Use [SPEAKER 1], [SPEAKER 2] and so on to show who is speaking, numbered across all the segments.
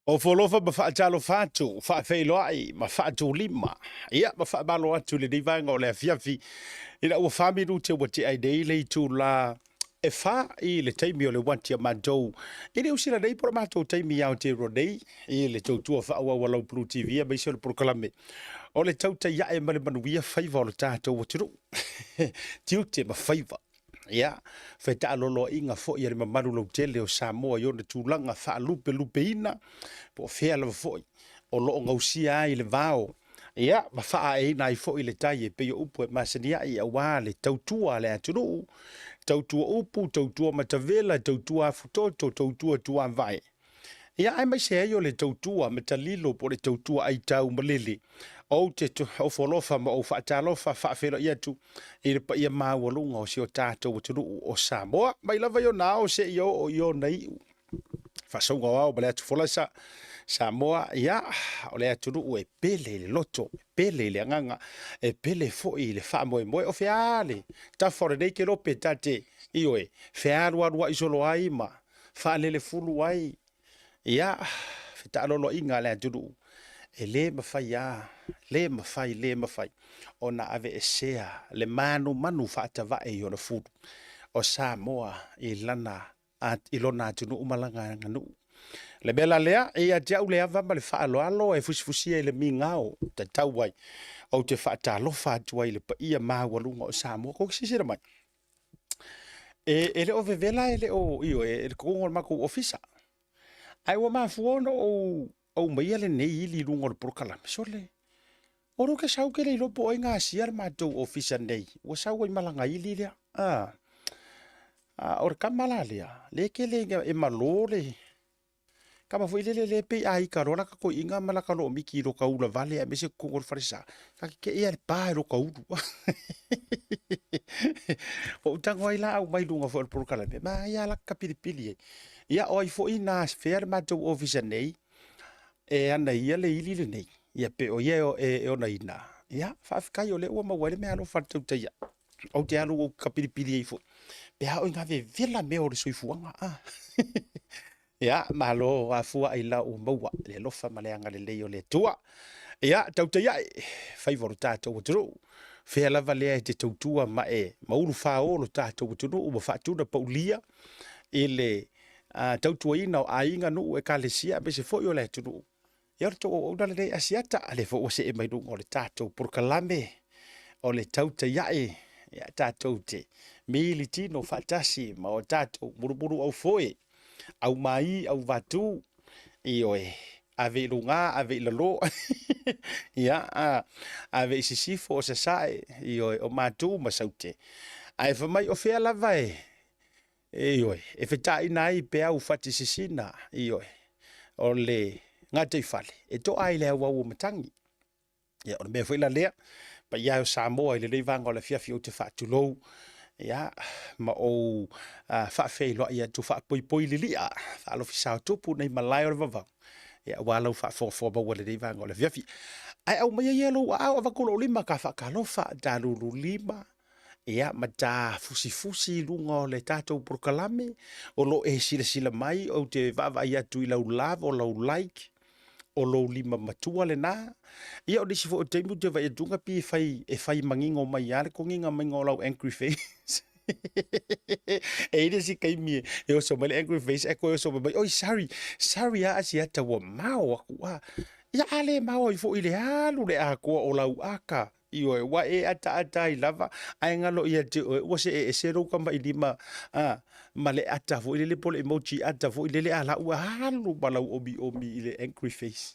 [SPEAKER 1] Ofo alofa ma faatalofa atu, faafeiloai ma faatulima, ia ma faamalo atu i lenei vaega o le afiafi, ina ua 4 minute ua tea ai nei le itula e 4 i le taimi o le uati a matou i Niu Sila nei po o le matou taimi i Aotearoa nei i le tautua faaauau a lau Blue TV aemaise o le polokalame o le tautai ae ma le manuia faiva o le tatou atunuu, tiute ma faiva. Ia, fetaaloloaiga foi a le mamalu lautele o Samoa i ona tulaga faalupelupeina, po o fea lava foi o lo o gausia ai le vao, ia, ma faaaeina ai foi le tai e pei o upu e masani ai aua le tautua a le atunuu, tautua upu, tautua matavela, tautua afutoto, tautua tuavae. Ia, aemaise ai o le tautua matalilo po o le tautua aitau malele. Ou te ofo alofa ma ou faatalofa faafeiloai atu i le paia maualuga o si o tatou atunuu o Samoa. Mai lava i ona ao seia oo i ona iu. Faasauga o ao ma le atu folasa Samoa, ia, o le atunuu e pele i le loto, e pele i le agaga, e pele foi i le faamoemoe. O fea le tafa o lenei kelope ta te, ioe, fealualuai solo ai ma faalelefulu ai, ia, fetaaloloaiga a le atunuu, e le mafai lava, le mafai, le mafai ona aveesea le manumanu faatavae i ona fulu o Samoa i lana i lona atunuu ma lana aganuu. O le mea la lea, e ia te au le ava ma le faaaloalo e fusifusia i le migao tatau ai, ou te faatalofa atu ai i le paia maualuga o Samoa. Kou silasila mai, e le o vevela e le o, ioe, i totonu o le matou ofisa. Ae ua mafua ona ou aumaia lenei ili i luga o le polokalame, sole, o lea ou te sau ou te le iloa po o ai na asia le matou ofisa nei, ua sau ai ma lana ili lea. O le tama la lea, lea e tele ina e malo le tama foi lele lea e pei a ita loa lata toeaina ma lata loomiti i lota ula vale aemaise totonu o le falesa, ta te te i lava i le pa i lota ulu. Ua ou tago ai la aumai i luga foi o le polokalame, manaia lava lata kapilipili ai. Ia o ai foi na afea le matou ofisa nei e ana ia le ili lenei, ia pe o ia e onaina, ia faafetai o lea ua maua ai le meaalofa a le tautai ae. Ou te alu ou kapilipili ai foi, pe a oo ina vevela mea o le soifuaga. Ia, malo afua ailao ua maua le alofa ma le agalelei o le Atua. Ia, tautai ae, faiva o lo tatou atunuu. Fea lava lea e te tautua ma e maulu fao lo tatou atunuu ma faatuna paulia i le tautuaina o aiga, nuu, ekalesia aemaise foi o le atunuu. Ia o le tou auauna lenei Asiata, a lea foi ua see mai luga o le tatou polokalame o le tautai ae, ia tatou te militino faatasi ma o tatou mulumulu aufoe, aumai, auvatu, ioe, ave i luga, ave i lalo, ia, ave i sisifo o sasae, ioe, o matu ma saute. Ae fai mai o fea lava e, ioe, e fetaina ai peau fati sisina, ioe, o le gataifale e toa ai le auau o matagi. Ia, o le mea foi la lea, paia e o Samoa i lenei vaega o le afiafi ou te faatulou, ia, ma ou faafeiloai atu faapoipoi lilia, faalofisa o tupu nei malae o le vavau, ia, aua lau faafogafoga maua i lenei vaega o le afiafi. Ae aumaia ia lou aao avatu lou lima ta faatalofa, ta lulu lima, ia, ma ta fusifusi i luga o le tatou polokalame o lo o e silasila mai, ou te vaavaai atu i lau love, o lau like, o lou lima matua lena. Ia o nisi foi o taimi ou te vaai atu pei e fai, e fai manino mai lava le togiga maiga o lau angry face. E i ai le isi taimi e oso mai le angry face ae toe oso mai, oi sorry, sorry lava Asiata ua mao aku. Ah, ia a le mao ai foi i le alu le atoa o lau aka. Ioe, ua e ataata ai lava, ae galo ia te oe, ua see ese lou kamaʻilima a, ma le ata foi lele po o le emoji ata foi lele a la ua alu ma lau omiomi i le angry face.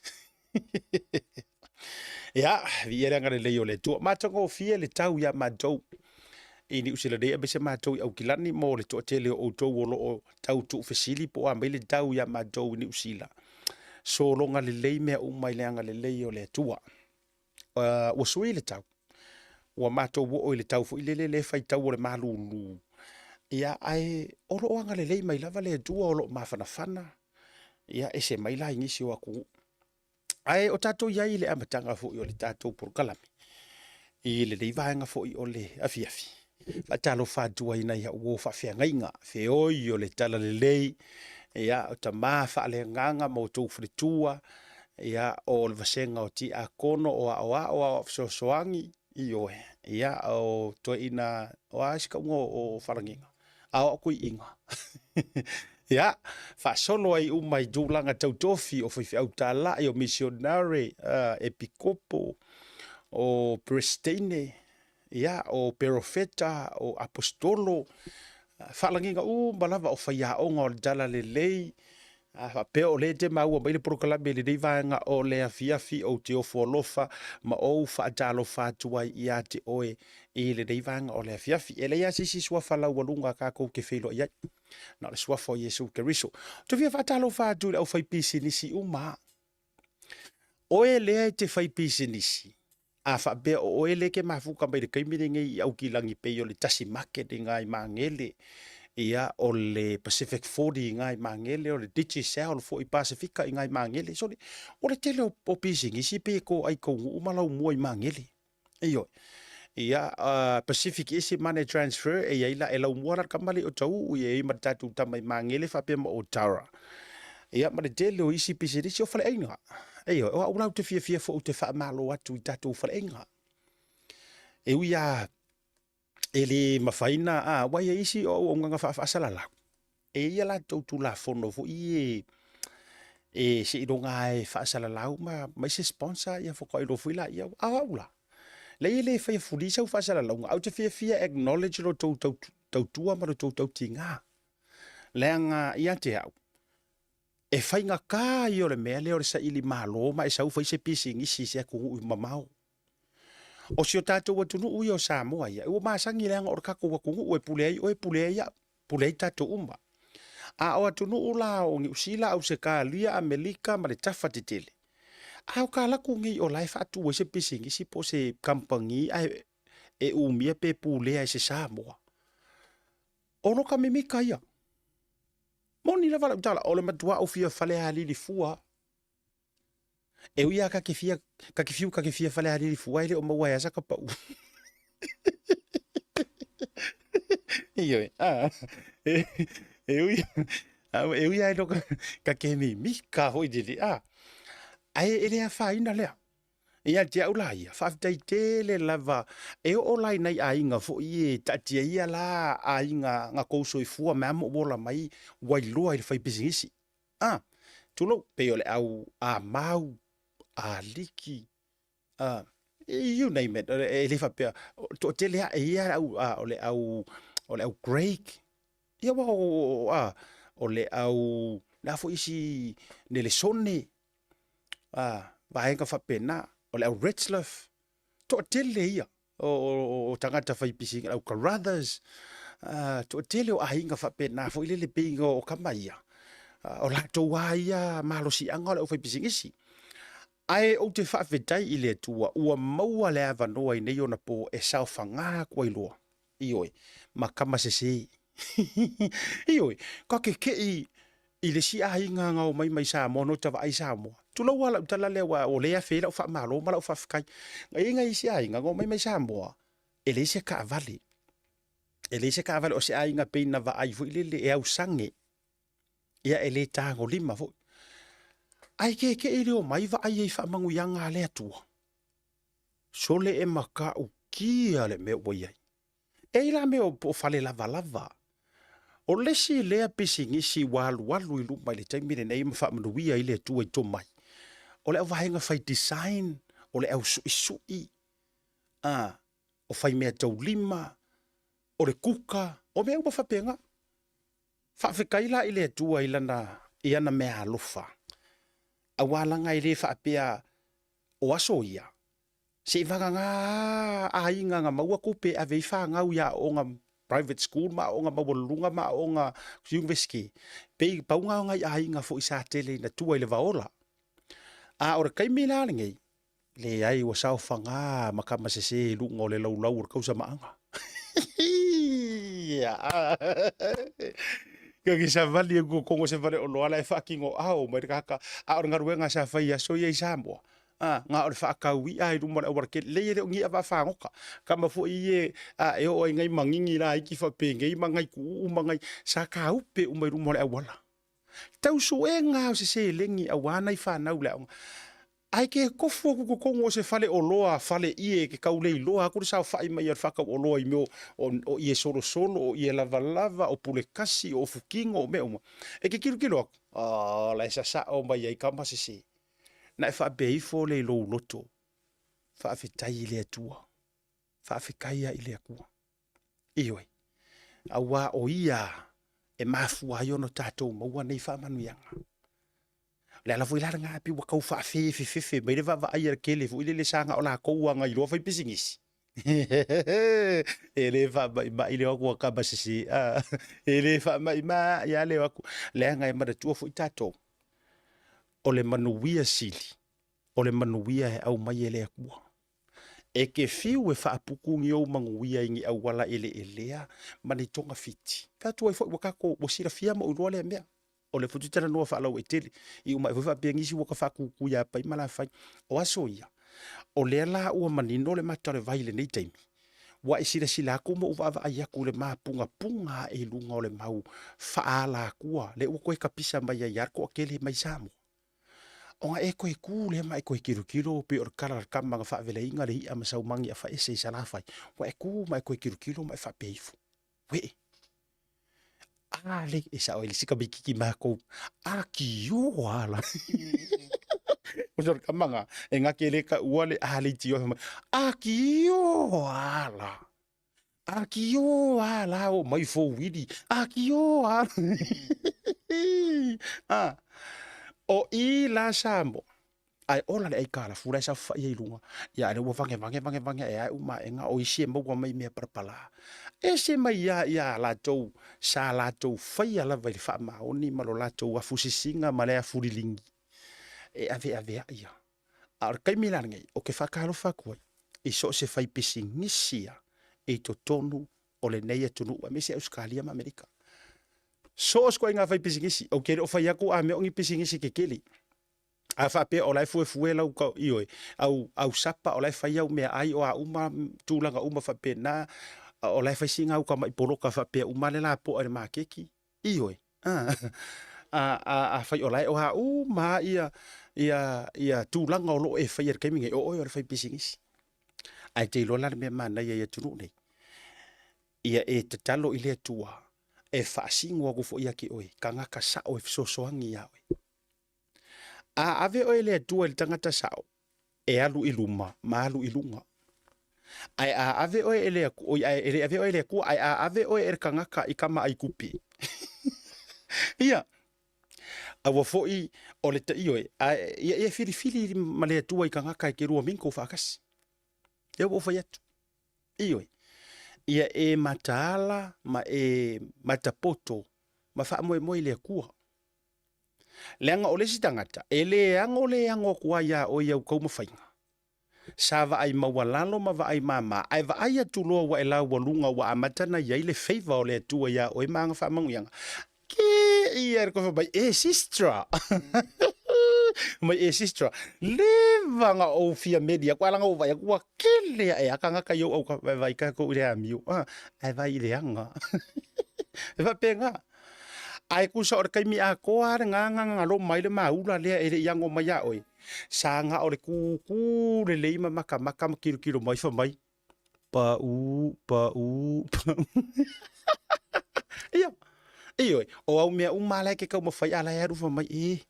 [SPEAKER 1] Ia, viia le agalelei o le Atua. Matagofie le tau iā matou i Niu Sila nei aemaise matou i Aukilani mo le toatele o outou o lo o tau tuufesili po o a mai le tau iā matou i Niu Sila. Sologa lelei mea uma i le agalelei o le Atua. Ua sui le tau, ua matou oo i le tau foi lele lea e faitau o le malulu, ia ae o lo o agalelei mai lava le Atua o lo o mafanafana, ia ese mai la i nisi o atunuu. Ae o tatou i ai i le amataga foi o le tatou polokalame i lenei vaega foi o le afiafi, faatalofa atu ai i nai au uo faafeagaiga, feoi o le talalelei. Ia, o tama faaleagaga ma outou faletua, ia, o le vasega o tiakono, o aoao, aoao fesoasoani, ioe, ia, o toeaiina, o a isi tauga o faalagiga? Aoao toeaiina. Ia, faasolo ai uma i tulaga tau tofi, o faifeau talai, o misionare, epikopo, o Peresetene, ia, o perofeta, o aposetolo, faalagiga uma lava o faiaoga o le talalelei, a faapea o lea e te maua mai le polokalame i lenei vaega o le afiafi, ou te ofo alofa ma ou faatalofa atu ai ia te oe i lenei vaega o le afiafi. E leai lava se isi suafa laualuga tatou te feiloai ai, na o le suafa o Iesu Keriso. Ou te fia faatalofa atu i le aufaipisinisi uma lava. Oe lea e te faipisinisi, a faapea o oe lea e te mafuta mai i le taimi lenei i Aukilani pei o le Tasi Market i ina i Magele, ia, o le Pacific 40 i ina i Magele, o le Digicel foi i Pasefika i ina i Magele. Sole, o le tele o pisinisi pei e toai taunuu ma laumua i Magele. Ioe. Ia, Pacific isi Money Transfer e i ai la, e laumua la le tama lea i Otahuhu, e i ai ma le tatou tama i Magele faapea ma Otara. Ia, ma le tele o isi pisinisi o faleaiga. Ioe, o au la ou te fiafia foi ou te faamalo atu i tatou faleaiga. E ui lava e le mafai na, a, aua e i ai isi o auaunaga faafaasalalau, e i ai a latou Tulafono foi ia e seiloga lava e faasalalau ma aumai se sponsor ia faatoa iloa foi laia. A o au la, leai e le faia fuli sau faasalalauga, ae ou te fiafia e acknowledge lo outou tautua ma lo outou tautiga. Leaga ia te au, e faigata ia o le mea lea o le saili malo ma e sau fai se pisinisi i se atunuu mamao. O si o tatou atunuu ia o Samoa ia, ua masani leaga o le tatou atunuu e pule ai oe, pule ai au, pule ai tatou uma. A o atunuu la o Niu Sila, Ausetalia, Amelika ma le tafa tetele, a o ka alu atu nei o la e faatu ai se pisinisi po o se kamupani ae e umia pe pulea e se Samoa, o loka mimita ia. Moni lava lau tala, o le matua ou fia falealili fua. E ui lava ka te fia, ka te fiu ka te fia falealili fua e le o maua ai lava saka pau. Ioe, a, e, e ui, e ui lava e loka, ka te mimika foi lele, a, ae e le afaina lea. Ia te au la ia, faafetai tele lava, e oo la i nai aiga foi e taatia ia la aiga na tou soifua mai lava ma ou ola mai ua iloa i le fai pisinisi. A, tulou, pei o le au amau, aliki, a, you name it, e le faapea, toatele ae ia le au, a, o le au, o le au Greek, ia ua, a, o le au, le a foi isi Nelesone, a, vaega faapena, o le au Retzlaff, toatele ia o tagata fai pisinisi, au Carruthers, toatele o aiga faapena foi lele pei o tama ia, o latou lava ia malosiaga o le aufaipisinisi. Ae ou te faafetai i le Atua ua maua le avanoa i nei ona po e saofaga atu ai loa, ioe, ma tama sese. Ioe, ka kekeʻi i le isi aiga na omai mai Samoa no ta vaai Samoa. Tulou lava lau tala lea aua o lea e afe ai lau faamalo ma lau faafetai. E i ai nai isi aiga na omai mai Samoa, e leai se taavale. E leai se taavale, o se aiga pei na vaai foi lele e ausage, ia e le tagolima foi. Ae kekeʻi le omai vaai ai i faamanuiaga a le Atua. Sole e matautia le mea ua i ai. E i ai la mea po o fale lavalava. O le isi lea pisinisi ua alualu i luma i le taimi lenei ma faamanuia ai le Atua i tomai, o le auvaega fai design, o le au suisui, a, o fai meataulima, o le kuka, o mea uma faapena. Faafetai la i le Atua i lana, i ana meaalofa, aua leaga e le faapea o aso ia, Seivagana aiga na maua tupe e ave ai fanau i aoga private school ma aoga maualuluga ma aoga university, pei pau na o nai aiga foi sa tele ina tua i le vaola. A o le taimi la lenei, leai ua saofaga ma tama sese i luga o le laulau o le tausamaaga. Kagi savali e totonu o se faleoloa la e faatino ao mai le tagata, a o le galuega sa fai i aso ia i Samoa, A, na o le faatau i'a i luma o le aualatele. Leai e le o ni i'a vaafagota. Tama foi ia a e oo ai nai manini laiti faapenei ma nai tuuu ma nai, sa taupe uma i luma o le auala. Tau suega o se seleni auā nai fanau i le aoga. Ae ke tofu atu i totonu o se fale oloa, fale ie e te tau le iloa atu le saofai mai a le faatau oloa i mea o, o ie solosolo, o ie lavalava, o pulekasi, o ofutino, o mea uma. E te tilotilo atu, oh, la e sasao mai ai tama sese. Na e faapea ifo lea i lou loto, faafetai i le Atua, faafetai lava i le Atua. Ioe, auā o Ia e mafua ai ona tatou maua nei faamanuiaga. O le ala foi la lena pei ua tau faafefefefe mai le vaavaai a le tele foi lele sa na o latou lava na iloa fai pisinisi. E le faamaimai le o atu a tama sese, a, e le faamaimai lava le o atu, leaga e manatua foi tatou, o le manuia sili, o le manuia e aumai e le Atua. E te fiu e faaputu ni ou manuia i ni auala eleelea ma ni togafiti. Fai atu ai foi ua tatou ua silafia ma ou iloa lea mea. O lea foi ou te talanoa faalauaitele i uma ae foi faapea nisi ua ta faatutui ia pai ma lafai. O aso ia, o lea la ua manino le mata o le vai i lenei taimi, ua e silasila atu ma ou vaavaai atu i le mapunapuga ae i luga o le mau faaalatua lea ua toe tapisa mai ai lava le toatele mai Samoa. Ona e toe tu lea ma e toe tilotilo pei o le tala a le tama na faavelaina le i'a ma saumagi afaese i Salafai, ua e tu ma e toe tilotilo ma e faapea ifo, Uee, a le, e sao ai le isi tamaititi matou, atioa la. O le tama na, e na te le taua le a leitioa, fai mai, atioa la. Akio a la o mai fouili. Akio a. A. O i la Samoa. Ae ola le aikalafu la e saofafai ai i luga. Ia a lea ua vage vage vage vage ae a uma aega o isi e maua mai mea palapala. Ese mai lava ia latou sa latou faia lava i le faamaoni ma lo latou afusisiga ma le afuliligi e aveaveai lava. A o le taimi la lenei, ou te faatalofa atu ai i so o se faipisinisi lava i totonu o lenei atunuu aemaise Ausetalia ma Amerika. So o se ituaiga faipisinisi, ou te le o fai atu a mea o ni pisinisi tetele. A faapea o la e fuefue lau ioe, au, au sapa, o la e fai au meaai, o a uma tulaga uma faapena, o la e fai sina au tamai poloka faapea uma le lapoa i le maketi, Ioe, afai o la e o a uma lava ia tulaga o lo o e faia i le taimi lenei, o oe o le faipisinisi. Ae te iloa la le mea manaia i atunuu nei, ia e tatalo i le Atua e faasino atu foi ia te oe tagata sao e fesoasoani ia oe. A ave oe e le Atua i le tagata sao, e alu i luma ma alu i luga. Ae a ave oe e le Atua, oi, ae e le avea oe e le Atua, ae a ave oe e le tagata i kama ai kupi. Ia, aua foi o le ioe, ae ia, ia filifili ma le Atua i tagata e te lua mingle faatasi. Lea ua ou fai atu. Ioe, ia e mataala ma e matapoto ma faamoemoe i le Atua. Leaga o le isi tagata, e le ano le ano atu ai iā oe i au taumafaiga. Sa vaai maualalo ma vaai māmā, ae vaai atu loa ua e laualuga ua amata ona i ai le favour o le Atua iā oe ma ana faamanuiaga. Ke ia le koe fai mai, e sistra! Mai e sistra, leva na ou fia meli aku, ae leaga ua vaai atu ua kele aʻe a tagata i ou au vaivai tatou i le amio, ae vaai i le aga. E faapena. Ae tusa o le taimi atoa lava lena na galoma ai le maula lea e le i ano mai ia oe, sa na o le kūkū lelei ma makamaka ma kilokilo mai fai mai, Paʻū, paʻū, paʻū. Ia, ioe, o au mea uma la e ke taumafai a la e alu fai mai, e,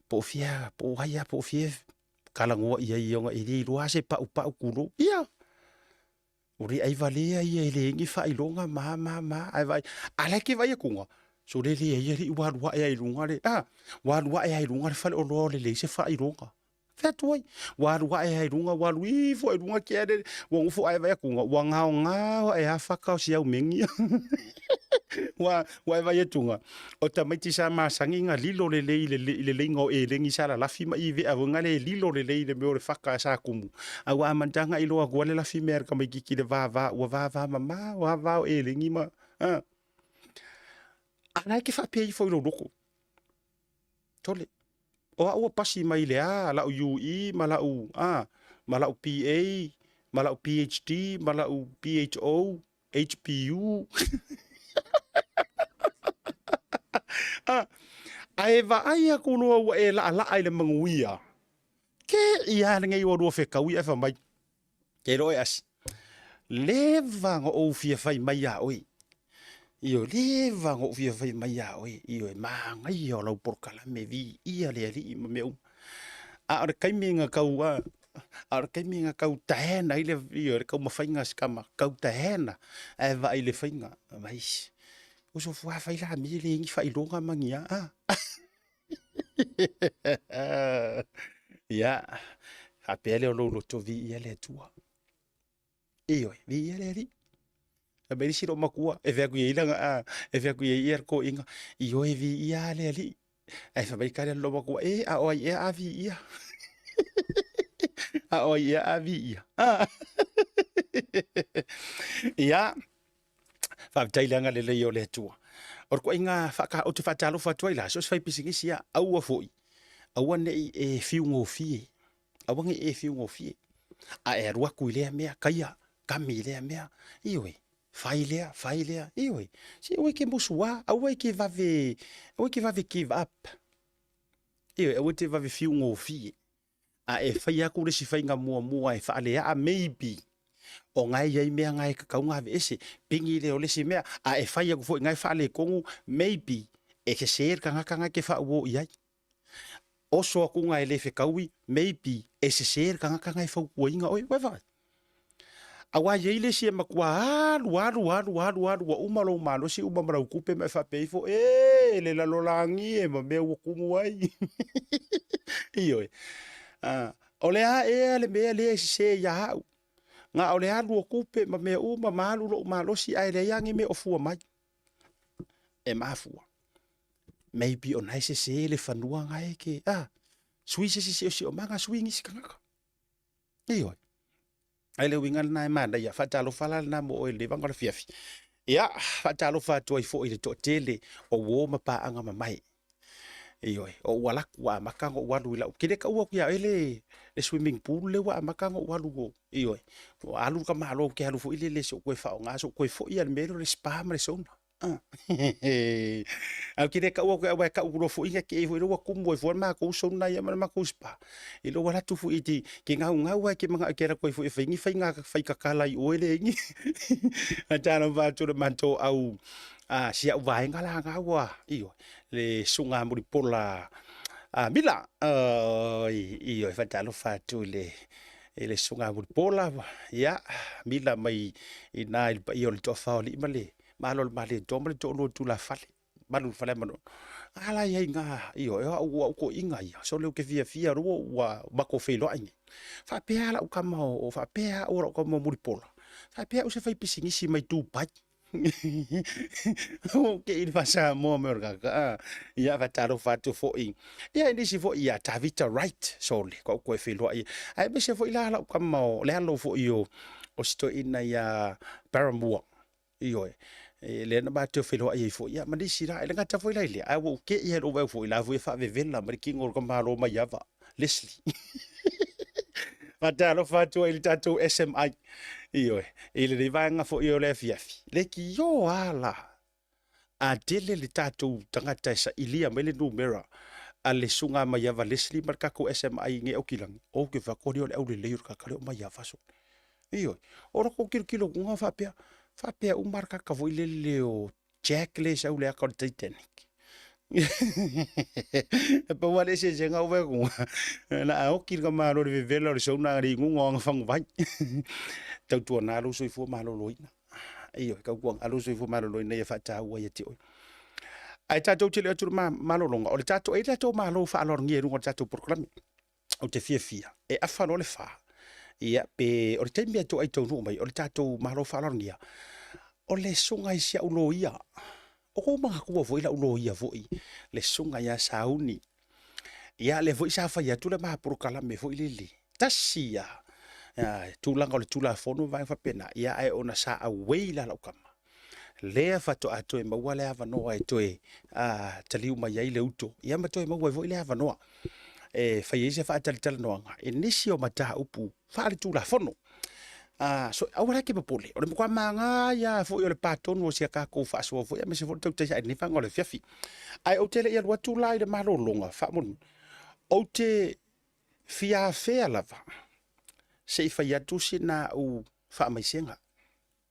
[SPEAKER 1] po o fia, po o ai lava, po o fia talanoa i ai ona e le iloa lava se paʻupaʻu tulou. Ia, O le ai valea ia e leai ni faailoga ma ma ma ae vaai a la e ke vaai atuga so le leai alii ua alu ae ai luga le a ua alu ae ai luga le faleoloa o le leai se faailoga. Fea atu ai ua alu ae ai luga ua alu ifo ai luga ke ale ua nofo ae vaai atuga ua gaogao ae a faka o si au megi. Ua ua e vaai atuga o tamaiti sa masani na lilo lelei i le i le leiga o eleni sa lalafi ma i vea foi na le lilo lelei i le mea o le faka sa kumu. A ua amataga i loa atu le lafi mea a le tamaititi i le vava ua vava mamao lava va o eleni ma a. A la e te faapea ifo i lou loto. Tole. O au ua pasi mai le a lau UE ma lau a ma lau PA ma lau PhD ma lau PHO HPU. Ae vaai aku loa ua e laalaa i le manuia, ke ia lenei ua lua fetaui ae fai mai, ke loa e asi, leva na ou fia fai mai ia oe. Ioe, leva na ou fia fai mai ia oe, ioe, manaia o lau polokalame, viia le Alii ma mea uma. A o le taimi na tau, a o le taimi na tau taena ai le, ioe, le taumafaiga a si tama, tau taena, ae vaai i le faiga, fai mai, uso fua fai la mi e leai ni faailoga ma ni a, a. Ia, faapea lea o lou loto, viia le Atua. Ioe, viia le Alii. Fai mai le isi loomatua, e fai atu i ai lana, a, e fai atu i ai ia le toeaina, ioe, viia lava le Alii. Ae fai mai le tali a le loomatua, e, a o ai ea a viia? A o ai ea a viia? Ia, faafetai i le agalelei o le Atua. O le ituaiga faata, ou te faatalofa atu ai la, so o se faipisinisi lava, aua foi, aua ne i e fiugofie, aua ne i e fiugofie. A e alu atu i lea mea, taia, kami i lea mea, ioe, fai lea, fai lea, ioe. Se aua e te musuā, aua e te vave, aua e te vave give up. Ioe, aua e te vave fiugofie. A e fai atu le isi faiga muamua e faaleaa, maybe, o na e i ai mea na e tatau ona aveese, pigi lea o le isi mea, a e fai atu foi na e faaletonu, maybe, e sese le tagata na e te faauo i ai. Oso atu na e le fetaui, maybe, e sese le tagata na e fautuaina oe. Ua e vaai? Aua e i ai le isi e matua alu, alu, alu, alu, alu, ua uma lou malosi, uma ma lau tupe ma e faapea ifo, e, le lalolagi e ma mea ua tumu ai. Ioe. O le a ea le mea lea e sese ia au? Na o le alu o tupe ma mea uma ma alu lou malosi ae leai lava ni mea o fua mai. E mafua. Maybe o na e sese le fanua na e ke, sui se isi siosiomaga, sui nisi tagata. Ioe. Ai le uiga lena e manaia. Faatalofa la lena mo oe i lenei vaega o le afiafi. Ia, faatalofa atu ai foi i le toatele o uo ma paaga mamae. Ioe, o ou ala atu ua amata ona ou alu i lau, ou te le taua atu ia oe le, le swimming pool lea ua amata ona ou alu o, ioe. Ua alu le tamaloa ou te alu foi lele se i ou toe faaaoga, se i ou toe foi lava i le mea lea o le spa ma le sauna. Ae ou te le taua atu aua e tau loa foi ia te i foi lea ua tumu ai fua le matou sauna ia ma le matou spa. I lou alu atu foi e te gaugau lava e te manao e te alu atu ai foi e fai ni faiga fai tatala i o e leai ni. Ae talofa atu i le matou au si au vaega la na ua, ioe, le susuga Mulipola Mila. Oi, ioe, faatalofa atu i le i le susuga Mulipola, ia, Mila mai i ina i le paia o le Toafa o Alii ma le Malo o le Malietoa ma le toalua o Tulafale, malu i le fale Manono. A la i ai na, ioe, o au, au toeaiina ia, sole ou te fiafia ua, ua matou feiloai nei. Faapea lau tama o, faapea au o lau tama o Mulipola, faapea au se faipisinisi mai Dubai. Ou te i le faa-Samoa mai o le tagata, a. Ia, faatalofa atu foi. Ia, i nisi foi ia Tavita Wright, sole, ko au koe feiloai. Aemaise foi la lau tama o le alo foi o, o si toeaina ia Paramore. Ioe, e lea na matou feiloai ai foi, ia ma nisi la, e le gata foi la i lea, ae ua ou te'i lava i lou vaai foi, la foi e faavevela mai le tino o le tamaloa Maiava, Leslie. Faatalofa atu ai i le tatou SMI, ioe, i lenei vaega foi o le afiafi, leitioa lava la a tele le tatou tagata e sailia mai le numera a le Susuga Maiava Leslie ma le tatou SMI i Aukilani, ou te fai atu, o le aulelei o le tagata lea o Maiava sole. Ioe, o la tou tilotilo atu na faapea, faapea uma le tagata foi lele o Jack lea e sau i le ata o le Titanic. E pau lava le eseesega ou vaai atu, na a oti le tamaloa i le vevela o le sauna a le inuga o ana faguvai. Tautuana lou soifua maloloina. Ioe, tautuana lou soifua maloloina ia faataua ia te oe. Ae tatou te le atu i le malologa, o le tatou, e i ai le tatou Malo faaaloalogia i luga o le tatou polokalame. Ou te fiafia e afa loa le fa, ia pe o le taimi e toai taunuu mai o le tatou Malo faaaloalogia, o le susuga i si au loia. O kou manatua foi lau loia foi, le susuga ia Sauni. Ia lea foi sa fai atu le ma polokalame foi lele, tasi ia tulaga o le Tulafono ma vaega faapena, ia ae ona sa auei la lau tama, lea faatoa toe maua le avanoa e toe taliu mai ai le uto, ia ma toe maua ai foi le avanoa e fai ai se faatalatalanoaga i nisi o mataupu faaletulafono. So, aua la e te popole, o le matua manaia lava foi o le pa tonu o si a tatou faasoa foi aemaise foi le tautai sae i lenei vaega o le afiafi. Ae ou te le i alu atu la i le malologa, faamolemole, ou te fia afea lava se i fai atu sina au faamaisega.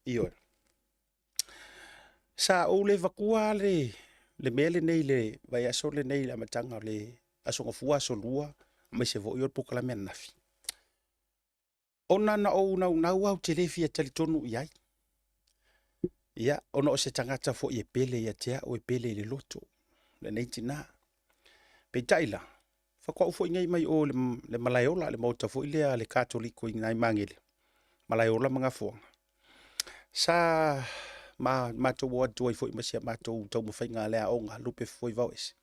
[SPEAKER 1] Ioe. Sa ou le avatua le mea lenei i le vaiaso lenei i le amataga o le Aso Gafua, Aso Lua, aemaise foi o le polokalame ananafi, ona na ou naunau lava ou te le fia talitonu i ai, ia, ona o se tagata foi e pele ia te au, e pele i le loto lenei tina. Peitai la, faatoa ou foi nei mai o i le Malaeola, le maota foi lea a le Katoliko i ina i Magele, Malaeola ma Gafoaga, sa matou o atu ai foi ma si a matou taumafaiga a le aoga Lupe Foifoi Vaoese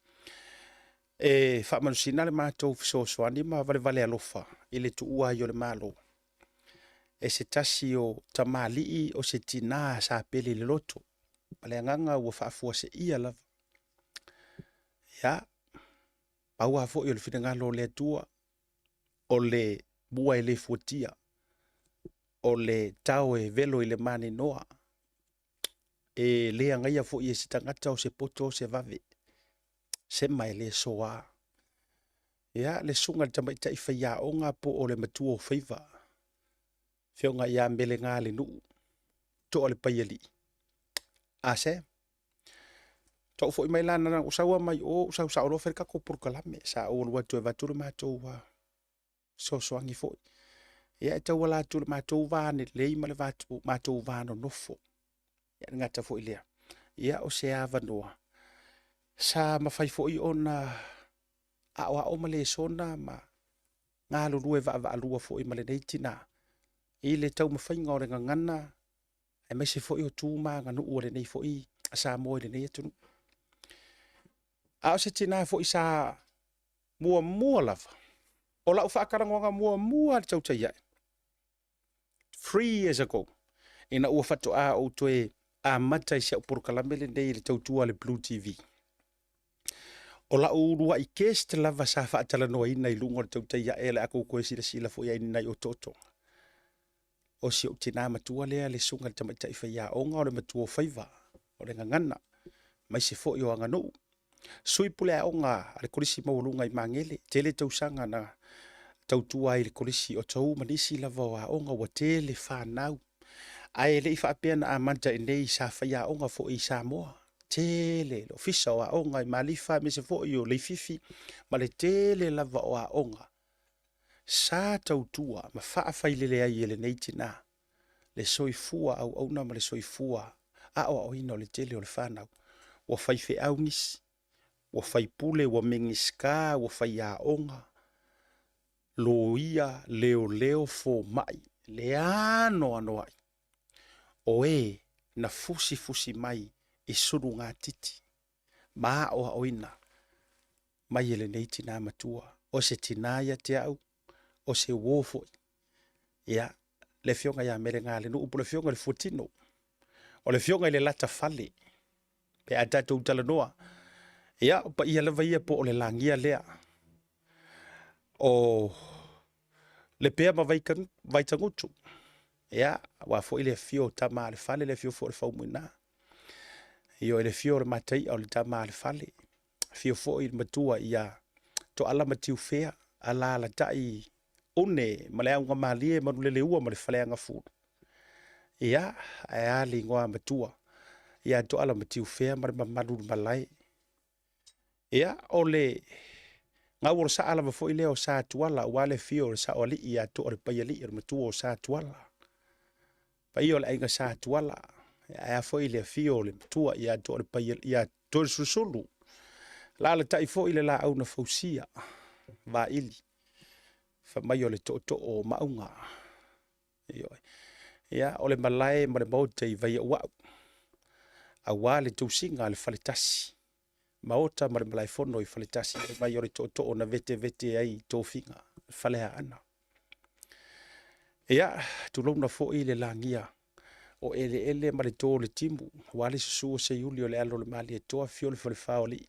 [SPEAKER 1] e faamanusina le matou fesoasoani ma valevale alofa i le tuua ai o le Malo e se tasi o tamalii o se tina sa pele i le loto, ma le agaga ua faafuaseia lava. Ia, pau lava foi o le finagalo o le Atua, o le mua e le fuatia, o le tao e velo i le maninoa, e le agaia foi e se tagata o se poto o se vave, sema e le soa. Ia, le susuga i le tamaitai faiaoga po o le matua o faiva, afioga ia Melegalenuu Toalepaialii. A Sam, faatoa ou foi mai la, na ou sau lava mai o ou sau sao loa fai le tatou polokalame. Sa ou alu atu e avatu le matou fesoasoani foi. Ia e tauala atu i le matou va lelei ma le matou va nonofo. E le gata foi i lea, ia o se avanoa sa mafai foi ona aoao ma lesona ma galulue vaavaalua foi ma lenei tina i le taumafaiga o le gagana aemaise foi o tu ma aganuu a lenei foi Samoa i lenei atunuu. A o se tina foi sa muamua lava, o lau faatalanoaga muamua lava i le tautai ae, 3 years ago, ina ua faatoa ou toe amata i si au polokalame lenei i le tautua a le Blue TV. O lau uluai guest lava sa faatalanoaina i luga o le tautai ae, o le a tou toe silasila foi i ai i nai otootoga, o si ou tina matua lea, le susuga i le tamaitai faiaoga, o le matua o faiva, o le gagana, aemaise foi o aganuu, sui pule aoga a le Kolisi Maualuga i Magele, tele tausaga na tautua ai i le Kolisi o Tou ma nisi lava o aoga ua tele fanau. Ae le i faapea na amata i inei, sa faiaoga foi i Samoa, tele le ofisa o aoga i Malifa aemaise foi o Leififi ma le tele lava o aoga sa tautua ma faafailele ai e lenei tina le soifua auauna ma le soifua aoaoina o le tele o le fanau. Ua faifeau nisi, ua faipule, ua Minisita, ua faiaoga, loia, leoleo, fomai, le anoanoai o e na fusifusi mai i sulugatiti ma aoaoina mai e lenei tina matua. O se tina ia te au, o se uo foi. Ia, le afioga ia Melegalenuu po o le afioga i le Fuatino, o le afioga i le Latafale, pe a tatou talanoa, ia, o paia lava ia po o le lagia lea o Lepea ma Vaitagutu, ia, aua foi le afio o Tama a le Fale, le afio foi o le Faumuina, ioe, le afio o le Mataia o le Tama a le Fale, afio foi le matua ia Toala ma Tiufea, alaalatai Une ma le Augamalie Manuleleua ma le Faleagafulu, ia, ae a le igoa matua ia Toala ma Tiufea ma le mamalu i le malae. Ia, o le gau o le saa lava foi lea o Satuala, aua le afio o le saoalii ia Toa le Paialii o le matua o Satuala, paia o le aiga Satuala, ae a foi le afio o le matua ia Toa le Paialii ia Toeolesulusulu, alaalatai foi le laau na fausia Vaili, fai mai o le tootoo o Maauga. Ioe. Ia, o le malae ma le maota i Vaiauau, aua le tausiga a le faletasi, maota ma le malaefono i Faletasi, fai mai o le tootoo na vetevete ai tofiga, Faleaana. Ia, tulouna foi le lagia o eleele ma le to o le timu, aua le susu o Seiuli o le alo o le Malietoa, afio le Falefa o Alii,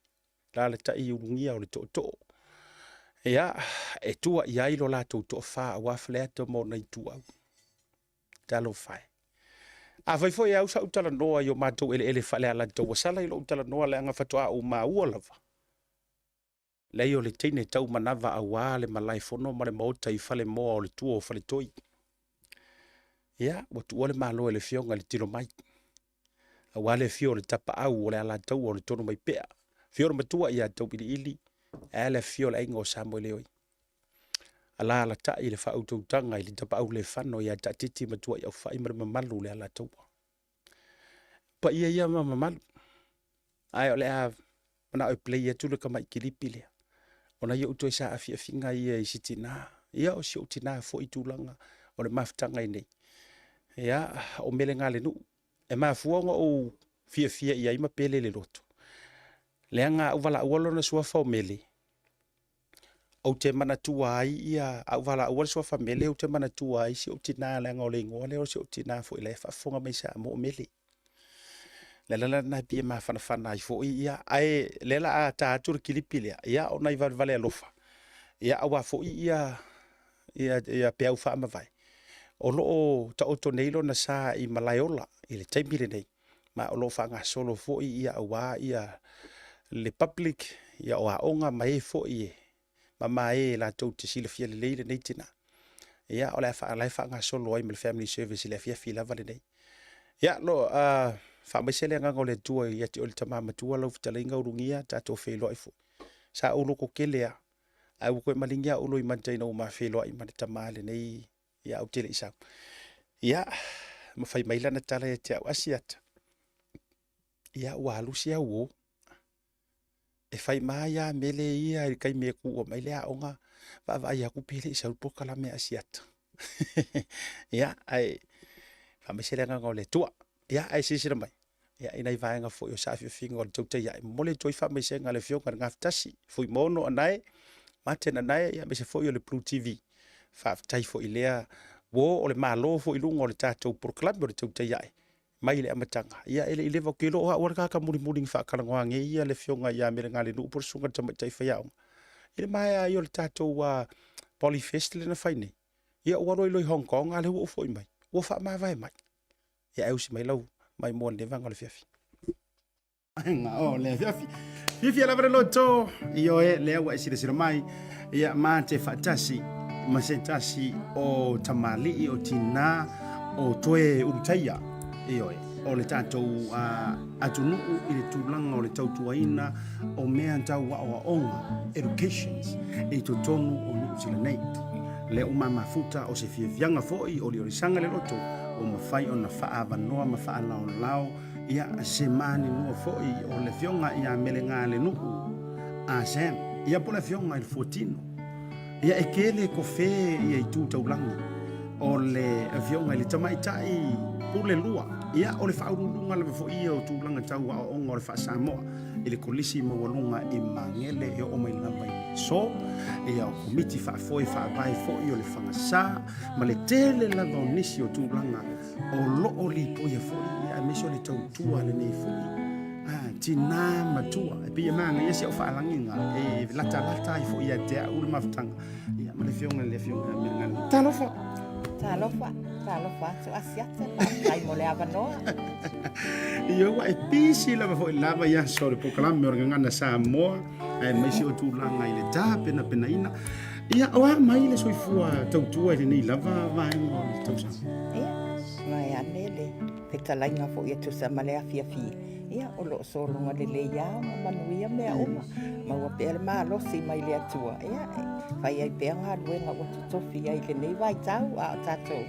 [SPEAKER 1] alaalatai Ulugia o le Tootoo. Ia, e tua i ai lo latou toafa aua Faleata ma ona ituau. Talofa e. Afai foi e au sa'u talanoa i o matou eleele faale-Alataua, sala i lou talanoa leaga faatoa ou maua lava, leai o le teine taumanava aua le malaefono ma le maota i Falemoa o le tua o Faletoi. Ia, ua tuua le Malo e le Afioga i le Tilomai, aua le afio o le Tapaau o le Alataua o le Tonumaipea, afio le Matua ia Tauiliili, ae a le afifio o le Aiga o Samoeleoi. Alaalatai le faautautaga i le Tapaau-le-fano ia Taatiti ma Tuaiaufai ma le mamalu i le Alataua. O paia ia ma mamalu, ae o le a manao e play atu le tamai kilipi lea, o nai ou toe saafiafiga ia i si tina, ia o si ou tina foi i tulaga o le mafutaga i inei. Ia, o Melegalenuu. E mafua ona ou fiafia i ai ma pele i le loto, leaga a ou valaauina lona suafa o Mele, ou te manatua ai a ou valaauina le suafa Mele ou te manatua ai si ou tina leaga o le igoa lea o si ou tina foi o la e faafofoga mai i Samoa o Mele. O le ala la lena e pei e mafanafana ai foi ia, ae o lea o le a ta atu le kilipi lea, ia o nai valevale alofa, aua foi peau faamavae, o lo o taoto nei lona sa i Malaeola i le taimi lenei, ma o lo o faagasolo foi aua le public, o aoga ma e foi e mama e latou te silafia lelei lenei tina. Ia, o la e faagasolo ai ma le family service i le afiafi lava lenei. Ia, faamaise le agaga o le Atua ia te oe le tama matua, lau fetalaiga Ulugia, tatou feiloai foi. Sa ou lototele lava, ae ua toe maligi lava ou loimata ina ua ma feiloai ma le tama lenei, ae ou te le i sau. Ia, ma fai mai lana tala ia te au, Asiata, ia ua alu si au uo, e fai mai lava mele ia i le taimi e tuua mai le aoga, vaavaai atu pe le i sau le polokalame a Asiata. Ia, ae faamaise le agaga o le Atua. Ia, ae silasila mai, ia, i nai vaega foi o saafiafiga o le tautai ae, momoli atu ai faamaisega a le Afioga i le Gafatasi, Fuimaono Anae, Martin Anae, aemaise foi o le Blue TV. Faafetai foi i lea uo, o le Malo foi i luga o le tatou polokalame o le tautai ae mai le amataga. Ia e le i leva, ou te iloa o au lava le tagata mulimuli na faatalanoa nei ia le Afioga ia Melegalenuu po o le Susuga i le Tamaitai Faiaoga i le maea ai o le tatou Polyfest lea na fai nei. Ia ua alu ai loa i Hong Kong, a o lea ua ou foi mai, ua faamavae mai. Ia ae usi mai lau maimoa i lenei vaega o le afiafi. Vaega o le afiafi. Fiafia lava le loto, ioe, lea ua e silasila mai, ia ma te faatasi ma se tasi o tamalii o tinā o toe ulutaia, ioe, o le tatou atunuu i le tulaga o le tautuaina o mea tau aoaoga, educations, i totonu o Niu Sila nei. Lea ua mamafuta o se fiafiaga foi o liolisaga le loto ua mafai ona faaavanoa ma faalaolao ia se maninua foi o le Afioga ia Melegalenuu Ah Sam, ia po o le Afioga i le Fuatino. Ia e tele kofe ia itu taulagi o le Afioga i le Tamaitai Pule Lua. Ia o le faauluuluga lava foi ia o tulaga tau aoaoga o le faa-Samoa i le Kolisi Maualuga i Magele e oo mai lava i le aso. Ia o Komiti Faafoe Faavae foi o le Fagasa ma le tele lava o nisi o tulaga o lo o lipoia foi, ia aemaise o le tautua a lenei foi tinā matua. E pei e manaia si au faalagiga e latalata ai foi ia te au le mafutaga ia ma le afioga i le Afioga ia Melegana. Talofa!
[SPEAKER 2] Talofa, talofa atu Asiata, faafetai mo le avanoa.
[SPEAKER 1] Ia ua e pisi lava foi lava i aso o le polokalame o le Gagana Samoa, aemaise o tulaga i le tapenapenaina. Ia, o a mai le soifua tautua i lenei lava vaega o le tausaga?
[SPEAKER 2] Ia, vaeane le fetalaiga foi e tusa ma le afiafi, ia, o lo o sologa lelei lava ma manuia mea uma. Maua pea le malosi mai le Atua, ia, e fai ai pea galuega ua totofi ai i lenei vaitau a o tatou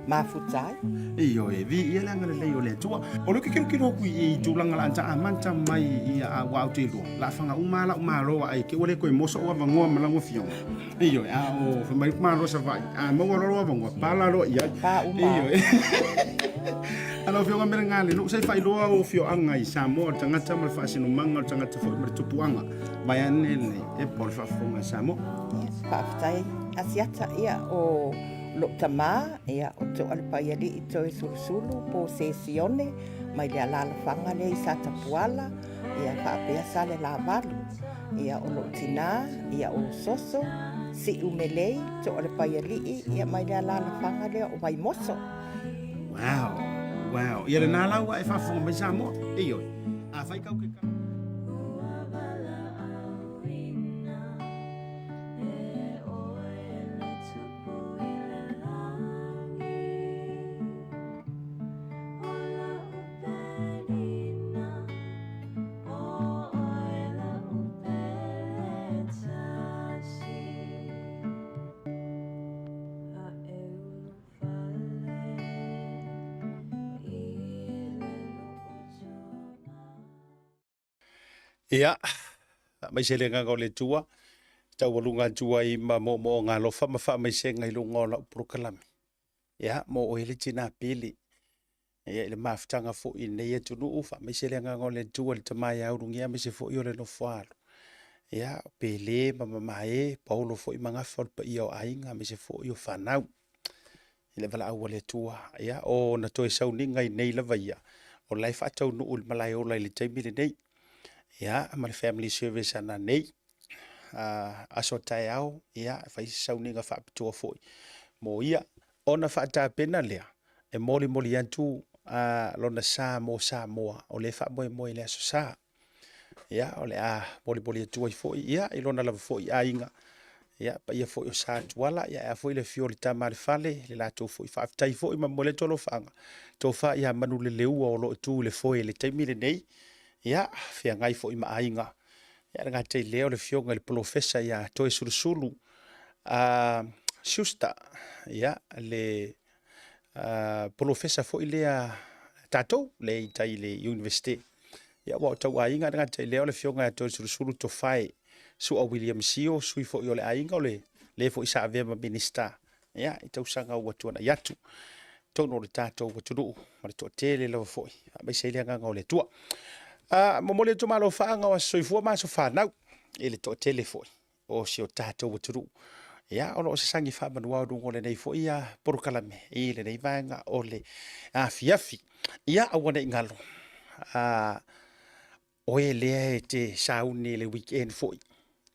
[SPEAKER 2] mafuta ai.
[SPEAKER 1] Ioe, viia le agalelei o le Atua. O lea ou te tilotilo atu i tulaga la ta amata mai ia a ua ou te iloa, la faga uma lava lau malo ae te ua le toe maua sou avanoa ma lau afioga. Ioe, a o fai mai le malo Savaii, a maua loa lou avanoa, pala loa i ai.
[SPEAKER 2] Pa uma. Ioe.
[SPEAKER 1] A lau afioga Melegale, se i faailoa ou afioaga i Samoa, o le tagata ma le faasinomaga, o le tagata foi ma le tupuaga, vaeane le epa o le faafofoga a Samoa.
[SPEAKER 2] Faafetai Asiata, ia o Lou tama, ia, o Toalepaialii Toesulusulu po o Sesione mai le alalafaga lea i Satapuala, ia, faapea Salelavalu. Ia, o lou tinā, ia, o Soso, Siumelei, Toalepaialii, ia mai le alaalafaga lea o Vaimoso.
[SPEAKER 1] Wow, wow. Ia lena la ua e faafofoga mai Samoa. Ioe. Afai kau ke kala. Ia, faamaise le agaga o le Atua, taualuga atu ai ma moomooga alofa ma faamaisega i luga o lau polokalame. Ia, mo oe le tina pele. Ia, i le mafutaga foi i lenei atunuu, faamaise le agaga o le Atua i le tama ia Ulugia aemaise foi o le nofoaalo. Ia, o Pele ma Mamae, paolo foi ma gafa o le paia o aiga aemaise foi o fanau i le valaau a le Atua. Ia, o na toe sauniga i nei lava ia, o la e faataunuu i le malaeola i le taimi lenei. Ia, ma le family service ana nei. Aso taeao, ia, fai se sauniga faapitoa foi mo ia. Ona faatapena lea e molimoli atu lona sa mo Samoa o lea e faamoemoe i le Aso Sa. Ia, o le a molimoli atu ai foi ia, i lona lava foi aiga, ia, paia foi o Sa Tuala, ia, e a foi le afio o le tama a le fale, le latou foi faafetai foi ma momoli atu alofaaga, tofa ia Manuleleua o lo o tu i le foe i le taimi lenei, ia, feagai foi ma aiga. Ia, le gata i lea o le afioga i le polofesa ia Toesulusulu Schuster, ia, le polofesa foi lea tatou le i tai i le Universite. Ia, ua o tau aiga, le gata i lea o le afioga ia Toesulusulu Tofae Sua William Sio, sui foi o le aiga o le le foi sa avea ma Minista, ia, i tausaga ua tuanai atu tonu o le tatou atunuu ma le toatele lava foi, faamaise ai le agaga o le Atua. Momoli atu malo faaga o aso soifua ma aso fanau i le toatele foi o si o tatou atunuu. Ia, o lo o sasagi faamanuao luga o lenei foi polokalame i lenei vaega o le afiafi. Ia, aua ne i galo, oe lea e te sauni i le weekend foi,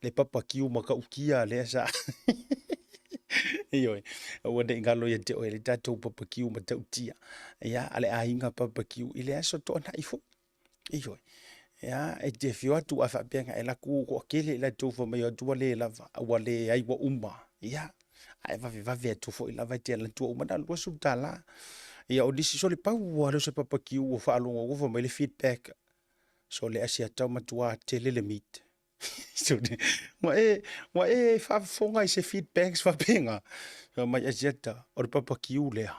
[SPEAKER 1] le papakiu matautia lea sa ioe, aua ne i galo ia te oe le tatou papakiu matautia, ia, a le aiga papakiu i le aso Toonai foi. Ioe, ia, e te afio atu a faapea na e alu atu toatele i latou fai mai o atu ua le lava, ua leai ua uma, ia, ae vavevave atu foi lava e te alu atu ua uma, na o le $20. Ia, o nisi sole pau lava lea o se papakiu ua faalogo atu fai mai le feedback, sole Asiata ua matua tele le meat. Ua e faafofoga i se feedbacks faapena? Fai mai Asiata, o le papakiu lea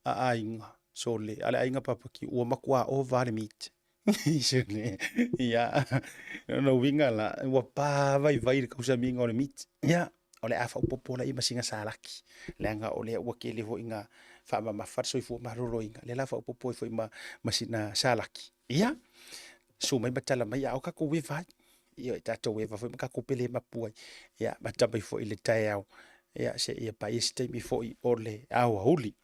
[SPEAKER 1] a aiga, sole, a le aiga papakiu, ua matua ova le meat. Ia, o lona uiga la, ua pa vaivai le kausamiga o le meat. Ia, o le a faaopoopo la i ma sina salaki, leaga o lea ua tele foi ina faamamafa le soifua maloloina, lea la faaopoopo ai foi ma sina salaki. Ia, susu mai ma tala mai, a o tatou eva ai. Ia, tatou eva foi ma tatou pele mapu ai. Ia, mata mai foi i le taeao, ia, seia paia se taimi foi o le aoauli.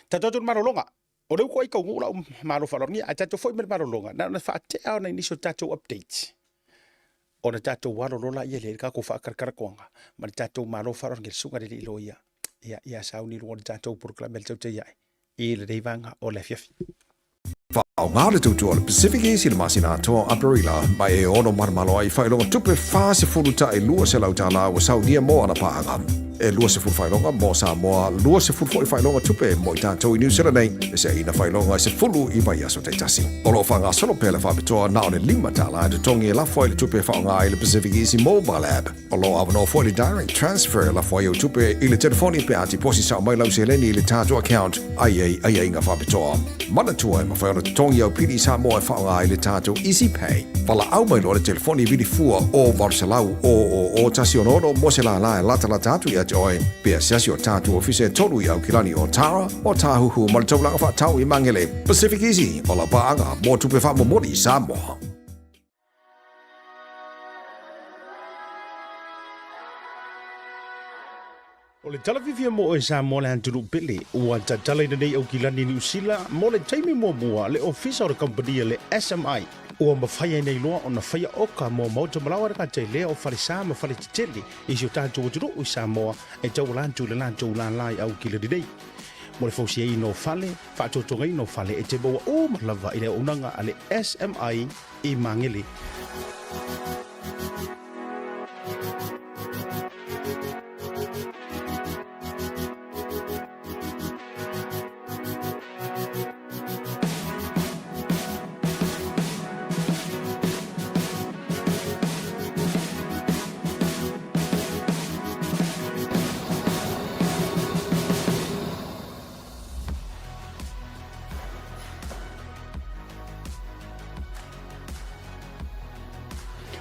[SPEAKER 1] Tatou atu i le malologa. O lea ua toai taunuu lau malo faaaloalo, ia, ae tatou foi mai le malologa, na ona faatea ona i nisi o tatou updates, ona tatou alo loa laia lea i le tatou faatalatalatoaga ma le tatou malo faaaloalo i le susuga i le alii loia, ia, ia sauni i luga o le tatou polokalame a le Tautai Ae i lenei vaega o le afiafi.
[SPEAKER 3] Faaaoga le tautua o le Pacific Easy i le masina atoa o Aperila ma e ono manomano ai faailoga tupe 40 ta'i 200 tālā ua saunia mo ana pāʻanga. E 20 faailoga mo Samoa, 20 foi faailoga tupe mo i tātou i New Zealand nei, e seʻina faailoga e 10 i vaiaso taitasi. O lo o faagasolo pea le faapitoa na o le 5 tālā e totogi e lafo ai le tupe e faaaoga ai le Pacific Easy Mobile App. O lo o avanoa foi le direct transfer e lafo ai au tupe i le telefoni pe a tiposi sao mai lau seleni i le tatou account a i ai aiaiga faapitoa. Manatua e mafai ona totogi au pili i Samoa e faaaoga ai le tatou Easy Pay. Valaau mai loa le telefoni vili fua o 800 000 166 mo se lālā e latalata atu ia te oe pe asiasi o tatou ofisa e tolu i Aukilani o Tara, o Tāhuhu ma le Taulaga Faatau i Magele. Pacific Easy, o lau paaga mo tupe faamomoli i Samoa.
[SPEAKER 1] O le tala fiafia mo oe Samoa le atunuu pele, ua tatalaina nei Aukilani Niu Sila mo le taimi muamua le ofisa o le kamupani a le SMI. Ua mafai ai nei loa ona faia oka mo maota malaoa le gata i lea o falesa ma faletetele i si o tatou atunuu i Samoa e tauala atu i le latou lala i Aukila lelei. Mo le fausiaina o fale, faatotogaina o fale e te maua uma lava i le auaunaga a le SMI i Magele.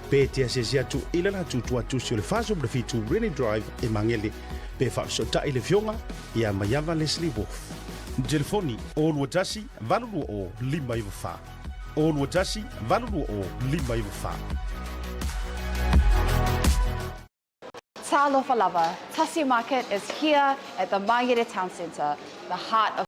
[SPEAKER 1] Pe te asiasi atu i le latou tuatusi o le 47 Rennie Drive e Magele, pe faafesootai le Afioga ia Maiava Leslie Wolfe. Telefoni, 021 820 594. 021 820 594.
[SPEAKER 4] Talofa lava, Tasi Market is here at the Mangere Town Centre, the heart of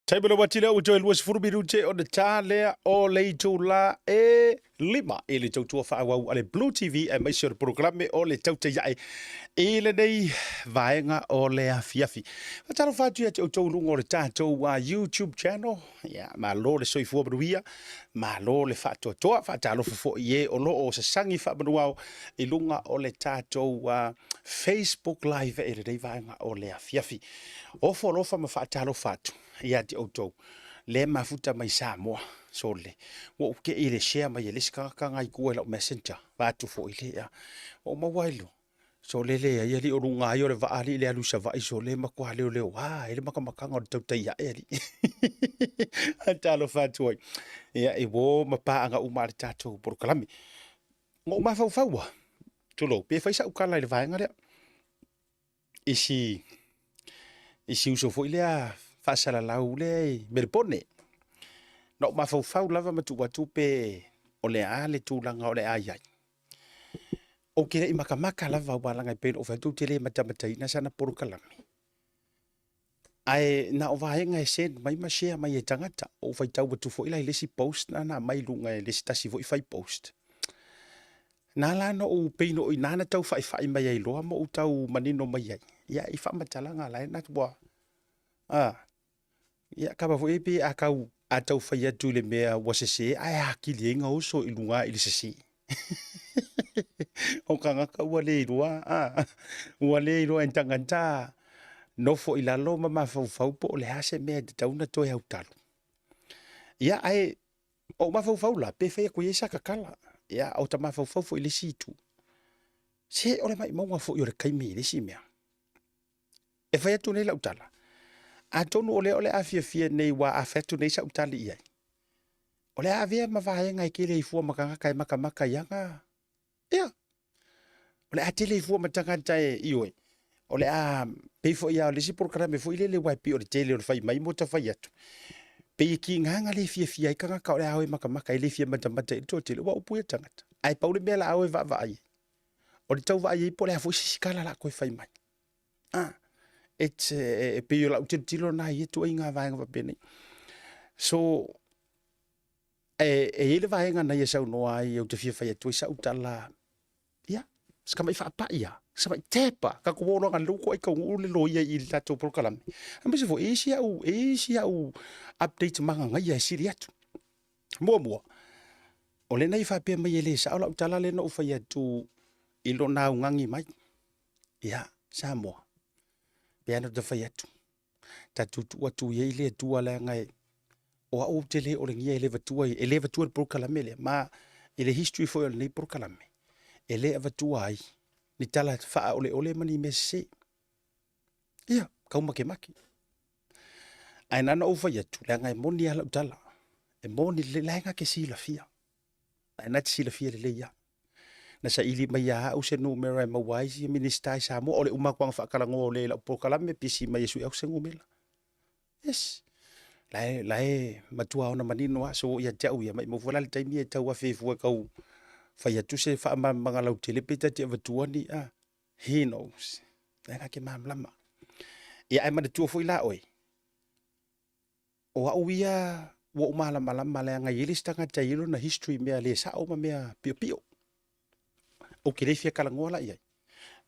[SPEAKER 1] Taimi le wati lea ua toe 20 minute o le ta lea o le itula e lima i le tautua faaauau a le Blue TV aemaise o le polokalame o le Tautai Ae i lenei vaega o le afiafi. Faatalofa atu ia te outou i luga o le tatou YouTube channel. Ia, malo le soifua manuia, malo le faatoatoa. Faatalofa foi i e o lo o sasagi faamanuao i luga o le tatou Facebook Live i lenei vaega o le afiafi. Ofo alofa ma faatalofa atu ia te outou le mafuta mai Samoa. Sole, ua ou tei i le share mai e le isi tagata na i tua i lau messenger, vaeatu foi lea. Ua ou maua ai loa, sole leai alii o luga ai o le vaa alii le alu i Savaii sole matua leoleoa ai le matamataga o le tautai ae alii. Talofa atu ai. Ia, e uo ma paaga uma a le tatou polokalame. Na ou mafaufau lava, tulou, pe fai sau tala i le vaega lea. I si, i si uso foi lea faasalalau lea i Melepone. Na ou mafaufau lava ma tuu atu pe o le a le tulaga o le a i ai. Ou te le i matamata lava aua leaga e pei ona ou fai atu ou te le matamataina sana polokalame. Ae na o vaega e send mai ma share mai e tagata. Ou faitau atu foi la i le isi post na na aumai i luga e le isi tasi foi fai post. Na ala ona ou pei o i ina na tau faifai mai ai loa ma ou tau manino mai ai. Ia, i faamatalaga la e na ua, a, ia, kapa foi pe a tau, a tau fai atu i le mea ua sese, ae atili ai gaoso i luga i le sese. O tagata ua le iloa, a, ua le iloa e tagata nofo i lalo ma mafaufau po o le a se mea e tatau ona toe autalu. Ia, ae ou mafaufau la, pe fai atu i ai sa tatala. Ia, o ta mafaufau foi i le isi itu. Se o le maimauga foi o le taimi i le isi mea. E fai atu nei lau tala, atonu o lea o le a fiafia nei ua a fai atu nei sau tali i ai. O le a avea ma vaega e tele ai fua ma tagata e matamata i ana, ia, o le a tele ai fua ma tagata e, ioe, o le a pei foi lava o le isi polokalame foi lele aua e pei o le tele o le fai mai mo ta fai atu. Pei e tiga na le fiafia ai tagata o le a o e matamata e le fia matamata i le toatele, ua upu ia tagata. Ae pau le mea la a o e vaavaai ai, o le tau vaai ai po o le a foi se isi tala la a toe fai mai. Ah, it's, e pei o lau tilotilo lena i ia ituaiga vaega faapenei. So, e i ai le vaega na ia saunoa ai ou te fia fai atu ai sau tala, ia, se tamai faapai lava, se tamai tap lava, tatou o loa galue ua taunuu le loia i le tatou polokalame. Aemaise foi, e i ai isi au, e i ai isi au updates mananaia e sili atu. Muamua, o lena i faapea mai e le sao lau tala lea na ou fai atu i lona augani mai. Ia, Samoa, pei lava ona ta fai atu, Tatou tuu atu i ai le Atua leaga e o au ou te le olegia e le avatua e le avatua le polokalame lea ma i le history foi o lenei polokalame e le avatua ai ni tala faaoleole ma ni mea sese. Ia, kau makemake. Ae na ona ou fai atu, leaga e moni lava lau tala. E moni lelei, la e na te silafia. La e na te silafia lelei lava. Na saili mai ia au se numera e maua ai sia Minisita i Samoa. O le uma atu lava ona faatalanoa o le i lau polokalame, pisi mai e sue atu se numera. Yes. La e, la e matua ona manino lava. So ia te au ia, maimau foi la le taimi e tau afe ai fua e tau fai atu se faamalamalamaga lautele pe ta te avatua ni, a, he knows. La e na te malamalama. Ia ae manatua foi la oe, o au ia ua ou malamalama leaga e i ai le isi tagata e i ai lona history i mea le sao ma mea piopio. Ou te le fia talanoa la i ai.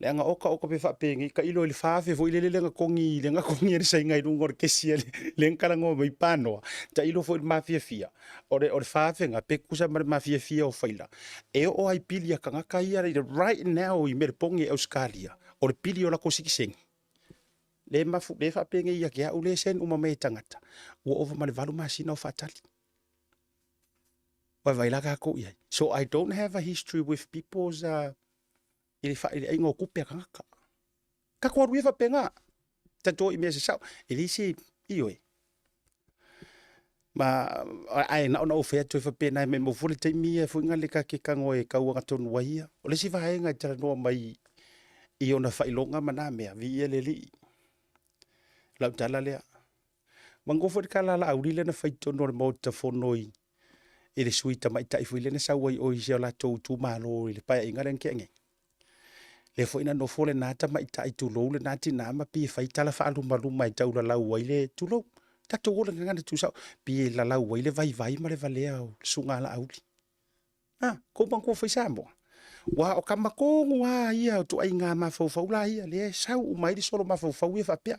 [SPEAKER 1] Leaga oka oka pe faapenei, tailo i le 4,000 foi lele lea na togi, lea na togi e le Saina i luga o le kesi a le, lea na talanoa mai Panoa, tailo foi i le mafiafia, o le, o le 4,000 na, pe tutusa ma le mafiafia o Faila. E oo lava i pili a tagata ia right now i Melepone i Ausetalia, o le pili o latou sitiseni. Le mafu, le faapenei ia te au lea e send uma mai e tagata, ua ova ma le 8 masina o faatali. Vaivai la tatou i ai. So I don't have a history with people's uh, i le, i le aiga o tupe a tagata. Tatou alu ia faapena. Tatou i mea se sao. E leai se, ioe. Ma, ae na ona ou fai atu e faapena e maimau foi le taimi ia foi na le ta te tago e tau agatonu ai ia. O le isi vaega e talanoa mai i ona faailoga ma na mea, viia le Alii. Lau tala lea. Manatua foi le tala a Laauli lea na fai i totonu o le Maota Fono i, i le sui tamaitai foi lea na sau ai o i si o latou itumalo i le paeaiga lea na tea nei. Lea foi na nofo lena tamaitai tulou lena tinā ma pei e fai tala faalumaluma e taulalau ai le tulou. Tatou o le gagana tuusao, pei e lalau ai le vaivai ma le valea o le susuga a Laauli. A, kou manatua foi Samoa. Ua o tama tonu lava ia o ituaiga mafaufau la ia, lea e sau uma ai le solo mafaufau ia faapea.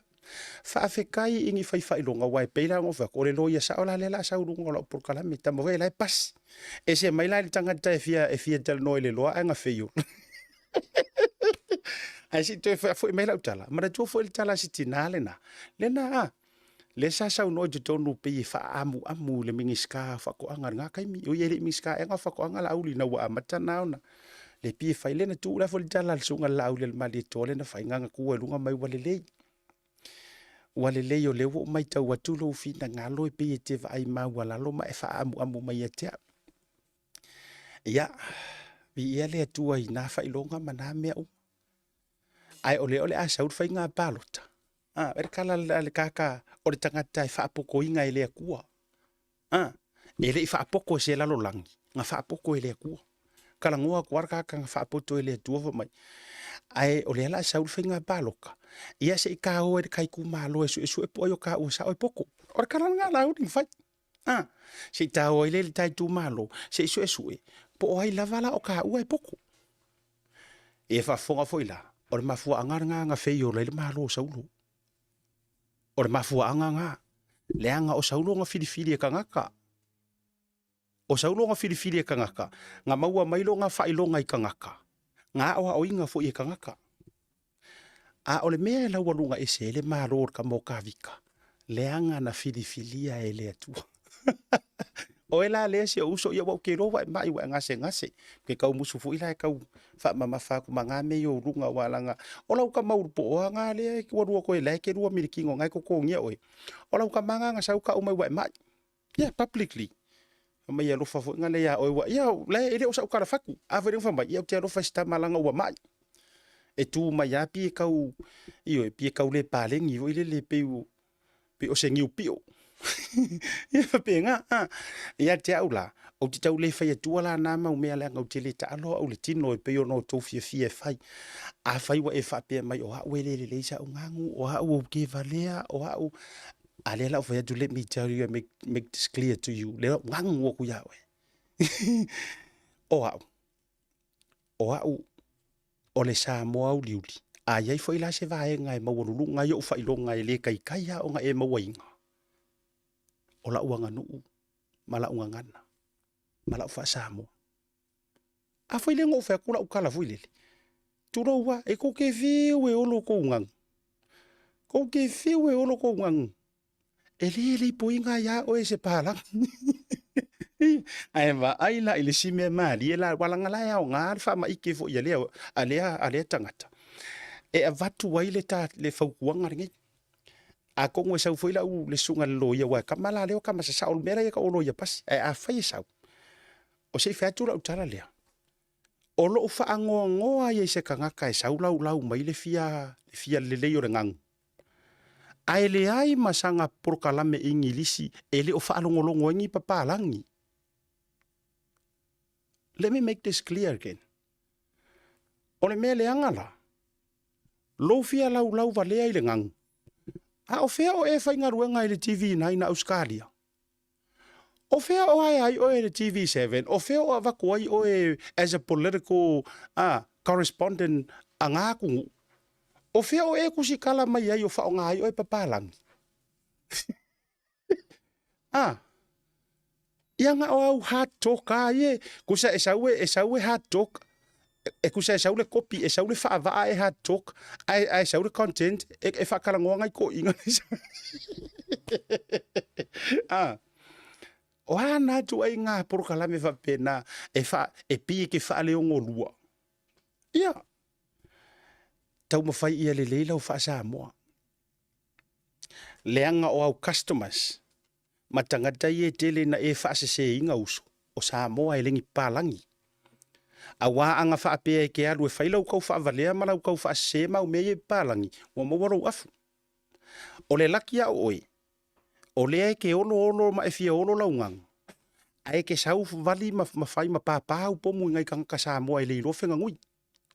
[SPEAKER 1] Faafetai i ni faifailoga, aua e pei la ona ou fai atu, o le loia sao la lea o le a sau i luga o lau polokalame, tama foi la e pasi. Ese mai la i le tagata e fia, e fia talanoa i le loa ae na fail. Ae se i toe faafoi mai lau tala, manatua foi le tala a si tinā lena, lena a, lea sa saunoa i totonu pei e faaamuamu i le Minisita o Faatoaga i lena taimi. Oi e le i Minisita ea na o Faatoaga Laauli ina ua amata na ona le pei e fai lea na tuu la foi le tala a le susuga i le Laauli a le Malietoa lea na fai na ona tuu i luga mai ua lelei. Ua lelei o lea ua ou matau atu lou finagalo e pei e te vaai maualalo ma e faaamuamu mai ia te au. Ia, viia le Atua i na faailoga ma na mea uma. Ae o lea o le a sau le faiga palota. A, e le tala a le kaka o le tagata e faapotoina e le Atua. A, e le i faapoto e se lalolagi, na faapoto e le Atua. Talanoa atu lava le tagata na faapoto e le Atua fai mai. Ae o lea o le a sau le faiga palota, ia se i taoa i le ta itumalo e suesue po o ai o taua sao e poto. O le tala lena a Laauli na fai. A, se i taoa ai lea i le ta itumalo, se i suesue po o ai lava la o taua e poto. Ia faafofoga foi la, o le mafuaaga lena na fail ai le Malo o Saulo. O le mafuaaga lena, leaga o Saulo na filifili e tagata. O Saulo na filifili e tagata, na maua mai lona faailoga i tagata, na aoaoina foi e tagata. A o le mea e laualuga ese ai le Malo o le tama o Kavika, leaga na filifilia e le Atua. Oe la lea si ou uso, ia ua ou te iloa ua e mai ua e gasegase, ke tau musu foi la e tau faamamafa atu ma na mea i ou luga, aua leaga o lau tama ulupooa na lea ua lua koe, la e te lua milikino na e totogia oe. O lau tama na na sau tau mai ua e mai. Yeah, publicly. Fai mai e alofa foi na lea ia oe ua, ia, la e le o sau tala fatu. A foi lea na fai mai, ia ou te alofa i si tama leaga ua mai. E tu mai lava pei e tau, ioe, pei e tau le paleni foi lele, pei ua, pei o se niu pio. Ia faapena, a. Ia te au la, ou te tau le fai atua la na mau mea leaga ou te le taalo au i le tino e pei ona outou fiafia e fai. Afai ua e faapea mai o au e le lelei sau gagu, o au ou te valea, o au, a lea la ou fai atu, let me tell you and make, make this clear to you, lea ou gagu atu ia oe. O au, o au o le Samoa auliuli, a i ai foi la se vaega e maualuluga ai ou faailoga e le taitai lava ona e mauaina, o lau aganuu ma lau gagana ma lau faa-Samoa. A foi lea na ou fai atu lau tala foi lele, tulou lava, e tou te fiu e olo tou gagu, tou te fiu e olo tou gagu. E le leipoiga iā oe se palagi. Ae vaai la i le isi mea malie la, ua laga la e aoga le faamaite foi a lea, a lea, a lea tagata e avatu ai le, ta, le fautuaga lenei. Atonu e sau foi lau le susuga i le loia, aua e kama la lea o kama sasao, o le mea la ia tau o loia pasi. Ae afai e sau, o se i fai atu lau tala lea, o lou faanoanoa ia i se tagata e sau laulau mai le fia, le fia lelei o le gagu, ae leai ma sana polokalame Igilisi e le o faalogologo ai ni papalagi. Let me make this clear again. O le mea leaga la, lou fia laulau valea i le gagu, a o fea o e faigaluega i le TV9 a Ausetalia? O fea o ae ai oe i le TV7? O fea o avatu ai oe as a political ah, correspondent a ngā atunuu? O fea o e tusitala mai ai o faaaoga ai oe papalagi? Ah, ia na o au hard talk a ie, kusa e sau e, e sau e hard talk, e kusa e sau le copy, e sau le faavaa e hard talk, ae, ae sau le content e, e faatalanoa nai toeaiina. Ah, o a na ituaiga polokalame faapena e, fa, e pei e ke faaleogolua. Ia, taumafai ia lelei lau faa-Samoa. Leaga o au customers ma tagata ia e tele ina e faaseseina uso o Samoa e le ni papalagi. Aua a na faapea e te alu e fai lau tau faavalea ma lau tau faasese ma au mea ia i papalagi, ua maua lou afu. O le laki a oe, o lea e te olo olo ma e fia olo lau gagu, ae e te sau vali ma, ma fai ma pāpā au pomu i nai tagata Samoa e le iloa fegagui.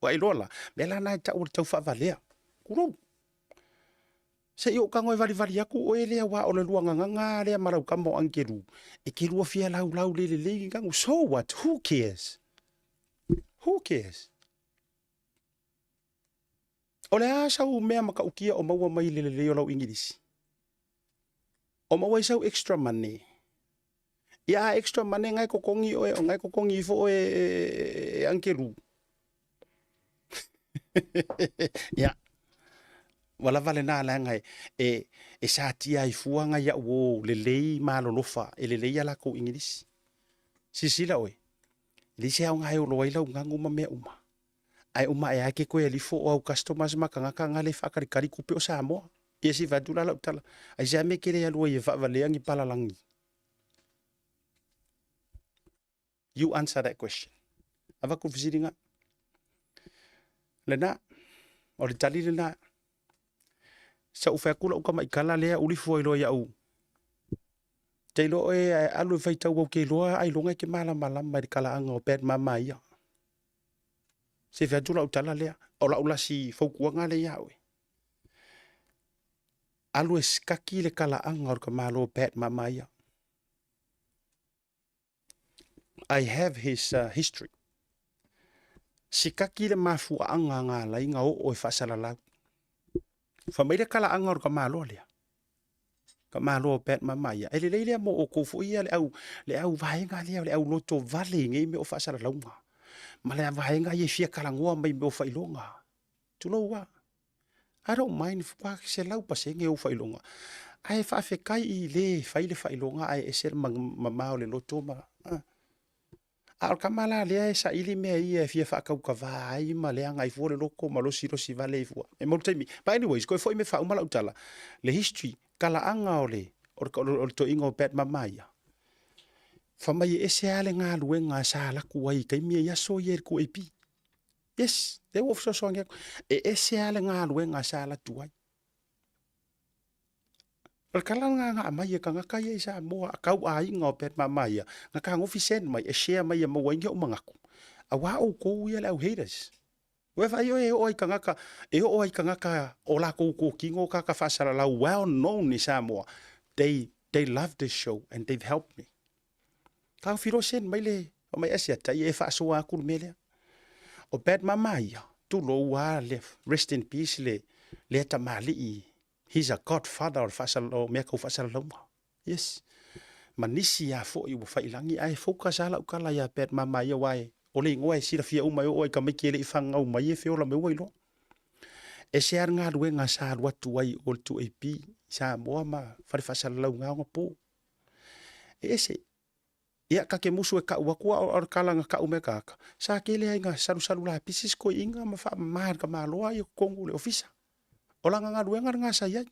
[SPEAKER 1] Ua e iloa la, mea la na e tau o le tau faavalea. Tulou. Se i ou tago e valivali atu oe lea aua o le lua gagaga lea ma lau tama o Angelu e te lua fia laulau le lelei ni gagu. So what? Who cares? Who cares? O le a sau mea matautia o maua mai le lelei o lau Igilisi? O maua ai sau extra money. Ia a extra money ngai totogi oe, o ngai totogi ifo oe e, e, e Angelu. Ia, ua lava lena leaga e, e, e satia ai fua ngai au o lelei malolofa, e lelei a lakou Igilisi. Silasila oe, e leai se aoga e olo ai lau gagu ma mea uma. Ae uma ae lava e te toe alifo o au customers ma tagata na le faatalikali tupe o Samoa. Ia se i fai atu la lau tala, aisea mea e te le alu ai e faavalea ni palalagi? You answer that question. Avatu le fesiliga. Lena, o le tali lena. Sa ou fai atu lau tamaitala lea ulifua ai loa iaʻu. Te iloa oe ae alu e faitau au ke iloa ailoga e te malamalama i le talaaga o Bad Mama ia. Se fai atu lau tala lea, o lau lasi fautuaga lea ia oe. Alu e sikaki le talaaga o le tamaloa Bad Mama ia. I have his uh, history. Sikaki le mafuaaga na ala ai na oo e faasalalau. Fai mai le talaaga o le tamaloa lea. Tamaloa o Pat Mamaia. E lelei lea mo outou foi ia le au, le au vaega lea, le au loto vale i nei mea o faasalalauga. Ma le vaega ia e fia talanoa mai mea o faailoga. Tulou lava. I don't mind ua 100% ou faailoga. Ae faafetai i le fai le faailoga ae ese le mamao o le loto ma... A o le tama la lea e saili mea ia e fia faatautava ai ma leaga ai fua le loto ma losilosi vale ai fua. E mau le taimi. But anyways, koe foi me faauma lau tala. Le history, talaaga o le, o le, o le toeaina o Pat Mama ia. Fai mai e ese lava le galuega sa alu atu ai i taimi ia i aso ia i le 2AP. Yes, lea ua ou fesoasoani atu. E ese lava le galuega sa alu atu ai. O le tala lena na aumai e tagata ia i Samoa, a tau aiga o Pat Mama ia, na fetagofi send mai e share mai e maua ai ni ou manatu, aua outou ia le au haters. Ua e vaai oe e oo ai tagata, e oo ai tagata o latou totino tagata faasalalau well known i Samoa, they, they love this show and they've helped me. Taofi loa send mai le, fai mai Asiata ia e faasoa atu le mea lea. O Pat Mama ia, tulou lava le, rest in peace le, lea tamalii He's a God father o le faasalalau, o mea tau faasalalauga. Yes. Ma nisi lava foi ua faiilagi, ae focus lava lau tala ia Pat Mama ia aua e, o le igoa e silafia uma e oo ai tamaiti e le i fanau mai e feola mai ua iloa. Ese lava le galuega sa alu atu ai o le 2AP. Samoa ma fale faasalalauga ogapo. E ese. Ia ka ke musu e kau aku a o le kala na kau me kaka. Sa kele ai nga salusalu lapisi si toeaiina ma faamama e le tamaloa ia totonu o le ofisa. O lana galuega lena sa i ai.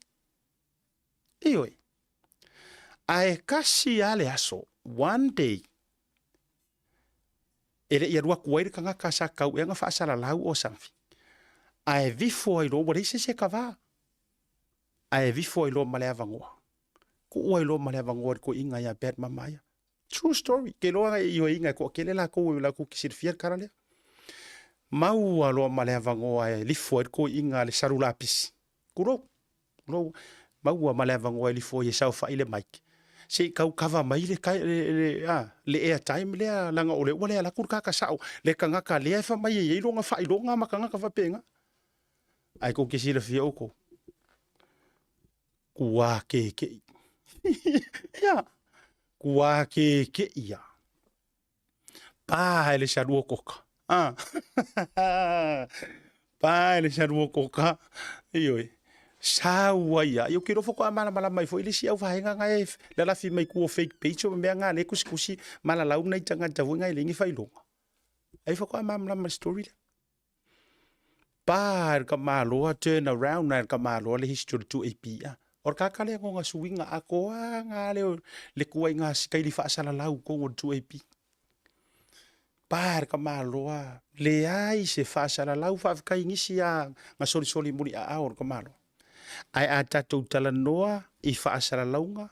[SPEAKER 1] Ioe. Ae tasi lava le aso, one day, e le i alu atu ai le tagata sa tatau ea ona faasalalau or something, ae vifo ai loa, ua leai se isi e kava, ae vifo ai loa ma le avanoa. Tuu ai loa ma le avanoa i le toeaina ia Pat Mamaia. True story. Ke iloa e ioeina e toatele latou latou te silafia le tala lea. Maua loa ma le avanoa e lifo ai le toeaina a le salu lapisi. Tulou. Tulou. Maua ma le avanoa e lifo ai e saofai le mic. Se i tau kava mai le, le, le, a, le airtime lea, leaga o lea ua le alu atu le kaka sao, le tagata lea e fai mai e i ai lona faailoga ma tagata faapena. Ae tou te silafia outou. Kuakeke'i. Ia, kuakeke'i ia. Pa e le salua koka. Ah. pa e le salua koka. Ioe. Sau ai ia. Ia ou te iloa faatoa malamalama ai foi le isi auvaega na e lalafi mai tua o fake page ma mea na lea e tusitusi malalau nai tagata foi na e leai ni faailoga. Ai faatoa malamalama i le story lea. Pa e le tamaloa turn around a e le tamaloa le history o le 2AP a. O le kaka lea nona suiga atoa na lea o le tuaiga sikaili faasalalau i totonu o le 2AP. Pa e le tamaloa leai se faasalalau faafetai i nisi a na solisoli muliaao o le tamaloa. Ae a tatou talanoa i faasalalauga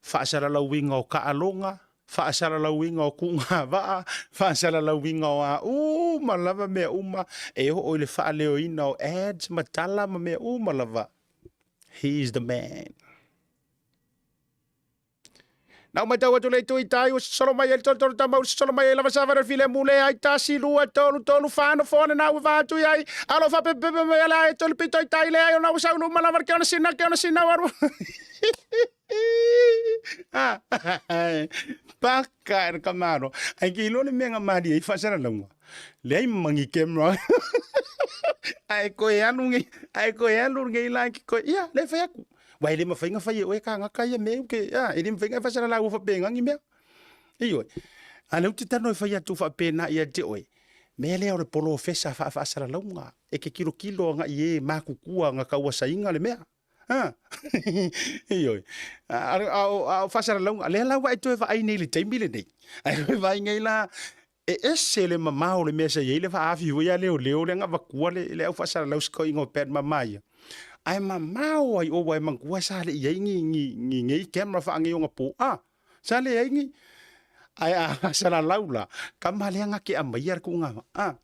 [SPEAKER 1] faasalalauina o taaloga, faasalalauina o tuugavaa, faasalalauina o a uma lava mea uma e oo i le faaleoina o ads ma tala ma mea uma lava. He is the man. Na ou matau atu le itu i tai, ua sosolo mai ai le tolotolo tama, ua sosolo mai ai lava savali o le filemu le ai, tasi, lua, tolu, tolu, fa, nofoa lena ua va atu i ai, alo faapepepe mai ala e tolu pito i tai le ai, ona ua sau luma lava le keona sina, keona sina, ua alu. Paka e le tamalo. Ai ke iloa le mea na malie ai faasalalauga. Leai ma ni camera. Ae koe alu nei, ae koe alu nei la ki koe. Ia, le fai atu. Wa e le mawhai nga whai e oe ka ngaka ia me ke, a, e le mawhai nga whasalalau o whapenga ni mea. Ioe. A le uti tano e whai atu whapena ia te oe. Mea lea o le polofesa whaasalalauga. E ke kilo kilo anga i e makukua nga kauasainga le mea. Ha. Ioe. A, a, a, o faasalalauga, lea la ua e toe vaai nei i le taimi lenei. Ae toe vaai nei la, e ese le mamao o le mea sa i ai le faaafi foi a leoleo lea na avatua le, le au faasalalau sikoiga o Pat Mama ia. Ae mamao ai o ua e manatua sa le i ai ni, ni, ni nei camera faanei ona po. Ah, sa leai ni. Ae a faasalalau la, tama lea na te aumaia le tuuga. Ah.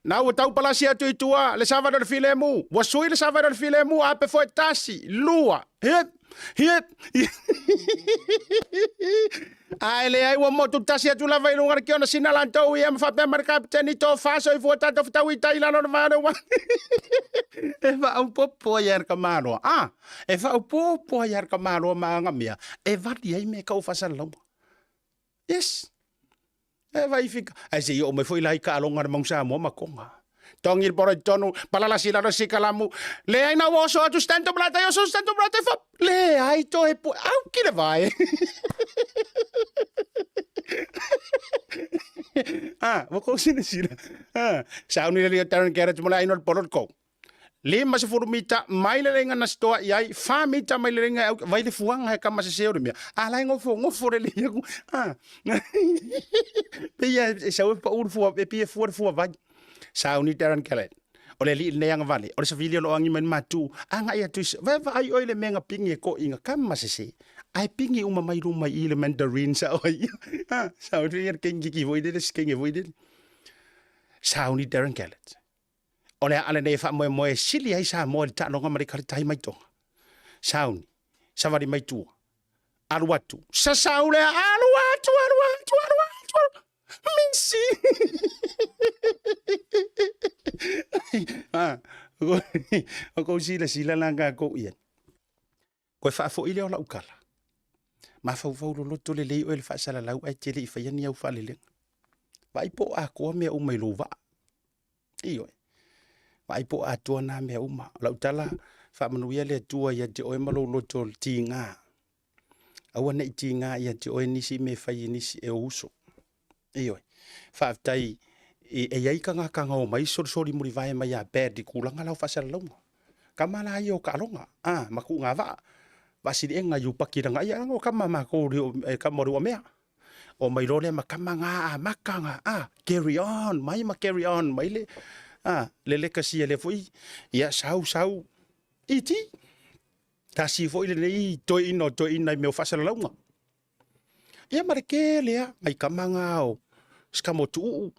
[SPEAKER 1] Na ua tau palasi atu i tua le savali o le filemu. Ua sui le savali o le filemu a pe foe tasi, lua, hip, hip. Ae leai ua motu tasi atu lava i luga le keona sina latou ia ma faapea mai le kapiteni tofa soifua tatou fetau i tai i lalo o le vai o le uafu. E faaopoopo ai lava le tamaloa. A, e faaopoopo ai lava le tamaloa ma ana mea e vali ai mea e tau o faasalalauga. Yes. E vai fika. Ai se i oo mai foi la i taaloga a le Manu Samoa ma Tonga. Tongi le polo i totonu, palalasi i lalo sikalamu. Leai na ua oso atu stand up latai, oso stand up latai fap. Leai toe pue. Au ki le vae. ah, ua kou silasila. Ah, sauni le lia Darren Garrett mo le aina o le polo le kou. 50 mita mai le leiga na stoa i ai, 4 mita mai le leiga e au, vai le fuaga he kama sese o le mea. A la e gofo, gofo le lei aku. A. Pei e sau e pau le fua, e pei e fua le fua vai. Sauni Darren Kellett. O le alii lenei agavale, o le savili o lo o agi mai le matu, agai atu i se, vae vaai oe i le mea na pigi e toeaiina, kama sese. Ae pigi uma mai luma i i le mandarin sa oe ia. Ha, sauni ia le kengiki foi lele, se kenge foi lele. Sauni Darren Kellett. O le aa lenei e faamoemoe e sili ai Samoa i le taaloga ma le kaletai mai Tonga. Sauni, savali mai tua. Alu atu. Sasau lea, alu atu, alu atu, alu atu, alu. Misi! Ah, o kou silasila la kākou i ai. Koe faafoi lea o lau tala. Mafaufau loloto lelei oe i le faasalalau ae te le i faia ni au faalelega. Vaai po o atoa mea uma i lou vaa. Ioe. Vaai po o atoa nā mea uma. O lau tala, Faamanuia le Atua ia te oe ma lou loto tiga. Aua ne i tiga ia te oe nisi mea e fai e nisi e ou uso. Ioe. Faafetai e i ai tagata na omai solisoli mulivae mai ia Bad i tulaga la o faasalalauga. Kama la ia o taaloga, a, ma tuuga vaa, vaasiliega i upaki laga ia, leaga o kama a matou e kama o le uamea. Omai loa lea ma kama na amata na, a, carry on mai ma carry on mai le, a, le legacy a lea foi, ia sau sau, iti. Tasi foi lenei toeaina o toeaina i mea o faasalalauga. Ia ma le tele lava, nai tama na o si tama o Tuuu,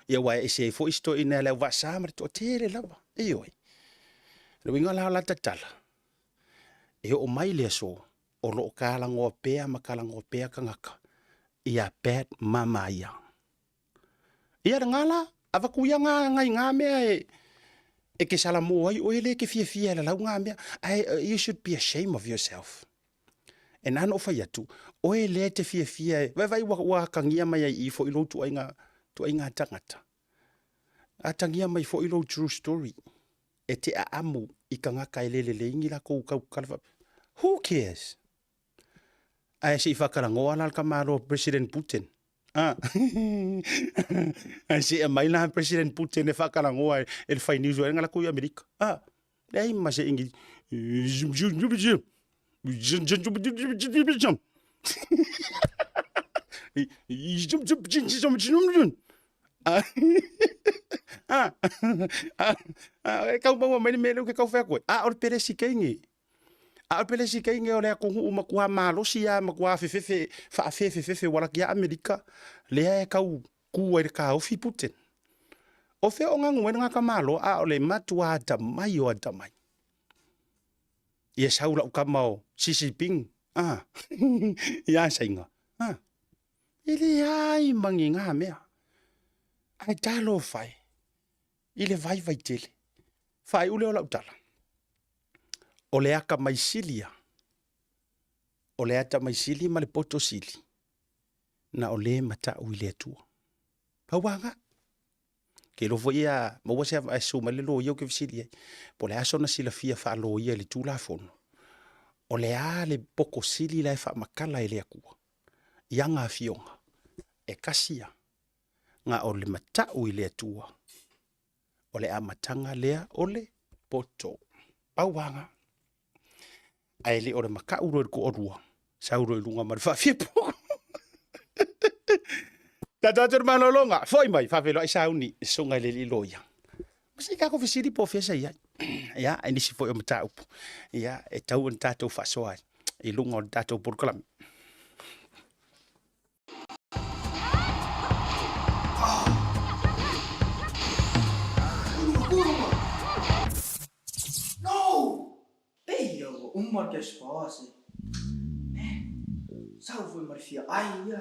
[SPEAKER 1] ia aua e ese ai foi si toeaina ia Leauvaasa ma le toatele lava. Ioe. O le uiga la o la ta tala, e oo mai le aso, o lo o talanoa pea ma talanoa pea tagata ia Pat Mamaia. Ia lena la, avatu ia na nai na mea e, e ke salamo ai oe lea e ke fiafia e lalau na mea. Ae you should be ashamed of yourself. E nā na ou fai atu, oe lea e te fiafia e, vaivai ua, ua atagia mai ai i i foi lou tuaiga, tuaiga tagata. Atagia mai foi lou true story. E te aamu i tagata e le lelei ni lakou tautala faapea. Who cares? Ae se i faatalanoa la le tamaloa President Putin. Ah. Ae se i aumai la President Putin e faatalanoa e, e le fai news ai na latou i Amerika. Ah. Leai ma se ingi. Ah. Ah. Ah. E kau maua mai le mea lea ou te tau fai atu ai. A o le Peresikeni. A o le Peresikeni o le atunuu matua malosi lava, matua fefefe, faafefefefe ua laki lava Amerika, lea e tau tu ai i le taofi Putin. O fea o ganu ai le gata Malo, a o le matua atamai o atamai. Ia sau lau tama o Xi Jinping, ah, ia Saina, ah. E leai ma ni ngā mea. Ae talofa e, i le vaivai tele. Faaiu lea o lau tala, o le atamai sili ia, o le atamai sili ma le poto sili, na o le matau i le Atua. Pau lava na. Ke iloa foi a maua se ae susu mai le loia ou te fesili ai, po o le a sona silafia faaloia i le Tulafono, o le a le poto sili la e faamatala e le Atua i ana afioga, e tasi ia, na o le matau i le Atua, o le amataga lea o le poto. Pau lava na. Ae le o le makaʻu loa i le toalua, sau loa i luga ma le faafiapo. Tatou atu i le malologa, foi mai, faafeiloai sauni, susuga i le alii loia. Ma se i tatou fesili po o fea sa i ai. Ia, i nisi foi o mataupu, ia, e tau ona tatou faasoa ai i luga o le tatou polokalame.
[SPEAKER 5] No! Pei ua uma le cash power se. Eh, sau foi ma le fia ai ia.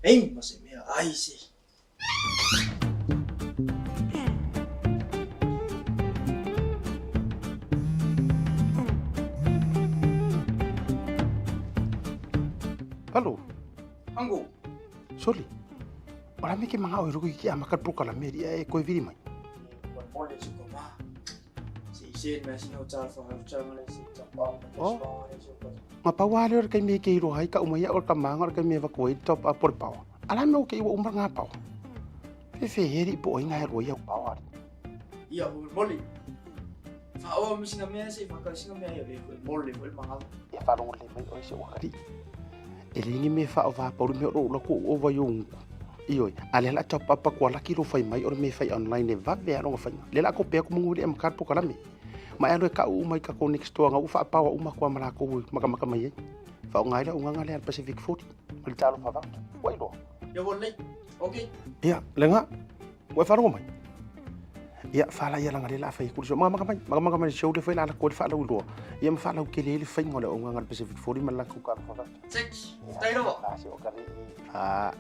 [SPEAKER 5] Ei, ma se mea ai se.
[SPEAKER 1] Halo.
[SPEAKER 5] Ango.
[SPEAKER 1] Soli. O la mea ke mangao i roko ki a maka polokalame ria e koe vili mai. Ma pau lava lea o le taimi e ke iloa ai kau mai au o le tamaga o le taimi e avatu ai top up o le power. A la mea o ke ua uma ngā power. Fefe he ri po o inga he rua ia power.
[SPEAKER 5] Ia, moli. Whaoa mo sina mea se whakau sina mea ia le koe mole koe mangawa.
[SPEAKER 1] Ia whalongo le mai oi se wakari. E le ngi me wha o wha pauri me o la ko o vai o ngu. Ioi, a le la top up kua laki lo fai mai o le me fai online e vave a longa fai. Le la ko pea ko mungu le ma ka kalame. Ma e alu e ka'u uma i ka next door nga ua faapaoa uma koa ma lakou i makamaka mai ai. Faaaoga ai le augaga lea a le Pacific 40 ma le talofa vave. Ua iloa.
[SPEAKER 5] Ia ua lelei. Ok.
[SPEAKER 1] Ia, lena, ua e faalogo mai? Ia, fala ia laga lea la fai aku le show. Makamaka mai, makamaka mai le show lea foi la alako ai le faalauiloa. Ia ma faalautele ai le faiga o le auaunaga a le Pacific 40 ma le latou talofa vave.
[SPEAKER 5] Six. Faafetai lava.
[SPEAKER 1] La se o ka le. Ah.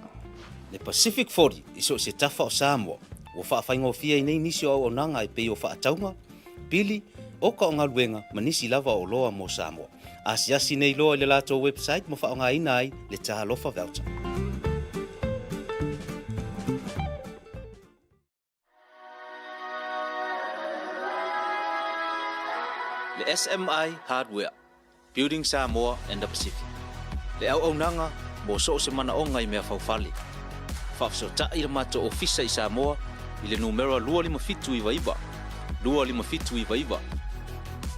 [SPEAKER 6] Le Pacific 40 i so o se tafa o Samoa, ua faafaigofie ai nei nisi o auaunaga e pei o faatauga, pili, Oka o galuega ma nisi lava o oloa mo Samoa. Asiasi nei loa i le latou website ma faaaogaina ai le Talofa Voucher. Le SMI Hardware, Building Samoa and the Pacific. Le auaunaga mo so o se manaoga i mea faufale. Faafesootai le matou ofisa i Samoa i le numera 25799, 25799.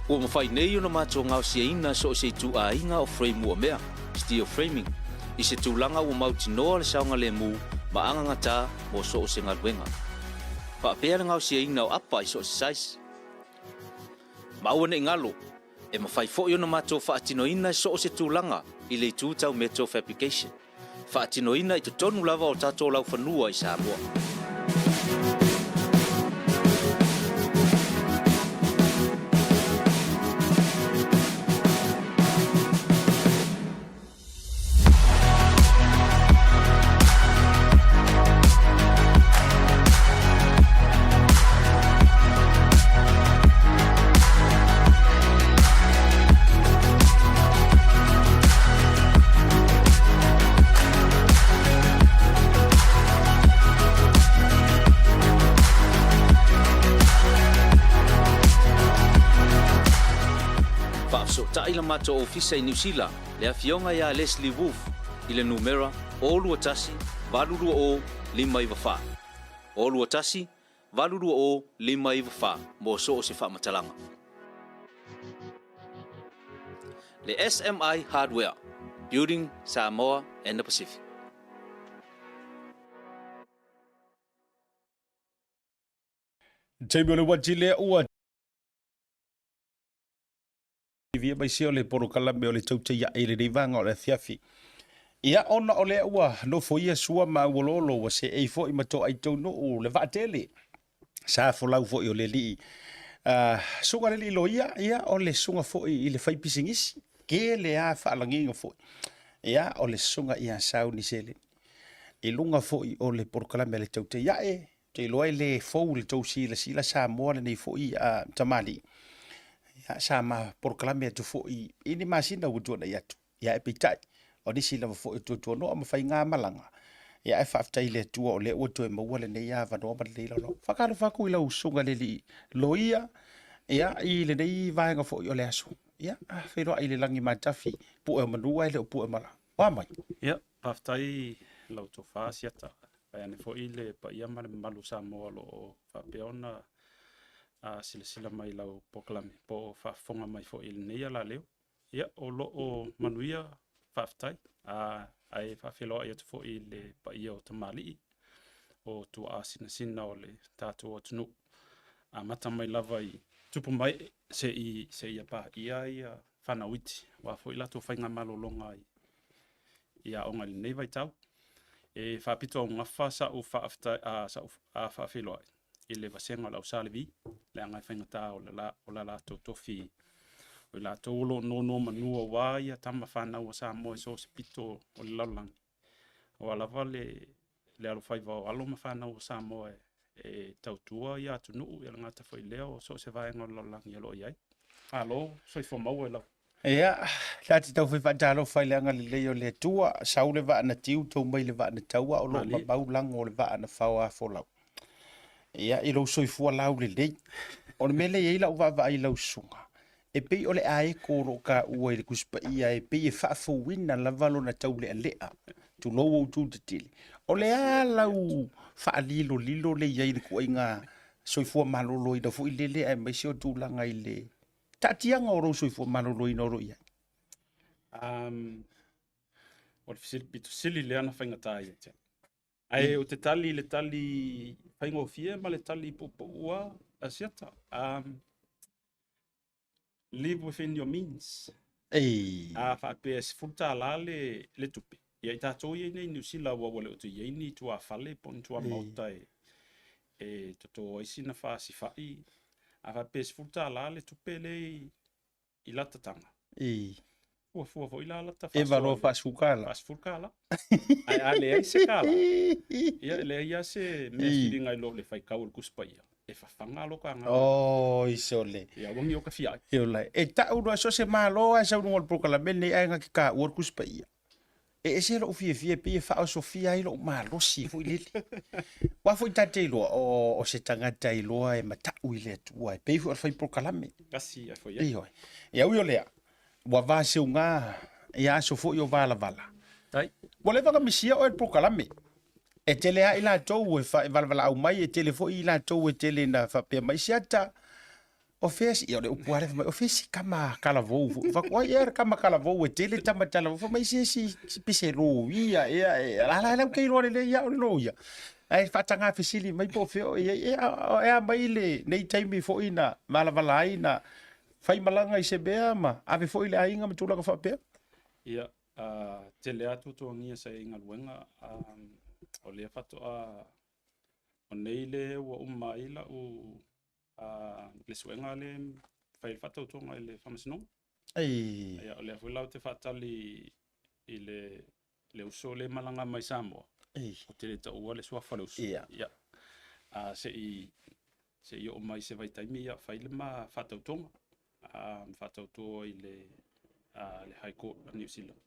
[SPEAKER 6] Ua mafai nei ona matou gaosiaina so o se ituaiga o frame uamea, steel framing, i se tulaga ua mautinoa le saogalemu ma agagatā mo so o se galuega. Faapea le gaosiaina o apa i so o se size. Ma aua ne i galo, e mafai foi ona matou faatinoina i so o se tulaga i le itu tau metal fabrication, faatinoina i totonu lava o tatou laufanua i Samoa. Faafesootai la matou ofisa i Niu Sila le afioga ia Leslie Wolfe i le numera 021 820 594, 021 820 594 mo so o se faamatalaga. Le SMI Hardware, Building Samoa and the Pacific.
[SPEAKER 1] Taimi o le uati lea ua TV aemaise o le polokalame o le tautaiaʻe i lenei vaega o le afiafi. Ia, ona o lea ua nofoia sua ma auoloolo ua seei foi ma toai taunuu le vaatele. Sa folau foi o le alii. Uh, suga le alii loia, ia, o le suga foi i le fai pisinisi. Kele a faalagiga foi. Ia, o le suga ia Sauni Seleni. I luga foi o le polokalame a le tautaiaʻe, te iloa e le fou i le tou silasila Samoa lenei foi a tamalii. Ia, sa ma polokalame atu foi i ni masina ua tuanai atu. Ia, e peitai, o nisi lava foi o tuatuanoa ma faiga malaga. Ia, ae faafetai i le Atua o lea ua toe maua lenei avanoa ma lenei laolao. Faatalofa atu i lau susuga i le alii loia, ia, i lenei vaega foi o le aso. Ia, feiloai i le lagi matafi, pue o manu ae le o pue mala. O a mai?
[SPEAKER 7] Ia, faafetai lau tofa Asiata. Vaeane foi le paia ma le mamalu o Samoa o lo o faapea ona silasila mai i lau polokalame po o faafofoga mai foi i lenei alaleo. Ia, o lo o manuia, faafetai. Ae faafeiloai atu foi i le paia o tamalii, o tuaa sinasina o le tatou atunuu. Amata mai lava i tupu ma ee seia paia ia fanau iti, aua foi latou faigamalologa i aoga i lenei vaitau. E faapito augafa sa'u faafetai, sa'u faafeiloai i le vasega o le au Sa Levi, leaga e faigata o le latou tofi o i latou o lo o nonomanu aua ia tama fanau a Samoa i so o se pito o le lalolagi, aua lava le alofaiva o alo ma fanau a Samoa e tautua ia atunuu, e le gata foi i lea o so o se vaega o le lalolagi o lo o i ai. Malo, soifua maua i lau.
[SPEAKER 1] Ia, ta te taufai faatalofa i le agalelei o le Atua, sau le vaa na tiu, tou mai le vaa na taua, o lo o mamau lago o le vaa na fao afolau. Ia, i lou soifua laulelei. O le mea lea e i ai lau vaavaai i lau susuga, e pei o le aeko o lo o taua i le Tusi Paia e pei e faafouina lava lona taulealea, tulou ou tu tetele. O le a lau faalilolilo le i ai i le ituaiga soifua maloloina foi lele aemaise o tulaga i le taatiaga o lou soifua maloloina o lo o i ai?
[SPEAKER 7] O le fesili pito sili lea na faigata ia te au. Ae ou te tali i le tali faigofie ma le tali puupuu lava a Asiata. Live within your means.
[SPEAKER 1] Ei.
[SPEAKER 7] A faapea e $10 le, le tupe. Ia i tatou ia i nei Niu Sila ua ua le o toe i ai ni tuafale po o ni tuamaota e, e toto ai sina faasifai. A faapea e $10 le tupe le i, i lata taga.
[SPEAKER 1] Ei.
[SPEAKER 7] Fuafua foi la lata
[SPEAKER 1] E valoa faasefulu
[SPEAKER 7] tala. Ae a leai se kala, ia e leai lava se mea filiga i lo le faitau o le Tusi Paia. E fafaga lo ka agaga.
[SPEAKER 1] Oi sole.
[SPEAKER 7] Ia aua ne i o ka fia ai.
[SPEAKER 1] E ola e. E ta'u loa so o se Malo lava e sau i luga o le polokalame lenei ae na te taua le Tusi Paia. E ese lo'u fiafia e pei e faaosofia ai lo'u malosi foi lele. Aua foi ta te iloa, o, o se tagata iloa e mata'u i le Atua e pei foi o le fai polokalame.
[SPEAKER 7] Tasi ae foi ai.
[SPEAKER 1] Ioe. Ia ui o lea, ua vaseuga ia aso foi o valavala.
[SPEAKER 7] Tai.
[SPEAKER 1] Ua leva ona misia oe i le polokalame. E tele lava i latou e faevalavalaau mai, e tele foi i latou e tele ina faapea mai, Siata, o fea si, ia o le upu lava lea fai mai, o fea si tama talavou foi. Ou fai atu, ai ea le tama talavou, e tele tama talavou. Fai mai, se si, si pese loia ea, e, la la la ou te iloa lelei au o le loia. Ae faataga fesili mai po o fea o i ai, ea, e a mai lenei taimi foi na valavala ai na fai malaga i se mea ma ave foi le aiga ma tulaga faapea?
[SPEAKER 7] Ia, tele lava tuatuagia sa i ai i galuega, o lea faatoa, o nei le ua uma ai lau le suega lea e fai ai le faatautoga i le faamasinoga.
[SPEAKER 1] Ei.
[SPEAKER 7] Ia, o lea foi la ou te faatali i le, le uso lea e malaga mai Samoa.
[SPEAKER 1] Ei.
[SPEAKER 7] Ou te le taua le suafa o le uso.
[SPEAKER 1] Ia.
[SPEAKER 7] Ia. Se i se i oo mai se vaitaimi ia fai le ma faatautoga. Faatauto i le, le High Court a New Zealand.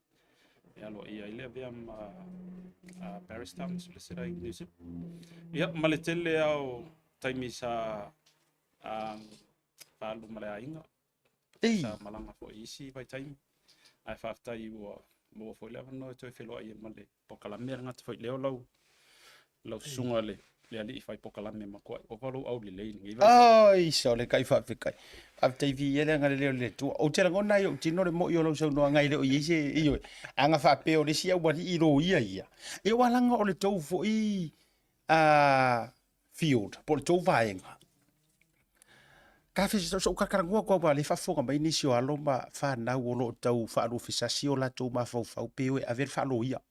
[SPEAKER 7] E aloaia ai le avea ma barrister ma solicitor i New Zealand. Ia, ma le tele lava o taimi sa faaalu ma le aiga.
[SPEAKER 1] Ei.
[SPEAKER 7] Sa malaga foi i isi vaitaimi. Ae faafetai ua maua foi le avanoa e toe feiloai ai ma le polokalame a le gata foi lea o lau lau susuga le le alii fai polokalame matuai ova lou aulelei i lenei vaitau.
[SPEAKER 1] Oi, sole kai faafetai. Faafetai viia le agalelei o le Atua. Ou te lagona ai i ou tino le moi o lau saunoaga e le o i ai se ioe. A na faapea o le isi aualii loia ia, ia ua laga o le tou foi field po o le tou vaega. Ka fe so'u talatalanoa atu aua o lea e faafofoga mai nisi o alo ma fanau o lo o tau faaluafesasi o latou mafaufau pe o e ave le faaloia.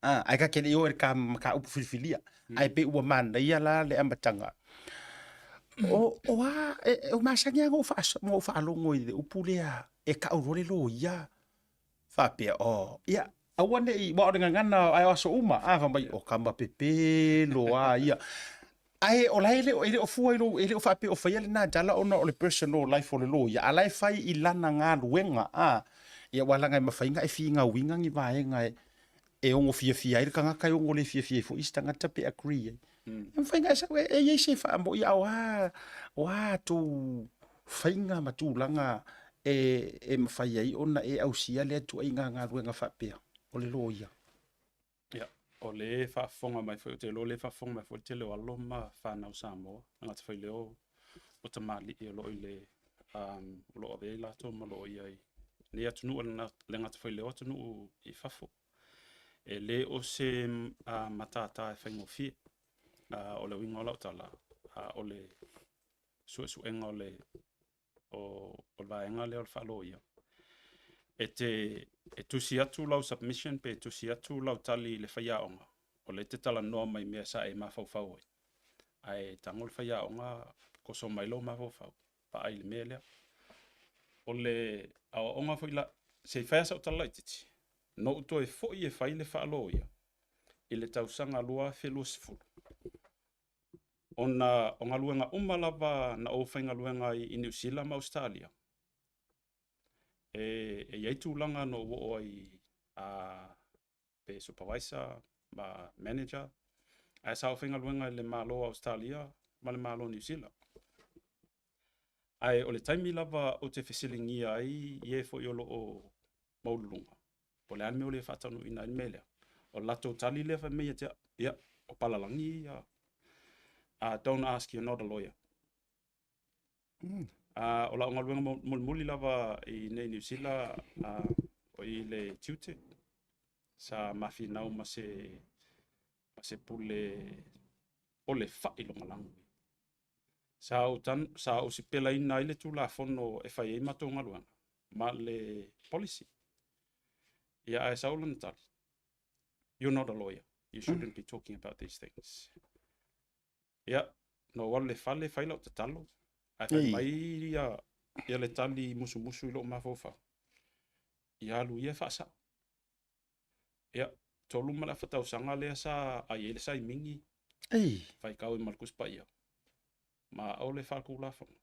[SPEAKER 1] A, ae ta te le i oo i le ta mataupu filifilia. Ae pei ua manaia la le amataga. O, o a, e, o masani lava ona ou faas, ona ou faalogo i le upu lea e tau loa le loia faapea, oh, ia, aua ne i, aua o le gagana ae o aso uma, a, fai mai, o tama pepelo lava ia. Ae o la e le o, e le o fua i lou, e le o faapea o faia lena tala ona o le personal life o le loia, a o la e fai i lana galuega, a. Ia aua leaga e mafai ona e finauina ni vaega e, e ono fiafia ai le tagata, e ono le fiafia ai foi isi tagata pe agree ai. E mafai ona e sau e, e i ai se faamoia, a o a, o a tou faiga ma tulaga e, e mafai ai ona e ausia lea ituaiga galuega faapea o le loia.
[SPEAKER 7] Ia, o lea e faafofoga mai foi, ou te iloa o lea e faafofoga mai foi le tele o alo ma fanau Samoa, e le gata foi i lea o tamalii o lo o i le, o lo o avea i latou ma loia i lenei atunuu, e le gata foi i lea o atunuu i fafo. E le o se matata e faigofie. O le uiga o lau tala, o le suesuega o le o le vaega lea o le faaloia, e te e tusi atu lau submission pe tusi atu lau tali i le faiaoga, o lea e te talanoa mai mea sa e mafaufau ai, ae tago le faiaoga koso mai lou mafaufau, vaai i le mea lea. O le aoaoga foi la, se i fai lava sau tala laitiiti, na ou toe foi e fai le faaloia i le tausaga 2020. Ona o galuega uma lava na ou faigaluega ai i Niu Sila ma Ausetalia, e, e i ai tulaga na ou oo ai a, pe supervisor ma manager, ae sa ou faigaluega i le Malo o Ausetalia ma le Malo o Niu Sila. Ae o le taimi lava ou te fesiligia ai i e foi o lo o maualuluga, po o le a le mea ua le faataunuuina ai le mea lea. O le latou tali lea fai mai ia te au, ia, o palalagi ia, don't ask, you're not a lawyer. O lau galuega mulimuli lava i inei i Niu Sila, o i le tiute, sa mafinau ma se, ma se pule o le faailogalanu. Sa ou, tan, sa ou sipelaina ai le Tulafono e fai ai matou galuega ma le policy. Ia, ae sau lana tali, You're not a lawyer. You shouldn't be talking about these things. Ia, na ou alu i le fale fai lau tatalo, ae fai mai ia, ia le tali musumusu i lou mafaufau. Ia alu ia e faasao. Ia, 3 ma le afa tausaga lea sa ai ai le saimigi.
[SPEAKER 1] Ei.
[SPEAKER 7] Faitau ai ma le Tusi Paia. Ma ʻaʻole faaletulafono.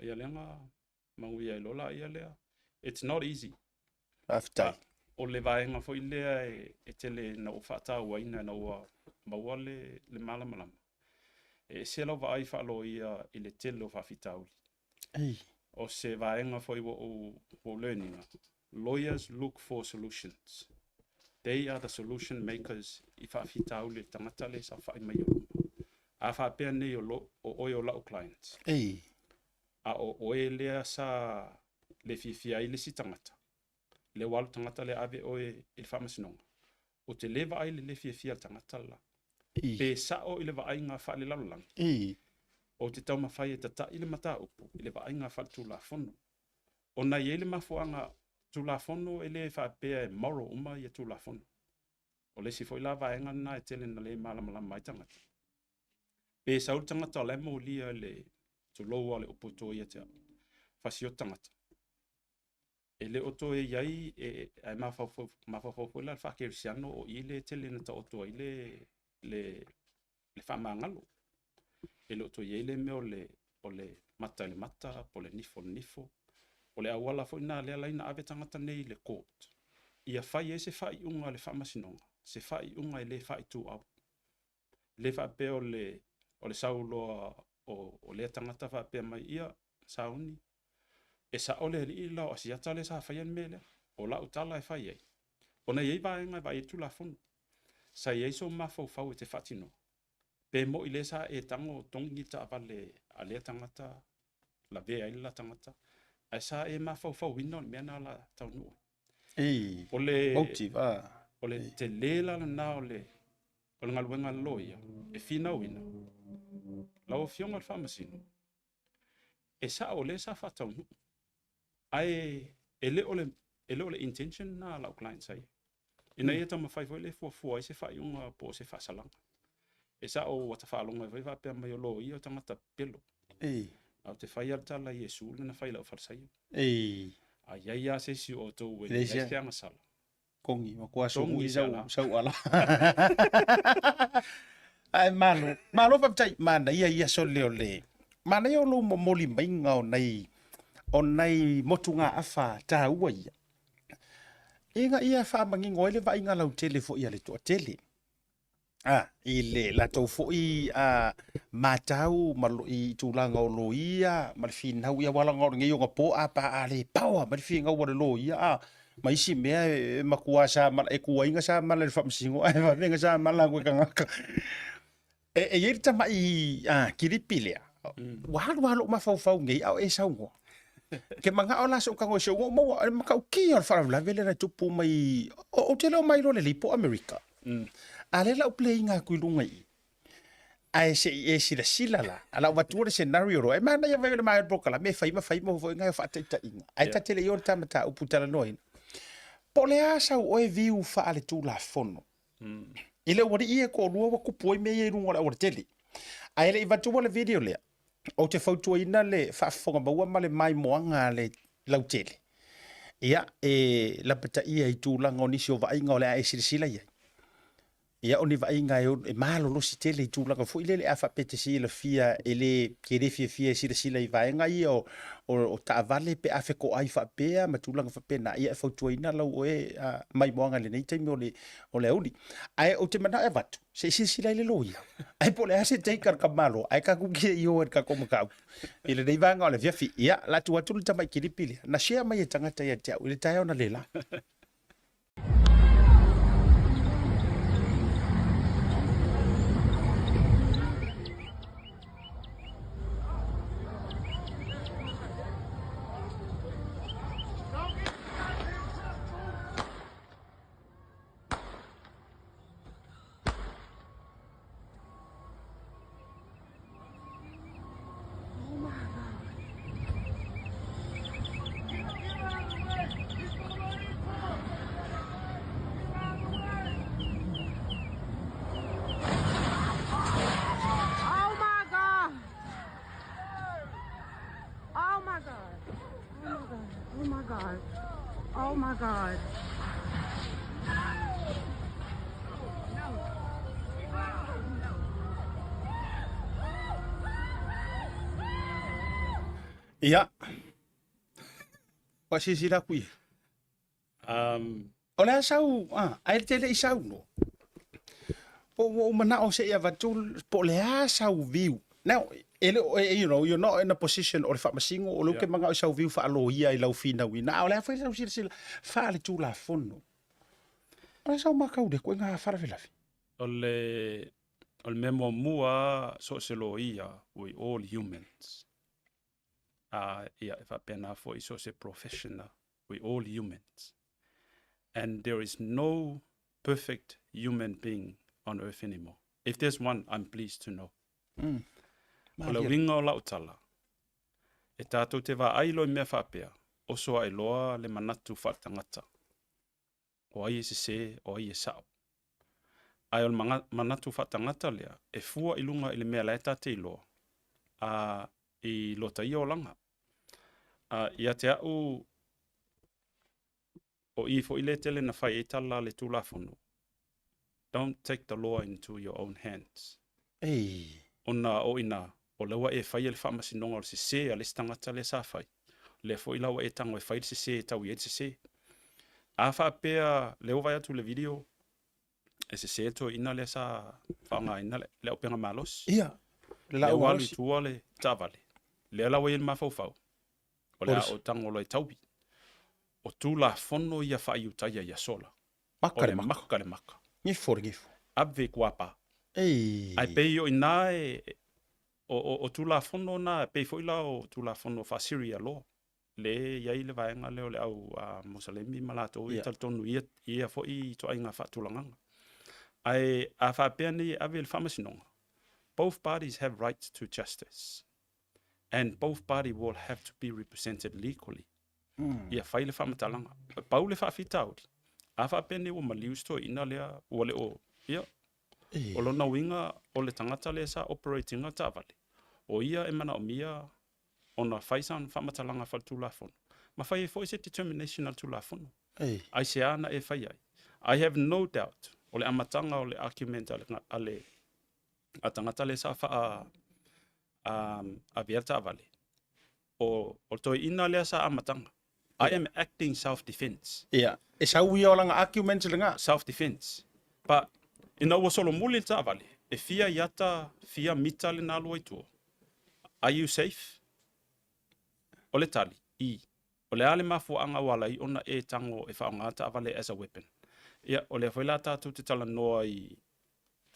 [SPEAKER 7] Ia lea manuia ai loa laia lea. It's not easy.
[SPEAKER 1] Faafetai.
[SPEAKER 7] O le vaega foi lea e tele ina ou faatauaina ina ua maua le malamalama, e ese lau vaai faaloia i le tele o faafitauli.
[SPEAKER 1] Ei.
[SPEAKER 7] O se vaega foi ua ou learn ina, lawyers look for solutions. They are the solution makers i faafitauli e le tagata lea e saofai mai i ou luma. A faapea nei o oe o lau client.
[SPEAKER 1] Ei.
[SPEAKER 7] A o oe lea sa le fiafia ai le isi tagata, lea ua alu le tagata lea ave oe i le faamasinoga, ou te le vaai i le le fiafia o le tagata le la. Pe sao i le vaaiga faalelalolagi, ou te taumafai e tata'i le mataupu i le vaaiga faaletulafono. Ona e i ai le mafuaaga Tulafono e le faapea e moral uma ia Tulafono. O le isi foi la vaega lena e tele ina le malamalama ai tagata. Pe sau le tagata o la e molia le, tulou lava o le upu e to ia te au, fasioti tagata. E le o toe i ai, ae mafaufau foi la le faakerisiano o i lea e tele ina taoto ai le, le, le faamagalo. E le o toe i ai le mea o le, o le mata i le mata po o le nifo i le nifo. O le auala foi lena lea e ala ai ona ave tagata nei i le court, ia fai ai se faaiuga a le faamasinoga, se faaiuga e le faaituau. Le faapea o le, o le sau loa o, o lea tagata faapea mai, ia, sauni, e sao le alii la o Asiata lea sa faia le mea lea. O lau tala e fai ai, ona e i ai vaega e vaai ai le Tulafono. Sa i ai sou mafaufau e te faatinoa, pe moi lea sa e tago togi le taavale a lea tagata, lavea ai le la tagata, ae sa e mafaufauina o le mea lena o le a taunuu ai.
[SPEAKER 1] Ei,
[SPEAKER 7] O le,
[SPEAKER 1] motive, ah.
[SPEAKER 7] o le tele la lena o le, o le galuega a le loia e finauina lau Afioga i le Faamasino, e sao o lea sa faataunuu, ae e le o le, e le o le intention lena a lau client sa i ai, ina ia taumafai foi lea e fuafua ai se faaiuga po o se faasalaga. E sao ua ta faalogo ai foi faapea mai o loia o tagata pepelo.
[SPEAKER 1] Ei.
[SPEAKER 7] Ae ou te fai lava le tala i Iesu lea na fai i le aufalesaio.
[SPEAKER 1] Ei.
[SPEAKER 7] A i ai lava se isi o outou e leai se agasala,
[SPEAKER 1] Kongi, matua
[SPEAKER 7] Tongi
[SPEAKER 1] soui
[SPEAKER 7] se
[SPEAKER 1] sau,
[SPEAKER 7] ala.
[SPEAKER 1] sau ala. Ae malo, malo faafetai, manaia ia sole o le, manaia o lou momoli maiga o nai, o nai motugaafa taua ia. Ina ia faamanino ai le vaaiga lautele foi a le toatele. A, i le latou foi a, matau ma lo, i tulaga o loia ma le finau ia aua leaga o lenei onapo a pa a le paoa mai le finau a le loia a, ma isi mea e matua sa mala e tuai ona sa mala i le faamasino ae vave ona sa mala atu e tagata. E, e i ai le tamai a, kilipi lea, ua alu lava lou mafaufau nei a o e saunoa. Ke manao la so'u tago i si ou nuu maua, o le matautia o le faalavelave lea na tupu mai, ou te le o mailoa lelei po o Amerika. A lea la ou play ina atu i luga i i. Ae se i e silasila la, a la ou avatua le scenario loa, e manaia vai o le maea o le polokalame e fai ma fai ma foi nai o faataitaiga. Ae ta te le i o le ta mataupu talanoaina. Po o le a sau oe viu faaletulafono i le ualii e toalua ua tupu ai mea ia i luga o le aualatele. Ae le i avatua le video lea, ou te fautuaina le faafofoga maua ma le maimoaga a le lautele, ia, e lapataia i tulaga o nisi o vaaiga o le a e silasila i ai. Ia, o ni vaaiga e, e malolosi tele i tulaga foi lele, a faapea e te silafia e le, e le fiafia e silasila i vaega ia o, o, o taavale pe a fetoai faapea ma tulaga faapena, ia e fautuaina lau oe a, maimoaga i lenei taimi o le, o le aoauli. Ae ou te manao e avatu, se i silasila i le loia. Ae po o le a se take a le tamaloa, ae tatou te le i o ai i le tatou mataupu i lenei vaega o le afiafi. Ia, o le a tuu atu le tamai kilipi lea, na share mai e tagata ia te au i le taeao analeila.
[SPEAKER 8] Oh my God. Oh my God. Oh my God. Oh my God. Oh my God.
[SPEAKER 1] Ia. Ua silasila atu i ai. O le a sau, ah, ae te le i saunoa. Po ua ou manao se i avatu po o le a sau view. Now, e le o, you know, you're not in a position o le faamasino, o lea ou te manao i sau view faaloia i lau finauina, a o le a foi sau silasila faaletulafono. O le a sau matau i lea ituaiga faalavelave?
[SPEAKER 7] O le, o le mea muamua so o se loia, we all humans. A, ia, e faapena foi so o se professional, we all humans. And there is no perfect human being on earth anymore. If there's one, I'm pleased to know. Mm. O le uiga o lau tala, e tātou te vaai loa i mea faapea, oso ae loa le manatu faaletagata. O ai e sesē, o ai e sa'o. Ae o le manatu faatagata lea, e fua i luga i le mea la e ta te iloa, a i lota ia olaga. A ia te a'u, o i foi lea tele na fai ai tala a le Tulafono, Don't take the law into your own hands.
[SPEAKER 1] Ei.
[SPEAKER 7] Ona o ina, o lea ua e faia le faamasinoga o le sese a le isi tagata lea sa fai, lea foi la ua e tago e fai le sese e tau i ai le sese. A faapea, lea ua vaai atu i le video, e sese le toeaina lea sa faaaogaina le, le auupega malosi.
[SPEAKER 1] Ia, le
[SPEAKER 7] Lea
[SPEAKER 1] laau
[SPEAKER 7] ua alu i
[SPEAKER 1] malosi.
[SPEAKER 7] tua le taavale, lea la ua i ai le mafaufau, o le a ou tago loa e taui. O Tulafono ia faa-Iutaia i aso la.
[SPEAKER 1] Maka
[SPEAKER 7] O
[SPEAKER 1] le
[SPEAKER 7] le
[SPEAKER 1] maka.
[SPEAKER 7] maka le maka.
[SPEAKER 1] Gifo le gifo.
[SPEAKER 7] Ave i kuapa.
[SPEAKER 1] Ei.
[SPEAKER 7] Ae pei o i ina e, o, o, o Tulafono na, pei foi la o Tulafono faa-Syria law, le e i ai le vaega lea o le au Musalemi ma latou e talitonu i ia, i ia foi ituaiga faatulagaga. Ae a faapea nei e ave i le faamasinoga, both parties have rights to justice and both party will have to be represented legally. Ia fai le faamatalaga. Pau le faafitauli, a faapea nei ua maliu si toeaina lea ua le o, ia, o lona uiga o le tagata lea sa operate ina taavale, o ia e manaomia ona fai sana faamatalaga faaletulafono ma fai ai foi se determination a le Tulafono. Aisea na e fai ai? I have no doubt o le amataga o le argument a le, a le a tagata lea sa faa avea le taavale, o, o le toeaina lea sa amataga. I am acting self defense.
[SPEAKER 1] Ia, e sau ia o lana argument lena.
[SPEAKER 7] Self defense. But ina ua solomuli le taavale, e fia iata, fia mita le nalua i tua. Are you safe? O le tali, i. O le a le mafuaaga ua ala ai ona e tago e faaaoga taavale as a weapon? Ia, o lea foi la tatou te talanoa i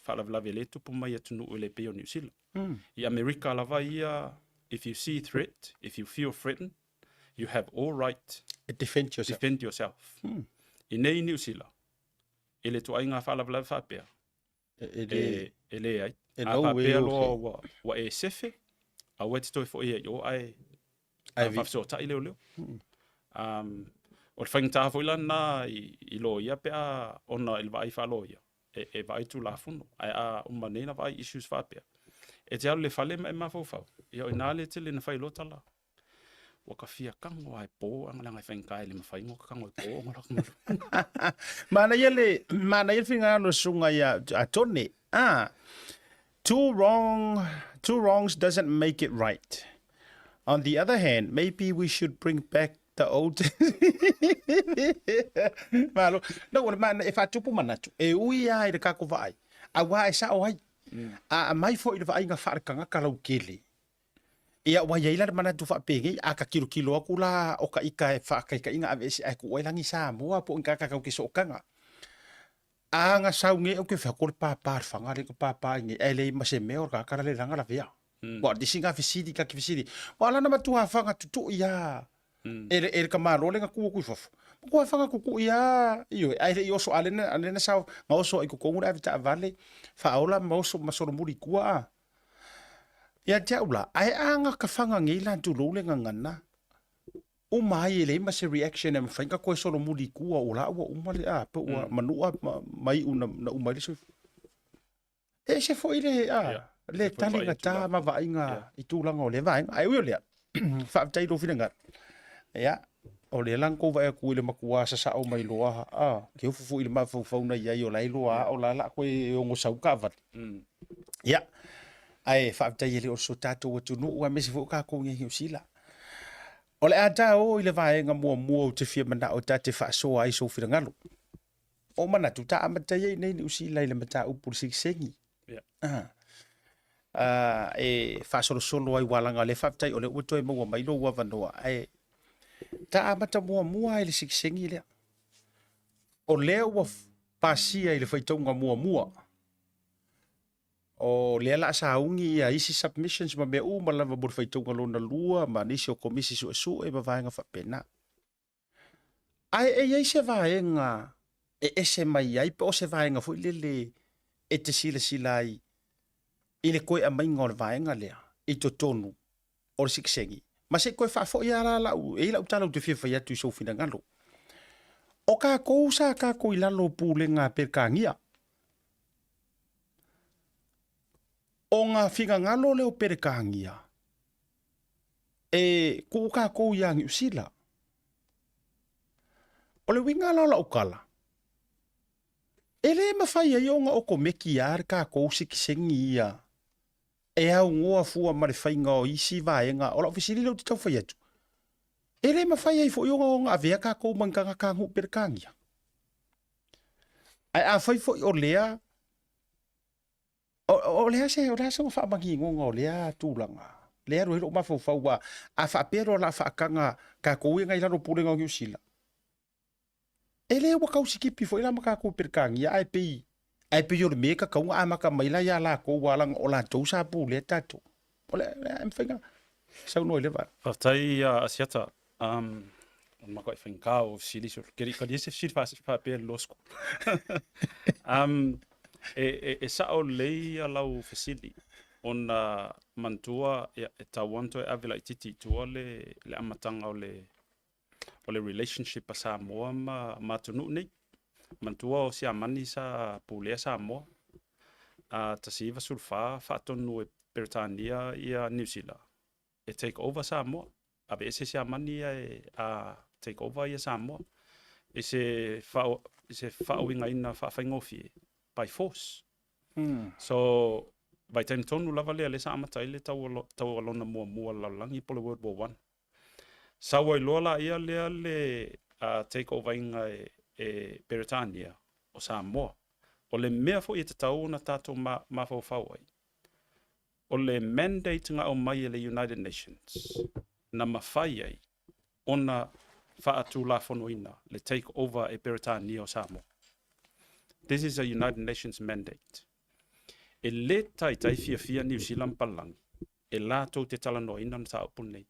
[SPEAKER 7] faalavelave lea e tupu mai i atunuu e le pei o Niu Sila. I Amerika lava ia, if you see threat, if you feel threatened, you have all right
[SPEAKER 1] E defend yourself.
[SPEAKER 7] defend yourself. I nei i Niu Sila, i le ituaiga faalavelave faapea,
[SPEAKER 1] E, e le,
[SPEAKER 7] e, e leai.
[SPEAKER 1] E
[SPEAKER 7] A
[SPEAKER 1] no way
[SPEAKER 7] faapea
[SPEAKER 1] o
[SPEAKER 7] loa
[SPEAKER 1] se-
[SPEAKER 7] ua, ua e sefe, aua e te toe foi ai i o, ae
[SPEAKER 1] Ae vi-
[SPEAKER 7] faafesootai leoleo. Um, o le faigata foi la lena i, i loia pe a ona i le vaai faaloia, e, e vaai tulafono, ae a uma nei na vaai issues faapea. E te alu i le fale ma e mafaufau, ia o ina le tele na fai loa tala. Ua ka fia kago a e po, anga leaga e faigata e le mafai ona ka kago e po ona lako malu.
[SPEAKER 1] Manaia le, manaia le finagalo o le susuga ia a Tone. Ah, two wrong, two wrongs doesn't make it right. On the other hand, maybe we should bring back the old Malo. No, o le mana, e faatupu manatu. E ui lava i le kako vaai. Aua e sao ai. A aumai foi i le vaaiga faaletagata lautele. Ia, ua i ai la le manatu faapenei, a ka kilokilo atu la o ka ika e faataitaiga aveese ae tuu ai lagi Samoa po o ni tagata tau te sootaga. A na sau nei au ke fai atu o le pāpā le faga lea na pāpā ai nei ae leai ma se mea o le tagata la le laga lavea. Ua o le isi na fesili ta te fesili, ua ala na matua faga tutui a e le, e le tamaloa lea na tu atu i fafo. Matua faga tutui a, ioe, ae le i oso, a lea na, lea na sao, na oso ai i totonu le ave taavale, faaola ma oso ma solomuli i tua a. Ia te au la, ae a na ka faga nei la tulou le gagana, uma ai e leai ma se reaction e mafai ona toe solomuli i tua o la ua uma le a, pe ua manua ma, ma iu na, na uma ai le soifua. E ese foi le, a, le tali gata ma vaaiga i tulaga o lea vaega. Ae ui o lea, faafetai i lou finagalo. Ia, o lea la na tou vaai atu i le matua sasao mai loa, a, ke ofu foi i le mafaufau na i ai o la e iloa a o la o le a toe ono sau taavale. Ia, ae faafetai e le o so tatou atunuu aemaise foi o tatou i Niu Sila. O le a ta oo i le vaega muamua ou te fia manao ta te faasoa ai sou finagalo. O manatu ta amata ai nei Niu Sila i le mataupu le sikisengi.
[SPEAKER 7] Yeah.
[SPEAKER 1] Ah. E faasolosolo ai ualaga o lea faafetai o lea ua toe maua mai lou avanoa ae ta amata muamua ai le sikisengi lea. O lea ua pasia i le faitauga muamua o lea la sauni ia isi submissions ma mea uma lava mo le faitauga lona lua ma nisi o komisi suesue ma vaega faapena. Ae e i ai se vaega e ese mai ai po o se vaega foi lele e te silasila ai i le toe aumaiga o le vaega lea i totonu o le sikisengi. Ma se i toe faafoi lava la lau, e i ai lau tala ou te fia fai atu i sou finagalo. O tatou sa tatou i lalo o pulega a Peretania. O ngā finagalo lea o Peretania, e tuu tatou ia Niu Sila. O le uiga la o lau tala, e le mafai ai ona okomeki lava le tatou sikisengi ia e aunoa fua ma le faiga o isi vaega. O lau fesili lea ou te tau fai atu, e le mafai ai foi ona avea tatou ma ni tagata nuu Peretania. Ae afai foi o lea, o le a se, o le a sona faamaninoga o lea tulaga? Lea e alu ai lou mafaufau aua a faapea loa o le a faataga tatou ia na i lalo o Pulega o Niu Sila, e le ua tau sikipi foi la ma tatou i Peretania ae pei ae pei o le mea e tatau ona amata mai la ia latou aua leaga o latou sa pulea tatou. O le a mafai ona saunoa i lea vaega?
[SPEAKER 7] Faafetai ia Asiata. O le matuai faigata o fesili solo. Ke talia se fesili faapea i le law school. E sao lelei ia lau fesili ona manatua e tatau ona toe ave laitiiti i tua le amataga o le relationship a Samoa ma atunuu nei. Manatua o Siamani sa pulea Samoa, 1914 faatonu e Peretania ia Niu Sila e take over Samoa, aveese Siamani ae take over ia Samoa i se faauigaina faafaigofie by force. So, vaitaimi tonu lava lea lea sa amata ai le taua lona muamua o le lalolagi po o le World War I. Sau ai loa laia lea le take over ina e Peretania o Samoa. O le mea foi e tatau ona tatou mafaufau ai, o le mandate na aumai e le United Nations na mafai ai ona faatulafonoina le take over e Peretania o Samoa. This is a United Nations mandate. E le taitai fiafia Niu Sila ma Palalagi e latou te talanoaina le mataupu lenei.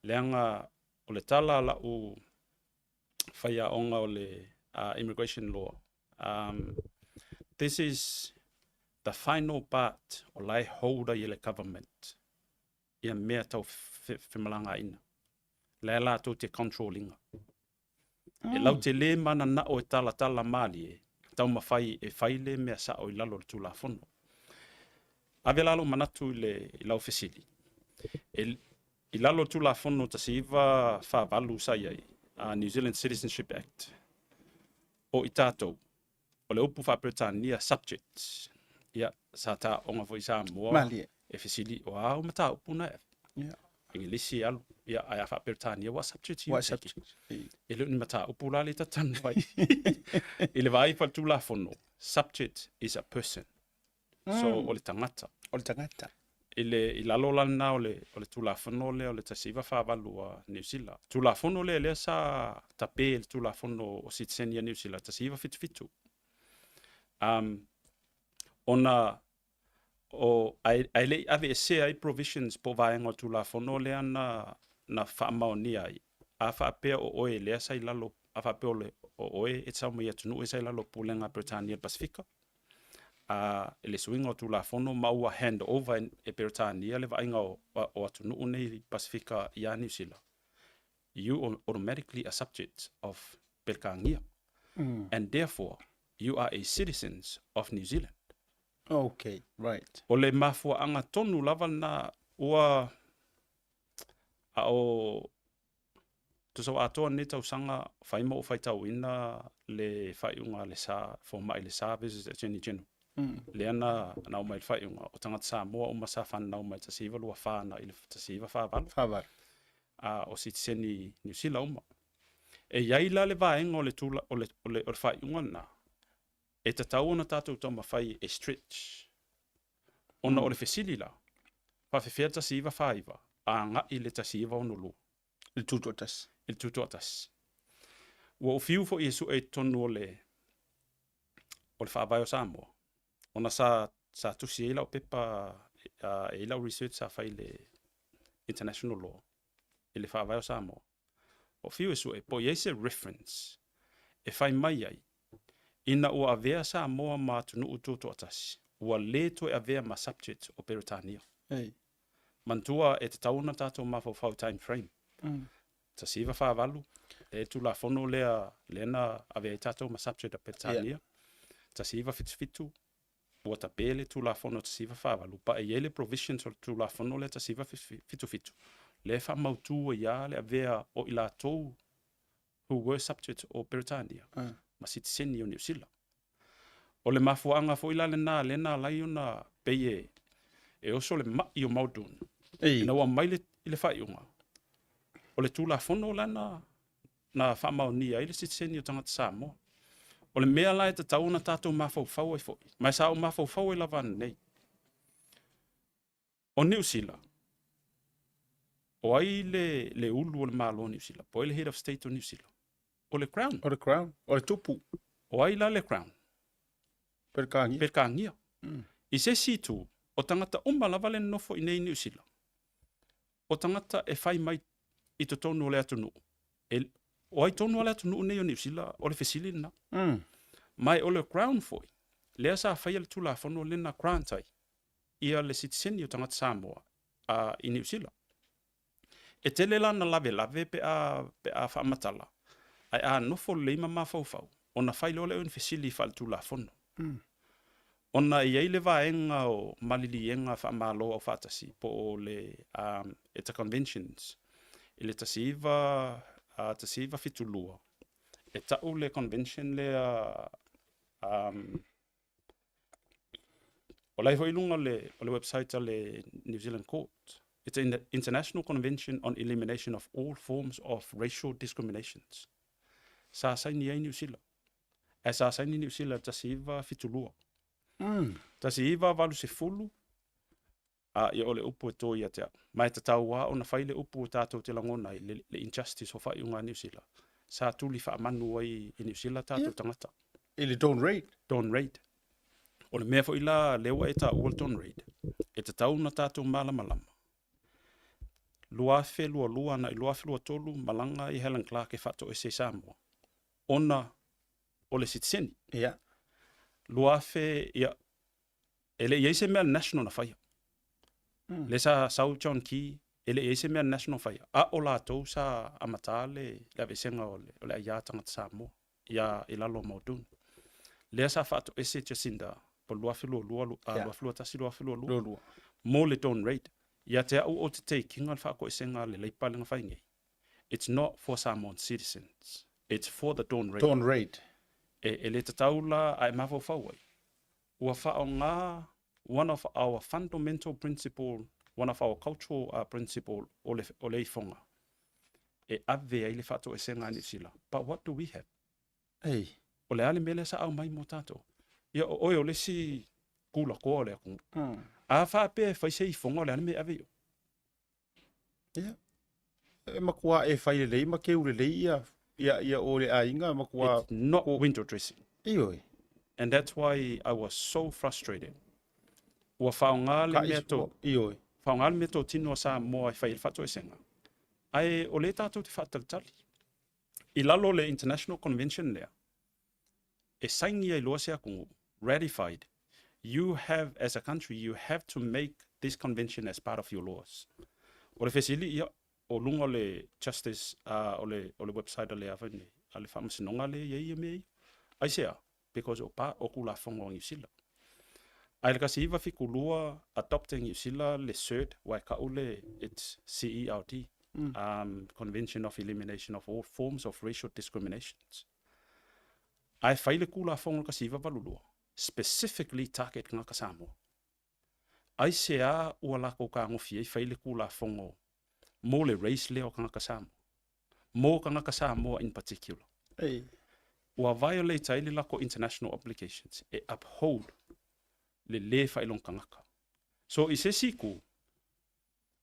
[SPEAKER 7] Leaga o le tala a lau faiaoga o le immigration law, this is the final part o la e hold ai e le government ia mea tau femalagaaiga. La e latou te control ina. E lau te le mananao e talatala malie, taumafai e fai le mea sao i lalo o le Tulafono. Ave la lou manatu i lau fesili. I lalo o le Tulafono 1948 sa i ai, New Zealand Citizenship Act, o i tatou, o le upu faa-Peretania subject, ia, sa taooga foi i Samoa,
[SPEAKER 1] Malie.
[SPEAKER 7] e fesili, o a au mataupu na e ave? Engelisi e alu, ia, ae a faa-Peretania, what subject you
[SPEAKER 1] What
[SPEAKER 7] taking?
[SPEAKER 1] subject?
[SPEAKER 7] E le o ni mataupu la lea e talanoa ai. I le vaai faaletulafono, subject is a person. So, o le tagata.
[SPEAKER 1] O le tagata.
[SPEAKER 7] I le i lalo la lena o le o le Tulafono lea o le 1948 a Niu Sila. Tulafono lea lea sa tape e le Tulafono o Sitiseni a Niu Sila 1977. Um, ona o ae, ae le i aveesea ai provisions po o vaega o le Tulafono lea na na faamaonia ai. A faapea o oe lea sa i lalo, a faapea o le o oe e te sau mai atunuu e sa i lalo o Pulega a Peretania i le Pasefika, a i le suiga o Tulafono ma ua hand over e Peretania le vaaiga o atunuu nei i Pasefika iā Niu Sila, you are automatically a subject of Peretania and therefore you are a citizens of New Zealand.
[SPEAKER 1] Okay, right.
[SPEAKER 7] O le mafuaaga tonu lava lena ua a o Tusa ua atoa lenei tausaga, fai ma ou faitauina le faaiuga a le sa, fomai le sa versus Attorney General. Lea na aumai le faaiuga, o tagata Samoa uma sa fanau mai le 1924 agai i le 1948.
[SPEAKER 1] 48.
[SPEAKER 7] a o sitiseni Niu Sila uma. E i ai la le vaega o le, tula, o le, o le, o le faaiuga lena, e tatau ona tatou taumafai e stretch. Ona o le fesili la, faafefea le 1949 agai i le 1962?
[SPEAKER 1] I le tutoatasi.
[SPEAKER 7] I le tutoatasi. Ua ou fiu foi e sue i totonu o le, o le faavae o Samoa, ona sa, sa tusi ai lau pepa, uh, e i lau research sa fai i le international law, i le faavae o Samoa. O fiu e sue, po i ai se reference e fai mai ai, ina ua avea Samoa ma atunuu tutoatasi, ua lē toe avea ma subject o Peretania.
[SPEAKER 1] Ei.
[SPEAKER 7] Manatua e tatau ona tatou mafaufau time frame. Mm. 1948, le Tulafono lea, lea na avea ai tatou ma subject a Peretania. Yeah. 1977, ua tape le Tulafono 1948, pa e i ai le provisions o le Tulafono lea 1977, lea e faamautu ai lava le avea o i latou who were subjects o Peretania ma sitiseni o Niu Sila. O le mafuaaga foi la lena lea na ala ai ona pei e, e oso le ma'i o Muldoon. Ina ua aumai le, i le faaiuga, o le Tulafono la na, na faamaonia ai le sitiseni o tagata Samoa. O le mea la e tatau ona tatou mafaufau ai foi, ma e sa ou mafaufau ai lava ananei. O Niu Sila, o ai le, le ulu o le Malo o Niu Sila? Po o ai le Head of State o Niu Sila? O le Crown.
[SPEAKER 1] O le Crown, o le tupu.
[SPEAKER 7] O ai la le Crown?
[SPEAKER 1] Peretania.
[SPEAKER 7] Peretania. Mm. I se isi itu, o tagata uma lava le nonofo i nei i Niu Sila, o tagata e fai mai i totonu o le atunuu, e, o ai tonu a le atunuu nei o Niu Sila, o le fesili lena. Mm. Ma e o le Crown foi, lea sa faia le Tulafono lea na grant ai, ia le sitiseni o tagata Samoa a, i Niu Sila. E tele la na lavelave pe a, pe a faamatala, ae a nofo lelei ma mafaufau, ona fai loa lea o ni fesili faaletulafono. Mm. Ona e i ai le vaega o maliliega faamalo aufaatasi po o le um, it's a conventions i le 19, uh, 1972 e tau le convention lea um, O la e foi i luga o le, o le website a le New Zealand Court. It's an International Convention on Elimination of All Forms of Racial Discriminations. Sa saini ai Niu Sila. Ae sa saini Niu Sila 1972. Mm. 1980, a ia o le upu e tō ia te au. Ma e tatau lava ona fai le upu o tātou te lagona ai, le, le injustice o faaiuga a Niu Sila. Sa tuli faamanu ai i Niu Sila tātou yeah. tangata.
[SPEAKER 1] I le Dawn Raid.
[SPEAKER 7] Dawn Raid. O le mea foi la, lea ua e taua le Dawn Raid, e tatau ona tātou malamalama. 2022 ana i 2023 malaga ai Helen Clark e faatoese i Samoa. Ona o le sitiseni.
[SPEAKER 1] Yeah.
[SPEAKER 7] 2000, ia, E le i ai se mea national na faia. Mm. Le sa sau John Key, e le i ai se mea national faia. A o latou sa amata le, le aveesega o le, o le aiā tagata Samoa ia i lalo o Muldoon. Lea sa faatoese Jacinda po 2022, yeah. 2021, 2022, mo le Dawn Raid. Ia te au o te teikinga le faatoesega a le Leipa le na fai nei. It's not for Samoan citizens. It's for the Dawn Raid.
[SPEAKER 1] Dawn Raid.
[SPEAKER 7] E, e le tatau la a e mafaufau ai. Ua faaaoga one of our fundamental principle, one of our cultural uh, principle o le, o le ifoga e ave ai le faatoesega a Niu Sila. But what do we have?
[SPEAKER 1] Ei.
[SPEAKER 7] O le a le mea lea sa aumai mo tātou? Ia, o oe o le isi kulakoa o le atunuu. Mm. A faapea e fai se ifoga o le a le mea e ave i o?
[SPEAKER 1] Ia. E matua e fai lelei ma keu lelei ia ia ia o le aiga matua
[SPEAKER 7] It's not window dressing.
[SPEAKER 1] Ioe.
[SPEAKER 7] And that's why I was so frustrated. Ua faaaoga le mea tō,
[SPEAKER 1] Ioe.
[SPEAKER 7] faaaoga le mea tōtino a Samoa e fai ai le faatoesega. Ae o lea tātou te faatalitali. I lalo o le International Convention lea, e saini ai loa se atunuu, ratified, you have, as a country, you have to make this convention as part of your laws. O le fesili, ia, o luga o le justice, uh, o le, o le website a le a nei, a le faamasinoga lea i ai ia mea ia. Aisea? Because o pa, o Tulafono a Niu Sila. Ae le 1972, adopt e Niu Sila le CERD, wa e kau le, it's CERD, mm. um, Convention of Elimination of All Forms of Racial Discriminations. Ae fai le Tulafono 1982, specifically target tagata Samoa. Aisea ua lakou kagofi ai fai le Tulafono Mo le race lea o tagata Samoa. Mo tagata Samoa in particular.
[SPEAKER 1] Ei.
[SPEAKER 7] Ua violate ai le latou international obligations e uphold le lē faailoga tagata. So i se isi itu,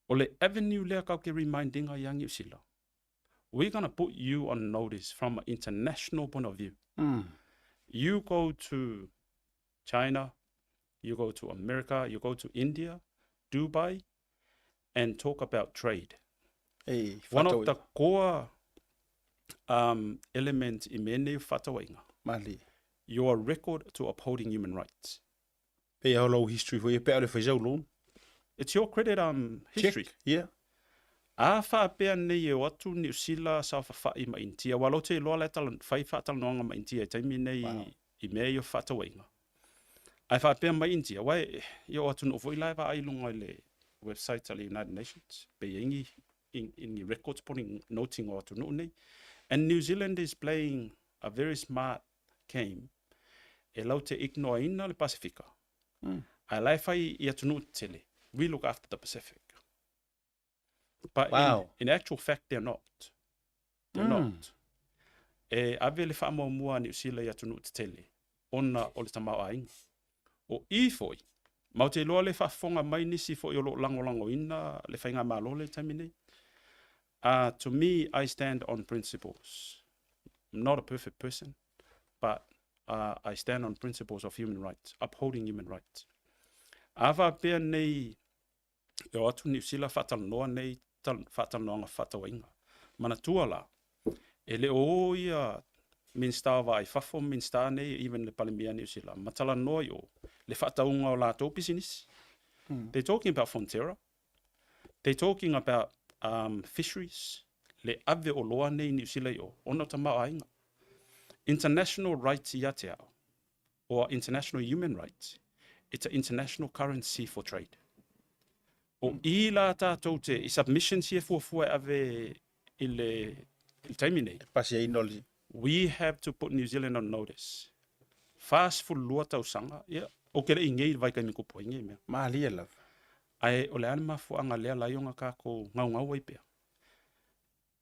[SPEAKER 7] o le avenue lea tatou te remind ina ia Niu Sila, we're gonna put you on notice from an international point of view. You go to China, you go to America, you go to India, Dubai, and talk about trade.
[SPEAKER 1] Ei,
[SPEAKER 7] One of the core um, elements i mea nei o fefaatauaiga,
[SPEAKER 1] Malie.
[SPEAKER 7] your record to upholding human rights.
[SPEAKER 1] Pei o lou history foi e pe ale fai sau loan.
[SPEAKER 7] It's your credit um, history.
[SPEAKER 1] Check. Yeah.
[SPEAKER 7] A faapea nei e o atu Niu Sila, saofafai ma Initia, aua o la ou te iloa la e tala, fai faatalanoaga ma Initia i taimi nei wow. i mea ia o fefaatauaiga. Ae faapea mai Initia, aua e, ia o atunuu foi la e vaai i luga i le website a le United Nations, pe i ai ni, i, ni records po ni noting o atunuu nei. And New Zealand is playing a very smart game e lau te ignore ina le Pasifika. Ae la e fai i atunuu tetele, we look after the Pacific. But
[SPEAKER 1] wow.
[SPEAKER 7] in, in actual fact, they're not. They're not. E ave le faamuamua a Niu Sila i atunuu tetele, ona o le tamaoaiga. O i foi, ma ou te iloa le faafofoga mai nisi foi o lo o lagolagoina le faigamalo lea i le taimi nei. Uh, to me, I stand on principles. I'm not a perfect person, but uh, I stand on principles of human rights, upholding human rights. A faapea nei e o atu Niu Sila faatalanoa nei faatalanoaga fefaatauaiga. Manatua la, e le o o ia Minisita o Vaa i Fafo, Minisita nei, even le Palemia Niu Sila, ma talanoa i o le faatauga o latou pisinisi. They're talking about Fonterra. They're talking about um, fisheries, le ave oloa nei i Niu Sila i o, ona o tamaoaiga. International rights ia te au, or international human rights, it's an international currency for trade. O i la tātou te, i submissions ia fuafua e ave i le, i le taimi nei.
[SPEAKER 1] E pasi ai no le...
[SPEAKER 7] We have to put New Zealand on notice. 42 tausaga, ia, ou te le i nei i le vaitaimi kupu ai nei mea.
[SPEAKER 1] Malie lava.
[SPEAKER 7] Ae o le a le mafuaaga lea la i ona kākou gaugau ai pea?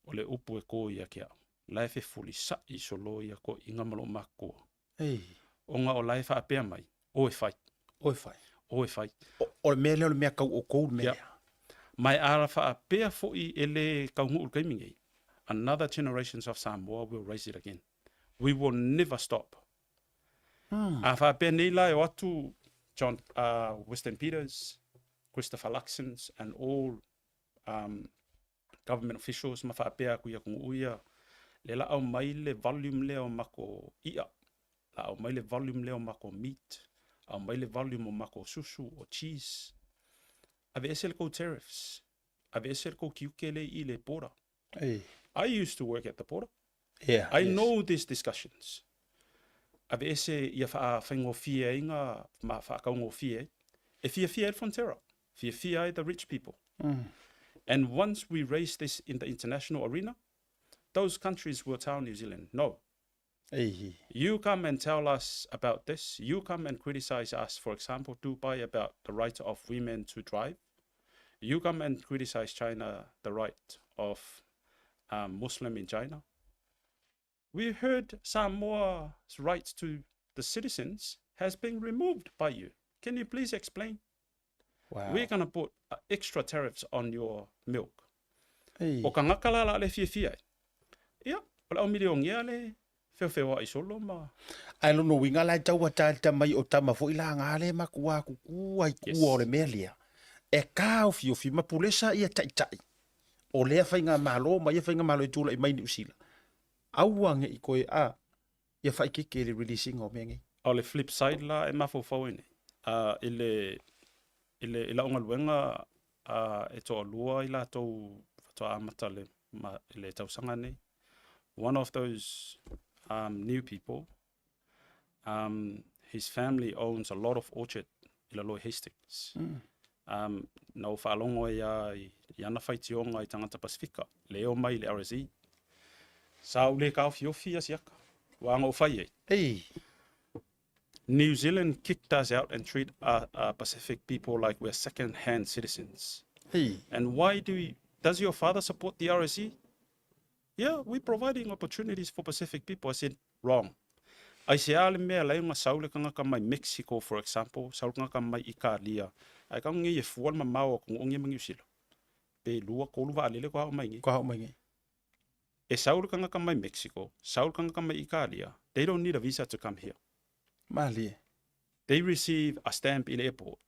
[SPEAKER 7] O le upu e kō ia ki au, la e fefulisaʻi solo ia koʻiga ma loo makua.
[SPEAKER 1] Ei.
[SPEAKER 7] Ona o la e faapea mai, o e fai.
[SPEAKER 1] O e fai.
[SPEAKER 7] O e fai.
[SPEAKER 1] O, o le mea lea o le mea kau ʻoukou le mea
[SPEAKER 7] Ia.
[SPEAKER 1] lea.
[SPEAKER 7] Ma e a faapea foʻi e lē taunuu i le taimi nei, another generations of Samoa will raise it again. We will never stop. A faapea nei la e o atu John uh, Weston Peters, Christopher Luxons and all um, government officials ma faapea atu i atunuu ia, le la aumai le volume lea o mako i'a, la aumai le volume lea o mako meat, aumai le volume o mako susu, o cheese. Aveese le kou tariffs, aveese le kou tiute le i le border.
[SPEAKER 1] Ei.
[SPEAKER 7] I used to work at the border.
[SPEAKER 1] Yeah,
[SPEAKER 7] I
[SPEAKER 1] yes.
[SPEAKER 7] know these discussions. Aveese ia whaafingofie ai ngā, ma whaakaungofie ai. E fiafia ai le Fonterra, fiafia ai the rich people. And once we raise this in the international arena, those countries will tell New Zealand, no,
[SPEAKER 1] Ei.
[SPEAKER 7] you come and tell us about this, you come and criticize us, for example, Dubai about the right of women to drive. You come and criticize China, the right of um, Muslim in China. We heard Samoa's right to the citizens has been removed by you. Can you please explain?
[SPEAKER 1] Wow.
[SPEAKER 7] We're going to put uh, extra tariffs on your milk.
[SPEAKER 1] Ei.
[SPEAKER 7] O ka ngaka la la le fiafia ai. Ia, o le au milionea le feofeoaʻi solo ma...
[SPEAKER 1] Ae lona uiga la e tau ataata mai o tama foi la nga le makua kuku ai
[SPEAKER 7] Yes.
[SPEAKER 1] kua o le mea lea. E kāofiofi ma pulesa ia taʻitaʻi o lea faigamalo ma ia faigamalo e tulai mai Niu Sila. Aua ne i koe a ia faaikeke i le release ina o mea nei.
[SPEAKER 7] O le flip side la e mafaufau ai nei, uh, i le, i le, i lau galuega uh, e toalua i latou faatoa amata le, ma, i le tausaga nei. One of those um, new people, um, his family owns a lot of orchard i lalo i Hastings. Um, na ou faalogo ai lava i, i ana faitioga i tagata Pasifika, le eo mai i le RSE. Sa ou le taofiofi ia siaka, ua aga ou fai ai.
[SPEAKER 1] Ei.
[SPEAKER 7] New Zealand kicked us out and treat uh, uh, Pacific people like we're second-hand citizens.
[SPEAKER 1] Ei.
[SPEAKER 7] And why do we, Does your father support the RSE? Yeah, we providing opportunities for Pacific people. I said, wrong. Aisea le mea lai ona sau le kangaka mai Mexico, for example, sau le kangaka mai Ikalia, ae kau ngei e fua le mamao o atunuu ngia ma Niu Sila. Pe lua, tolu vaalele kua ao mai nei.
[SPEAKER 1] Kua ao mai nei.
[SPEAKER 7] E sau le kangaka mai Mexico, sau le kangaka mai Ikalia, they don't need a visa to come here.
[SPEAKER 1] Malie.
[SPEAKER 7] They receive a stamp in airport.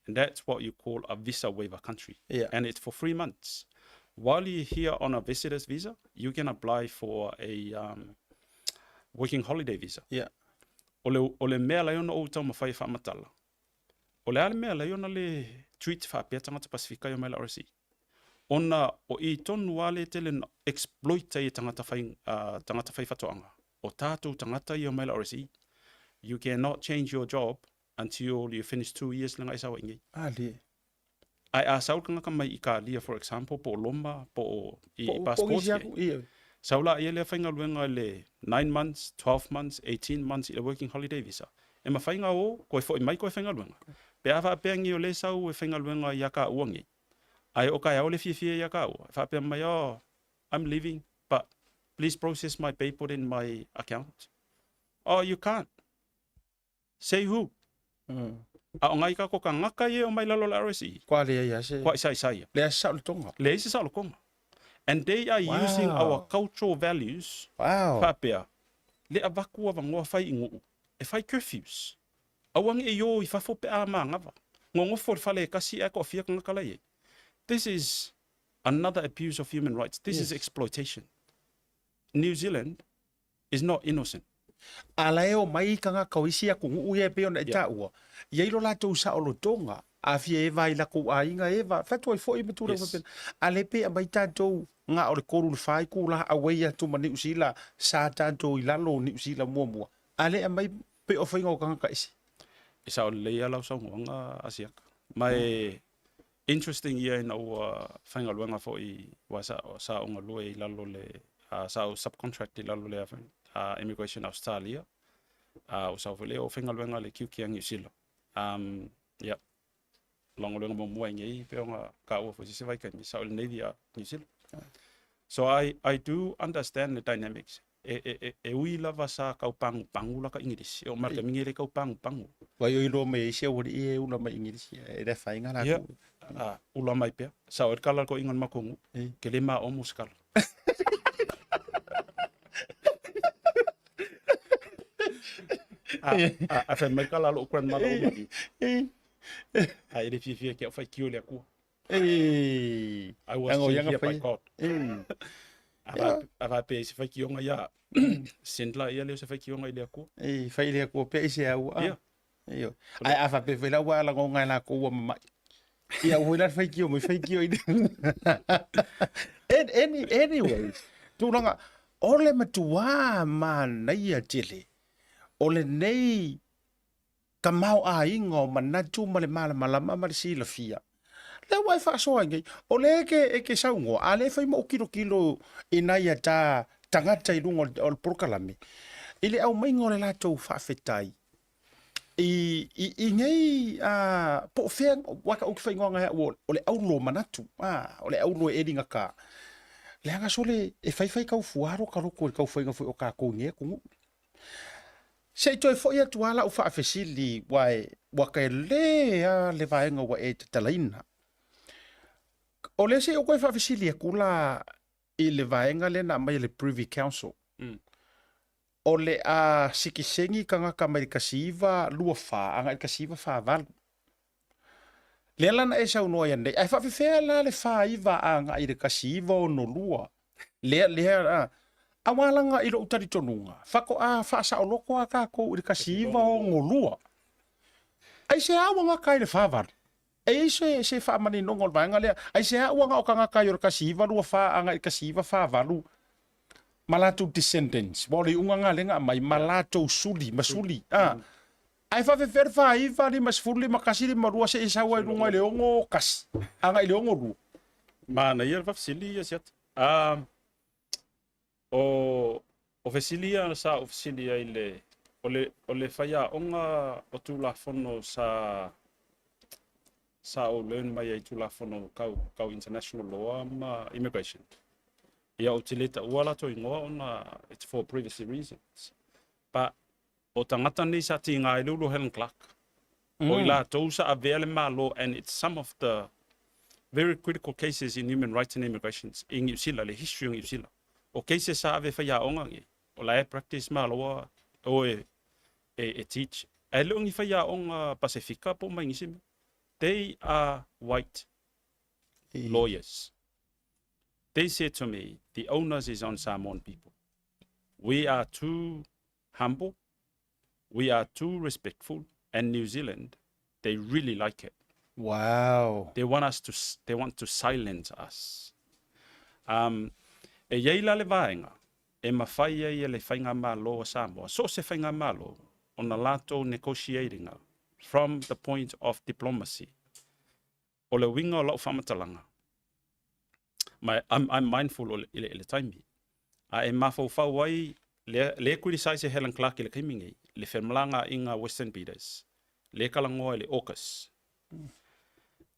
[SPEAKER 7] And that's what you call a visa waiver country.
[SPEAKER 1] Yeah.
[SPEAKER 7] And it's for three months. While you're here on a visitor's visa, you can apply for a um, working holiday visa.
[SPEAKER 1] Yeah.
[SPEAKER 7] O le, o le mea lai ona ou taumafai e faamatala, o le a le mea lai ona le treat faapea tagata Pasifika i o mai le RSE? Ona o i tonu a le tele na exploit ai e tagata whai, uh, tagata whai whatoanga. O tātou tagata i o mai le RSE, you cannot change your job until you finish two years lenga i sawa ingi.
[SPEAKER 1] Ali.
[SPEAKER 7] Ae a sau le kangaka mai Ikalia for example po o Loma po o i passport ia. Sau la ia lea faigaluega i le 9 months, 12 months, 18 months i le working holiday visa. E mafai nga o koe foi mai koe faigaluega. Pe a faapea ngi o le sau e faigaluega ia ka ua ngi. Ae o kaeao le fiafia ia ka ua. E faapea mai oh I'm leaving but please process my pay put in my account. Oh you can't. Say who? A o ngai ka ko kangaka ie o mai lalo le RSE.
[SPEAKER 1] Kua leai a se.
[SPEAKER 7] Kua isaisa ia.
[SPEAKER 1] Leai se saolotoga.
[SPEAKER 7] Leai se saolotoga. And they are wow. using our cultural values.
[SPEAKER 1] Wow.
[SPEAKER 7] Faapea, le avaku avangoa fai i nguu, e fai curfews. Aua nge i o i fafo pe a māngava. Ngongofo le fale e kasi e ko fia kangaka lai e. This is another abuse of human rights. This yes. is exploitation. New Zealand is not innocent.
[SPEAKER 1] A la e omai kangaka o isi atunuu ia e pei ona e taua, i ai lo latou saolotoga, afia e va i lakou aiga e va, fai atu ai foi ma tulaga faapena. A le pei e aumai tatou na o le tolu i le fa itula auai atu ma Niu Sila, sa tatou i lalo o Niu Sila muamua, a le aumai pei o faiga o tagata ese.
[SPEAKER 7] E sao lelei lava lau saunoaga Asiata. Ma e interesting ia ina ua faigaluega foi aua sa, sa ou galue i lalo le uh, sa ou subcontract i lalo le uh, Immigration Australia. Uh, o sau foi lea o faigaluega le tiute a Niu Sila. Um, yeah. Lau galuega muamua i nei pe ona taua foi se se vaitaimi sa o le Navy a Niu Sila. So I, I do understand the dynamics. E, e, e, e ui lava sa kau pangupangu la ka Ingilisi. E o marka mingi le kau pangupangu.
[SPEAKER 1] Wai o iloa mai ai se aualii e ula mai Ingilisi. E le whainga la
[SPEAKER 7] yeah. Uh, ula mai pea. Sa o e kala ko ingon makongu. E. Ke le ma omo skala. a, a, a whai mai kala lo grandmother o mani. A e le fiafia ki au whai kio le akua.
[SPEAKER 1] Ei,
[SPEAKER 7] I was
[SPEAKER 1] Ango
[SPEAKER 7] sent
[SPEAKER 1] ianga
[SPEAKER 7] here by
[SPEAKER 1] whai.
[SPEAKER 7] God.
[SPEAKER 1] Ei.
[SPEAKER 7] A va, a va pe se whai kionga ia. Send la ia leo se whai kionga i le akua.
[SPEAKER 1] Ei, whai le akua pe i se au.
[SPEAKER 7] Ia.
[SPEAKER 1] Ei, ai a wha pe whai la ua la ngonga la ko ua mamai. Ia ua la whai kio mai whai kio i. And, any, anyways, tūranga, o le matua mānaia tele, o le nei tamaoaiga o manatu ma le malamalama ma le silafia. Lea ua e faasoa ai nei, o lea e ke, e ke saunoa, a lea e fai ma ou kilokilo i nai a ta tagata i luga o le polokalame, i le aumaiga o le latou faafetai i, i, i nei a, po o fea, ua ka ou ke faaigoaga e au o le aulo manatu, a, o le aulo e eligata. Leaga sole e faifai kau fuaro ka loko i le taufaiga foi o kakou i nei atunuu. Se i toe foi atu lava lau faafesili, ua e, ua tele lava le vaega ua e tatalaina. O lea se i ou toe faafesili atu la i le vaega lea na aumai e le Privy Council.
[SPEAKER 7] Mm.
[SPEAKER 1] O le a sikiseni tagata mai le 1924 agai i le 1948. Lea la na e saunoa ai nei, ae faafefea la le 49 agai i le 1962. Lea, lea, a, aua laga i lou talitonuga, faatoa faasaoloko lava tatou i le 1962. Aisea ua gata ai le 48? E i ai se, se faamaninoga o le vaega lea? Aisea ua na o tagata ai o le 1924 agai i le 1948 ma latou descendants, aua o le iuga lena lea na aumai, ma latou suli, ma suli, a. Ae faafefea le 49, 50, 51, 52 seia sau ai i luga i le 61 agai i le 62?
[SPEAKER 7] Manaia le faafesili ia Siata. Um, o, o fesili ia sa ou fesili ai le, o le, o le faiaoga o Tulafono sa, sa ou learn mai ai i Tulafono kau, kau international law ma immigration. Ia, ou te le taua latou igoa ona it's for privacy reasons. But o tagata nei sa tiga ai le ulu o Helen Clark. Mm. O i latou sa avea le Malo and it's some of the very critical cases in human rights and immigrations i Niu Sila, le history o Niu Sila. O cases sa ave faiaoga nei, o la e practice maloa o e, e, e teach. Ae le o ni faiaoga Pasefika po mai nisi mea. They are white lawyers. They said to me, the onus is on Samoan people. We are too humble, we are too respectful, and New Zealand, they really like it.
[SPEAKER 1] Wow.
[SPEAKER 7] They want us to, they want to silence us. Um, e iai la le vaega e mawhai ai e le Faigamalo o Samoa, so se Faigamalo, ona latou negotiating from the point of diplomacy. O le uiga o lau faamatalaga, ma I'm, I'm mindful o le, i le, i le taimi, a e mafaufau ai lea, lea criticize e Helen Clark i le taimi nei, le femalagaaiga Western Beaters, le kalagoa i le AUKUS,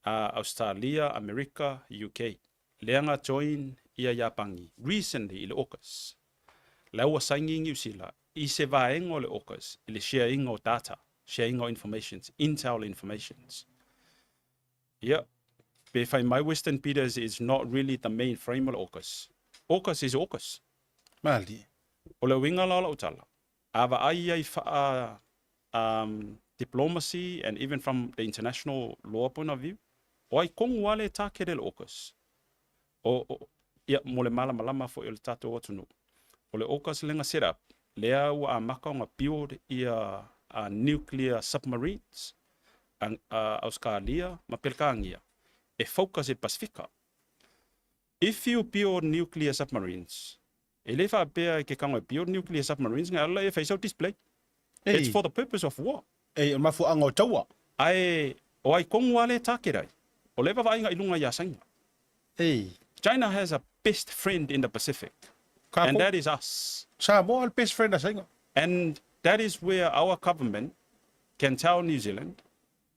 [SPEAKER 7] a Australia, Amerika, UK, lea na join ia Iapani recently i le AUKUS. La ua saini Niu Sila i se vaega o le AUKUS i le share ina o data, share ina o informations, intel informations. Ia, pe fai mai Western Peters is not really the main frame o le AUKUS. AUKUS is AUKUS.
[SPEAKER 1] Malie.
[SPEAKER 7] O le uiga la o lau tala, a vaai ai faa um, diplomacy and even from the international law point of view, o ai kogu lava le target e le AUKUS. O, o, ia, mo le malamalama foi o le tatou atunuu. O le AUKUS lea na set up, lea ua amata ona build ia uh, nuclear submarines a, a Auskalia ma Pelekānia e focus i le Pasifika. If you build nuclear submarines, e le faapea e ke kago e build nuclear submarines ngai ala e fai sau display.
[SPEAKER 1] Ei.
[SPEAKER 7] It's for the purpose of war.
[SPEAKER 1] Ei, o le mafuaaga o taua.
[SPEAKER 7] Ae o ai kogu lava le target ai. O lea vaavaaiga i luga ia Saina.
[SPEAKER 1] Ei.
[SPEAKER 7] China has a best friend in the Pacific.
[SPEAKER 1] Ka
[SPEAKER 7] And
[SPEAKER 1] ko-
[SPEAKER 7] that is us.
[SPEAKER 1] Samoa le best friend a Saina.
[SPEAKER 7] And that is where our government can tell New Zealand,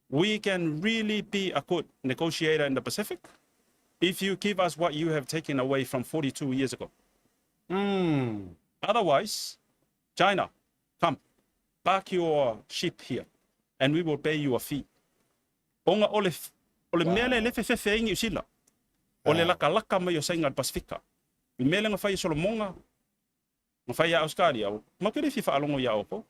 [SPEAKER 7] we can really be a good negotiator in the Pacific if you give us what you have taken away from 42 years ago. Otherwise, China, come, park your ship here and we will pay you a fee. Ona o le, o le mea lea e le fefefe ai Niu Sila, o le lakalaka mai o Saina i le Pasifika. Le mea lea na fai e Solomoga, na fai ia Australia, matou te le fia faalogo ia outou.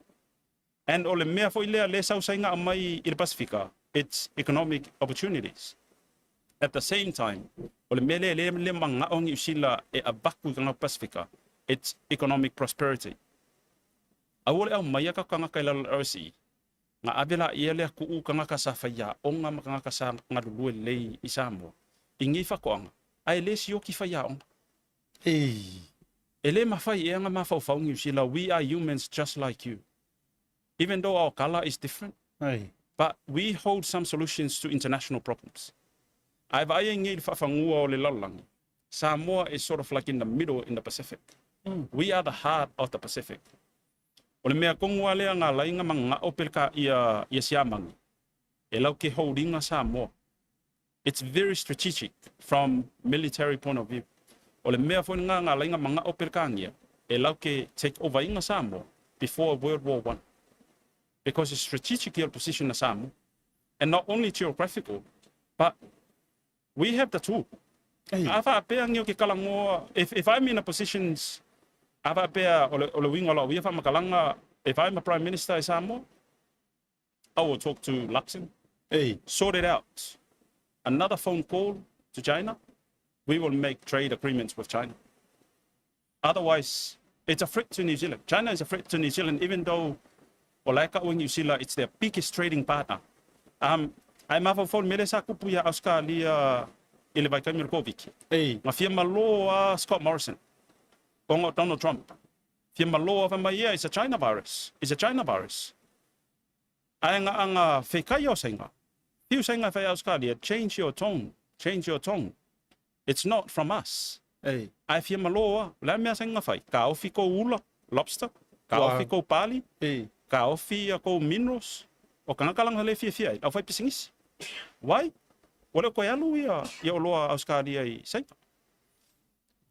[SPEAKER 7] And o le mea foi lea le sau Saina aumai i le Pasifika, it's economic opportunities. At the same time, o le mea lea le le manao Niu Sila e avatu i tagata Pasifika, it's economic prosperity. Aua le aumaia ka tagata i lalo o le RSE, na ave laia le atuu tagata sa faiaoga ma tagata sa galulue lelei i Samoa i nei faatoaga, ae le sioki faiaoga.
[SPEAKER 1] Ei.
[SPEAKER 7] E le mafai ea na mafaufau Niu Sila, we are humans just like you. Even though our colour is different,
[SPEAKER 1] Ai.
[SPEAKER 7] but we hold some solutions to international problems. Ae vaai ai nei i le faafanua o le lalolagi, Samoa is sort of like in the middle in the Pacific. We are the heart of the Pacific. O le mea tonu lava lea na ala ai na manao Peleka ia, ia Siamani, e lau ke holding-a Samoa. It's very strategic from military point of view. O le mea foi lena na ala ai na manao Pelekānia e lau ke take over-ina Samoa before World War I. Because it's strategic ia le position a Samoa. And not only geographical, but we have the tool. A faapea ni o ke kalagoa, if, if I'm in a positions, a faapea o le, o le uiga o lau ia faamatalaga, if I'm a Prime Minister i Samoa, I will talk to Luxon,
[SPEAKER 1] Ei.
[SPEAKER 7] sort it out. Another phone call to China, we will make trade agreements with China. Otherwise, it's a threat to New Zealand. China is a threat to New Zealand, even though o la e kau e New Zealand, it's their biggest trading partner. Um, ae mafaufau le mea lea sa kupu ia Australia i le vaitaimi o le Koviti.
[SPEAKER 1] Ei.
[SPEAKER 7] Na fia malo a Scott Morrison, ona o Donald Trump. Fia malo a fai mai ia, it's a China virus. It's a China virus. Ae nga anga whekai o Sainga. Whiu Sainga whai Australia, change your tone, change your tone. It's not from us.
[SPEAKER 1] Ei.
[SPEAKER 7] Ae fia malo a, o le a mea Sainga whai? Ka ofi kou ula, lobster, ka
[SPEAKER 1] Ua.
[SPEAKER 7] ofi kou pali,
[SPEAKER 1] Ei.
[SPEAKER 7] ka ofi a kou minerals. O kanga kalanga le fia fia ai, au whai pisingisi. Why? Ua le o toe alu ia, ia oloa a Ausekalia i Saina.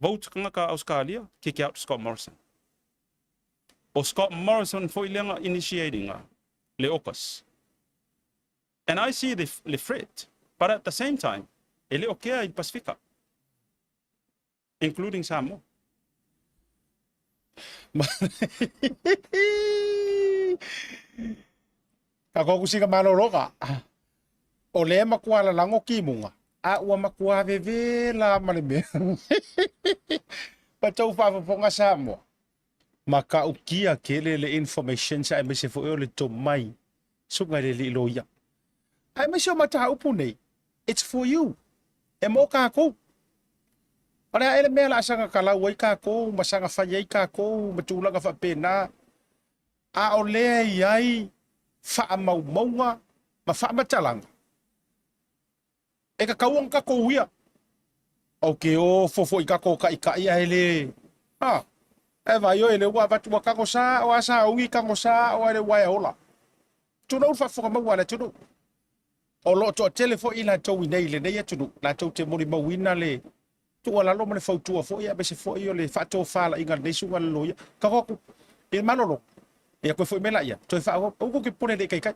[SPEAKER 7] Vote tagata Ausekalia, kick out Scott Morrison. O Scott Morrison foi lea na initiate ina le AUKUS. And I see the, le threat, but at the same time, e le o kea i le Pasifika, including Samoa.
[SPEAKER 1] Ka koku sika malologa. O lea matua lalago kimuga, a ua matua vevela ma le mea. Matou faafofoga Samoa. Matautia tele le informations aemaise foi o le tomai suka i le alii loia. Aemaise o mataupu nei, it's for you. E mo kākou. O le a ea le mea o le a saga talau ai kākou ma saga fai ai kākou ma tulaga faapena, a o lea e i ai faamaumauga ma faamatalaga e tatau ona tatou uia. Ou te ofo foi i tatou taitai ae le ha ae vaai oe lea ua avatu ua tago sa o a sauni tago sa o ae le uaea ola. Tulou le faafofoga maua a le atunuu. O lo o toatele foi i latou i nei i lenei atunuu latou te molimauina le tuualalo ma le fautua foi aemaise foi o le faatofalaiga a lenei susuga i le loia. Tago atu i le malolo. Ia toe foi mai laia, toe faaauau. Aua tou te popole e le i taitai.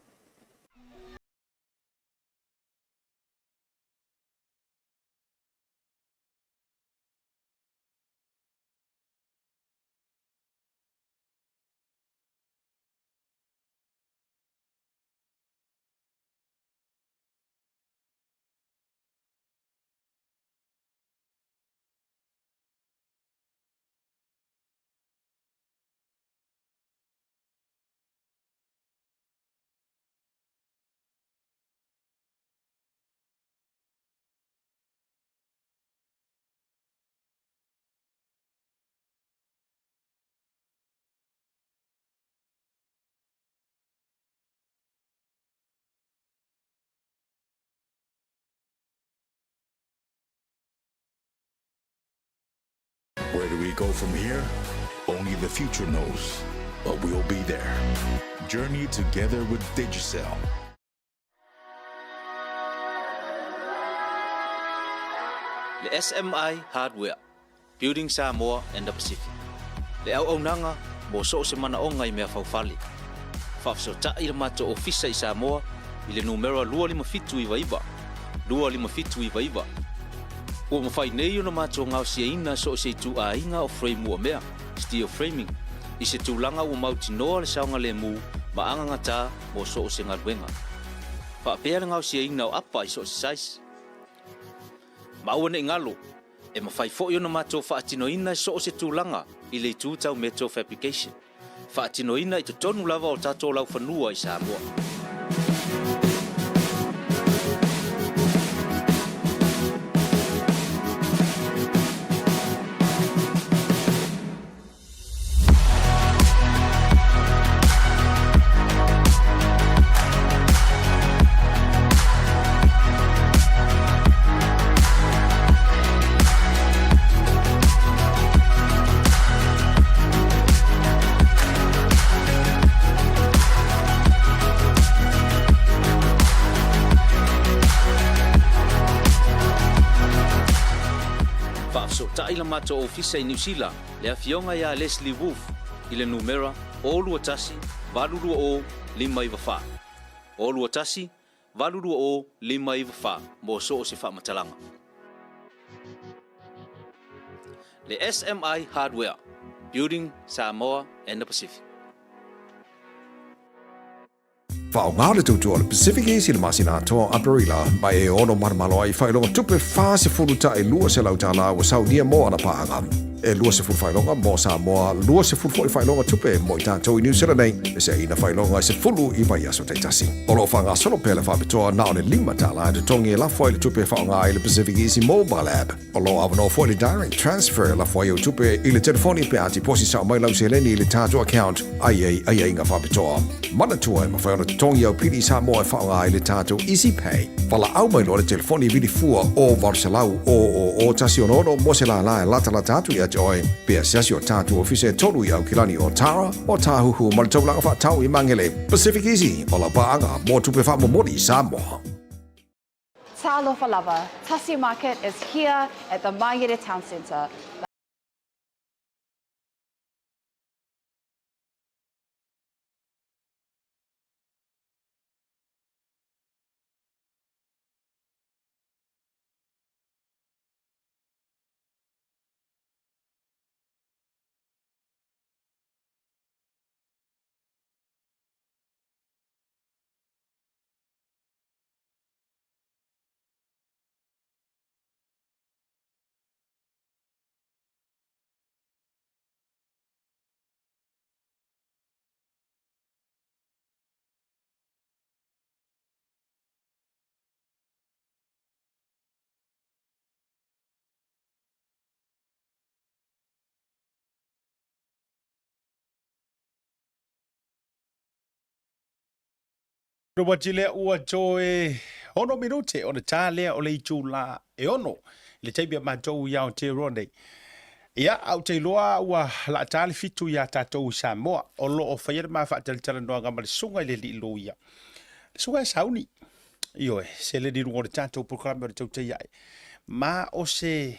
[SPEAKER 9] Where do we go from here? Only the future knows, but we'll be there. Journey together with Digicel.
[SPEAKER 6] Le SMI Hardware, Building Samoa and the Pacific. Le auaunaga mo so o se manaoga i mea faufale. Faafesootai le matou ofisa i Samoa i le numera 25799, 25799. Ua mafai nei ona matou gaosiaina so o se ituaiga o frame uamea, steel framing, i se tulaga ua mautinoa le saogalemu ma agagatā mo so o se galuega. Faapea le gaosiaina o apa i so o se size. Ma aua ne i galo, e mafai foi ona matou faatinoina i so o se tulaga i le itu tau metal fabrication, faatinoina i totonu lava o tatou laufanua i Samoa. Faafesootai la matou ofisa i Niu Sila le afioga ia Leslie Wolfe i le numera 0 21 820 594. 0 21 820 594 mo so o se faamatalaga. Le SMI Hardware, Building Samoa and the Pacific.
[SPEAKER 3] Faaaoga le tautua o le Pacific Easy i le masina atoa o Aperila ma e ono manomano ai faailoga tupe 40 ta'i 200 tala ua saunia mo ana paaga. E 20 faailoga mo Samoa, 20 foi faailoga tupe mo i tatou i Niu Sila nei, e seaina faailoga e 10 i vaiaso taitasi. O lo o faagasolo pea le faapitoa na o le $5 e totogi e lafo ai le tupe e faaaoga ai le Pacific Easy Mobile App. O lo o avanoa foi le direct transfer e lafo ai au tupe i le telefoni pe a tiposi sao mai lau seleni i le tatou account a i ai aiaiga faapitoa. Manatua e mafai ona totogi au pili i Samoa e faaaoga ai le tatou Easy Pay. Valaau mai loa le telefoni vili fua o 800 000 166 mo se lālā e latalata atu ia te oe pe asiasi o tatou ofisa e tolu i Aukilani o Tara, o Tāhuhu ma le Taulaga Faatau i Magele. Pacific Easy, o lau paaga mo tupe faamomoli i Samoa.
[SPEAKER 4] Talofa lava, Tasi Market is here at the Mangere Town Centre.
[SPEAKER 1] Ua lea ua toe ono minute ona tā lea o le itulā e ono i le taimi a matou i Aotearoa nei. Ia, ae ou te iloa ua laa tā le fitu iā tatou i Samoa o lo o faia le ma faatalatalanoaga ma le susuga i le alii loia, le susuga ia Sauni. Ioe, seleni i luga o le tatou polokalame o le Tautai Ae. Ma o se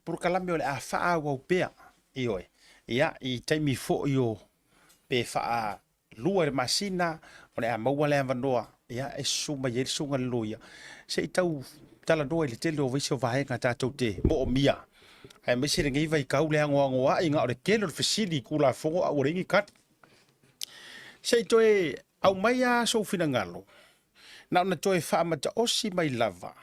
[SPEAKER 1] polokalame o le a faaauau pea, ioe, ia, i taimi foi o pe faa lua i le masina, o le a maua le avanoa ia, e susu mai ai le susuga i le loia, se i tau talanoa i le tele o vaisi o vaega tatou te moomia, aemaise lenei vaitau le agoagoa'i na o le tele o le fesili i Tulafono a ua leai ni tali. Se i toe aumai lava sou finagalo, na ona toe faamataosi mai lava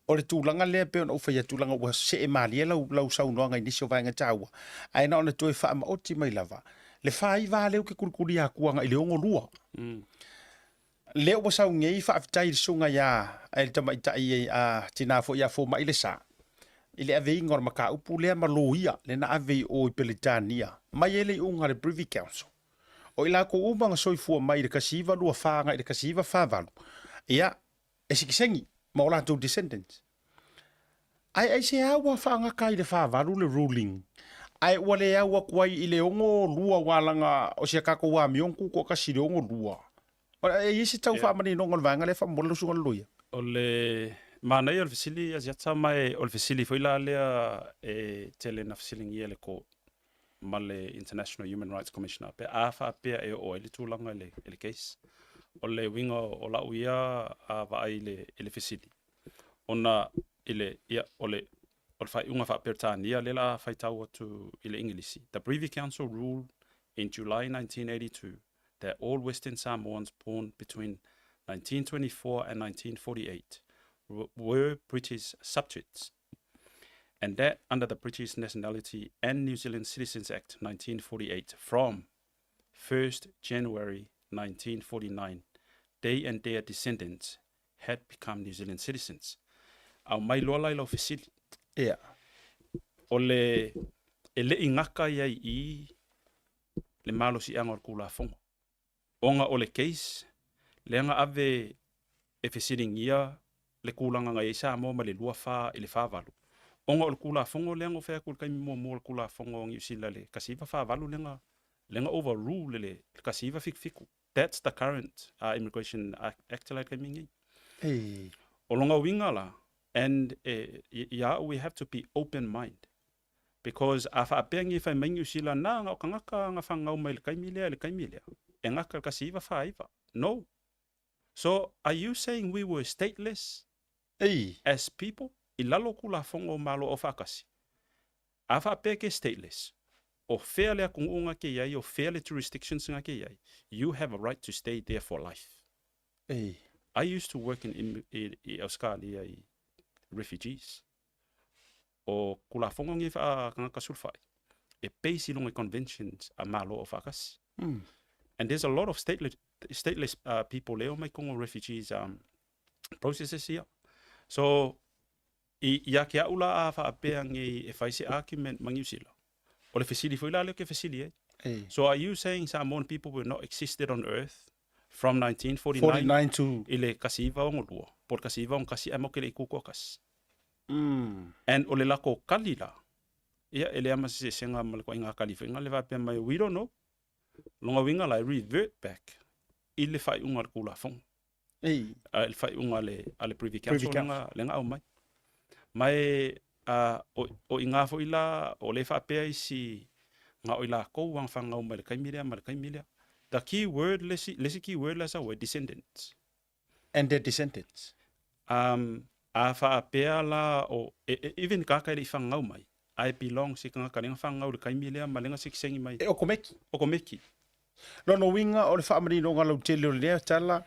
[SPEAKER 1] O le tulaga lea pei ona ou fai atu, leaga ua see malie lau, lau saunoaga i nisi o vaega taua, ae na ona toe faamaoti mai lava le faaiva lea ou te kulikulia atu agai i le 62. Lea ua sau nei, faafetai i le susuga ia le tamaitai a tina foi ia Fomai Lesa i le aveina o le mataupu lea ma loia lea na ave i o i Peretania mai ai le iuga a le Privy Council. O i latou uma na soifua mai i le 1924 agai i le 1948, ia, e sikiseñi ma o latou descendants. Ae aisea ua faagata ai i le 48 le ruling, ae ua le au atu ai i le 62 aua leaga o si a tatou amio na tutoatasi i le 62. E i ai se tau faamaninoga o le vaega lea faamolemole lau susuga i le loia?
[SPEAKER 7] O le manaia o le fesili Asiata ma o le fesili foi la lea e tele na fesiligia e le court ma le International Human Rights Commissioner pe a faapea e oo ai le tulaga i le, i le case. O le uiga o lau ia a vaai i le, i le fesili, ona i le, ia, o le, o le faaiuga faa-Peretania lea la faitau atu i le Igilisi. The Privy Council ruled in July 1982 that all Western Samoans born between 1924 and 1948 were British subjects and that under the British Nationality and New Zealand Citizens Act 1948 from 1st January 1949, they and their descendants had become New Zealand citizens. Aumai loa la i lau fesili.
[SPEAKER 1] Ia.
[SPEAKER 7] O le, e le i gata ai i i le malosiaga o le Tulafono, ona o le case lea na ave e fesiligia le tulaga na i ai Samoa mai le 24 i le 48, ona o le Tulafono lea na ou fai atu i le taimi muamua o le Tulafono a Niu Sila i le 1948 lea na, lea na overrule i le 1977. That's the current Immigration Act la i le taimi lenei. O lona uiga la, and ia au we have to be open mind because a faapea nei e fai mai Niu Sila na, na o tagata na fanau mai i le taimi lea i le taimi lea, e gata i le 1949. No. So are you saying we were stateless
[SPEAKER 1] Ei.
[SPEAKER 7] as people i lalo o Tulafono o Malo Aufaatasi? A faapea ke stateless, o fea le atunuu na ke i ai, o fea le jurisdictions na ke i ai, you have a right to stay there for life.
[SPEAKER 1] Ei.
[SPEAKER 7] I used to work in, in, i, i Australia i refugees. O Tulafono nei faa-tagata sulufai, e base i luga i conventions a Malo Aufaatasi. And there's a lot of stateless, stateless uh, people lea o mai tonu o refugees um, processes ia. So, i, ia ke au la a faapea nei e fai se argument ma New Zealand. O le fesili foi la lea ke fesili ai.
[SPEAKER 1] Ei.
[SPEAKER 7] So are you saying Samoan people were not existed on earth from 1949
[SPEAKER 1] 49 to
[SPEAKER 7] i le 1962 po o le 1961 ae matou te le i tutoatasi?
[SPEAKER 1] Mm.
[SPEAKER 7] And o le lako kali la, ia e leai ma se eseesega ma le ituaiga kali foi le faapea mai we don't know. Lona uiga la e revert back i le faaiuga o le Tulafono.
[SPEAKER 1] Ei.
[SPEAKER 7] I le faaiuga a le, a le Privy Council Privy Council. lea na aumai. Ma e, uh, o, o i ngā foi la, o le faapea isi, ngā o i lākou ua whangau mai le kaimi lea ma le kaimi lea. The key word, le isi, le isi key word la sa ua descendants.
[SPEAKER 1] And their descendants.
[SPEAKER 7] Um, a faapea la o, e, e, even kaka e le i whangau mai, I belong se kanga ka lenga whangau le kaimi lea ma lenga sekisengi mai.
[SPEAKER 1] E o komeki.
[SPEAKER 7] O komeki.
[SPEAKER 1] Lona uiga o le faamaninoga lautele o lea tala,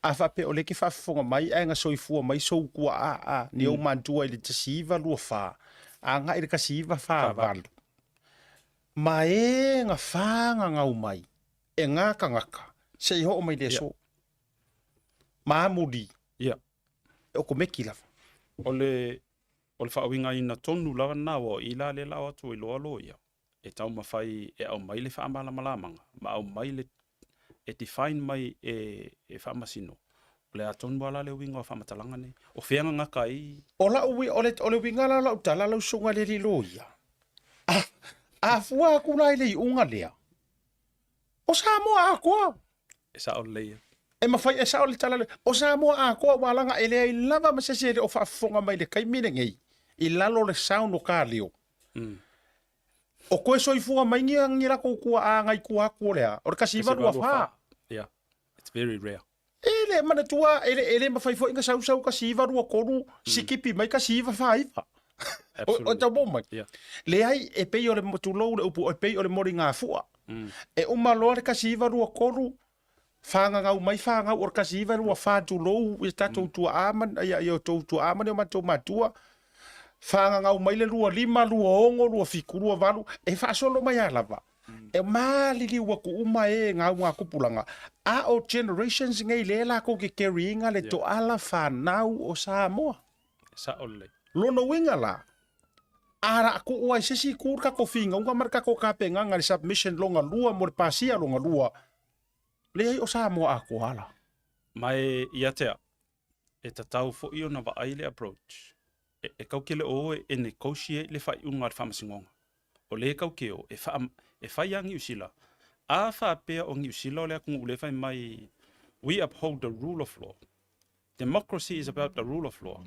[SPEAKER 1] a faapea o lea e ke faafofoga mai ae na soifua mai sou tuaa a ni ou matua i le 1924 agai i le 1948, ma e na fagagau mai e na tagata seia oo mai i le aso. Ma amuli,
[SPEAKER 7] e
[SPEAKER 1] okomeki lava.
[SPEAKER 7] O le o le faauigaina tonu lava lena ua o i la lea la o atu ai loa loia. e taumafai e aumai le faamalamalamaga ma aumai le e define mai e e Faamasino o le a tonu lava la le uiga o faamatalaga nei. O fea gagaka ai?
[SPEAKER 1] O lau o le o le uiga la o lau tala lau susuga i le alii loia, a a fua atu la i le iuga lea, o Samoa atoa.
[SPEAKER 7] E sao lelei e.
[SPEAKER 1] E mafai e sao le tala lea, o Samoa atoa ua alaga e leai lava ma se isi e le o faafofoga mai i le taimi lenei i lalo o le sound o ta leo. O koe soifua mai ni ni lakou tuaa nai tua atu o le a? O le 1924.
[SPEAKER 7] Yeah, it's very rare.
[SPEAKER 1] E le manatua, e le, e le mawhai foi nga sausau 1923, sikipi mai 1949. O, o tau mo mai.
[SPEAKER 7] Yeah.
[SPEAKER 1] Leai, e pei o le, tulou le upu, e pei o le moli ngā fua. E uma loa le 1923, whangangau mai whangau o le 1924, tulou i tatou tuaa ma, ia, ia o tou tuaa ma ni o matou matua, whangangau mai le 25, 26, 27, 28, e whaasolo mai a lava. E maliliu atu uma e ngā ngā kupulanga. A o generations nei le lākou ke carry inga le toala whanau o Samoa.
[SPEAKER 7] Sao lelei.
[SPEAKER 1] Lona uiga la, a la kuu ai se isi itu le tatou finauga ma le tatou tapenaga i le submission lona lua mo le pasia lona lua, leai o Samoa atoa la.
[SPEAKER 7] Ma e ia te au, e tatau foi ona vaai le approach. E, e kau ke le o oe e negotiate le faaiuga a le Faamasinoga. O le kau ke o, e wha, e whai a Niu Sila. A faapea o Niu Sila o le atunuu le fai mai, we uphold the rule of law. Democracy is about the rule of law.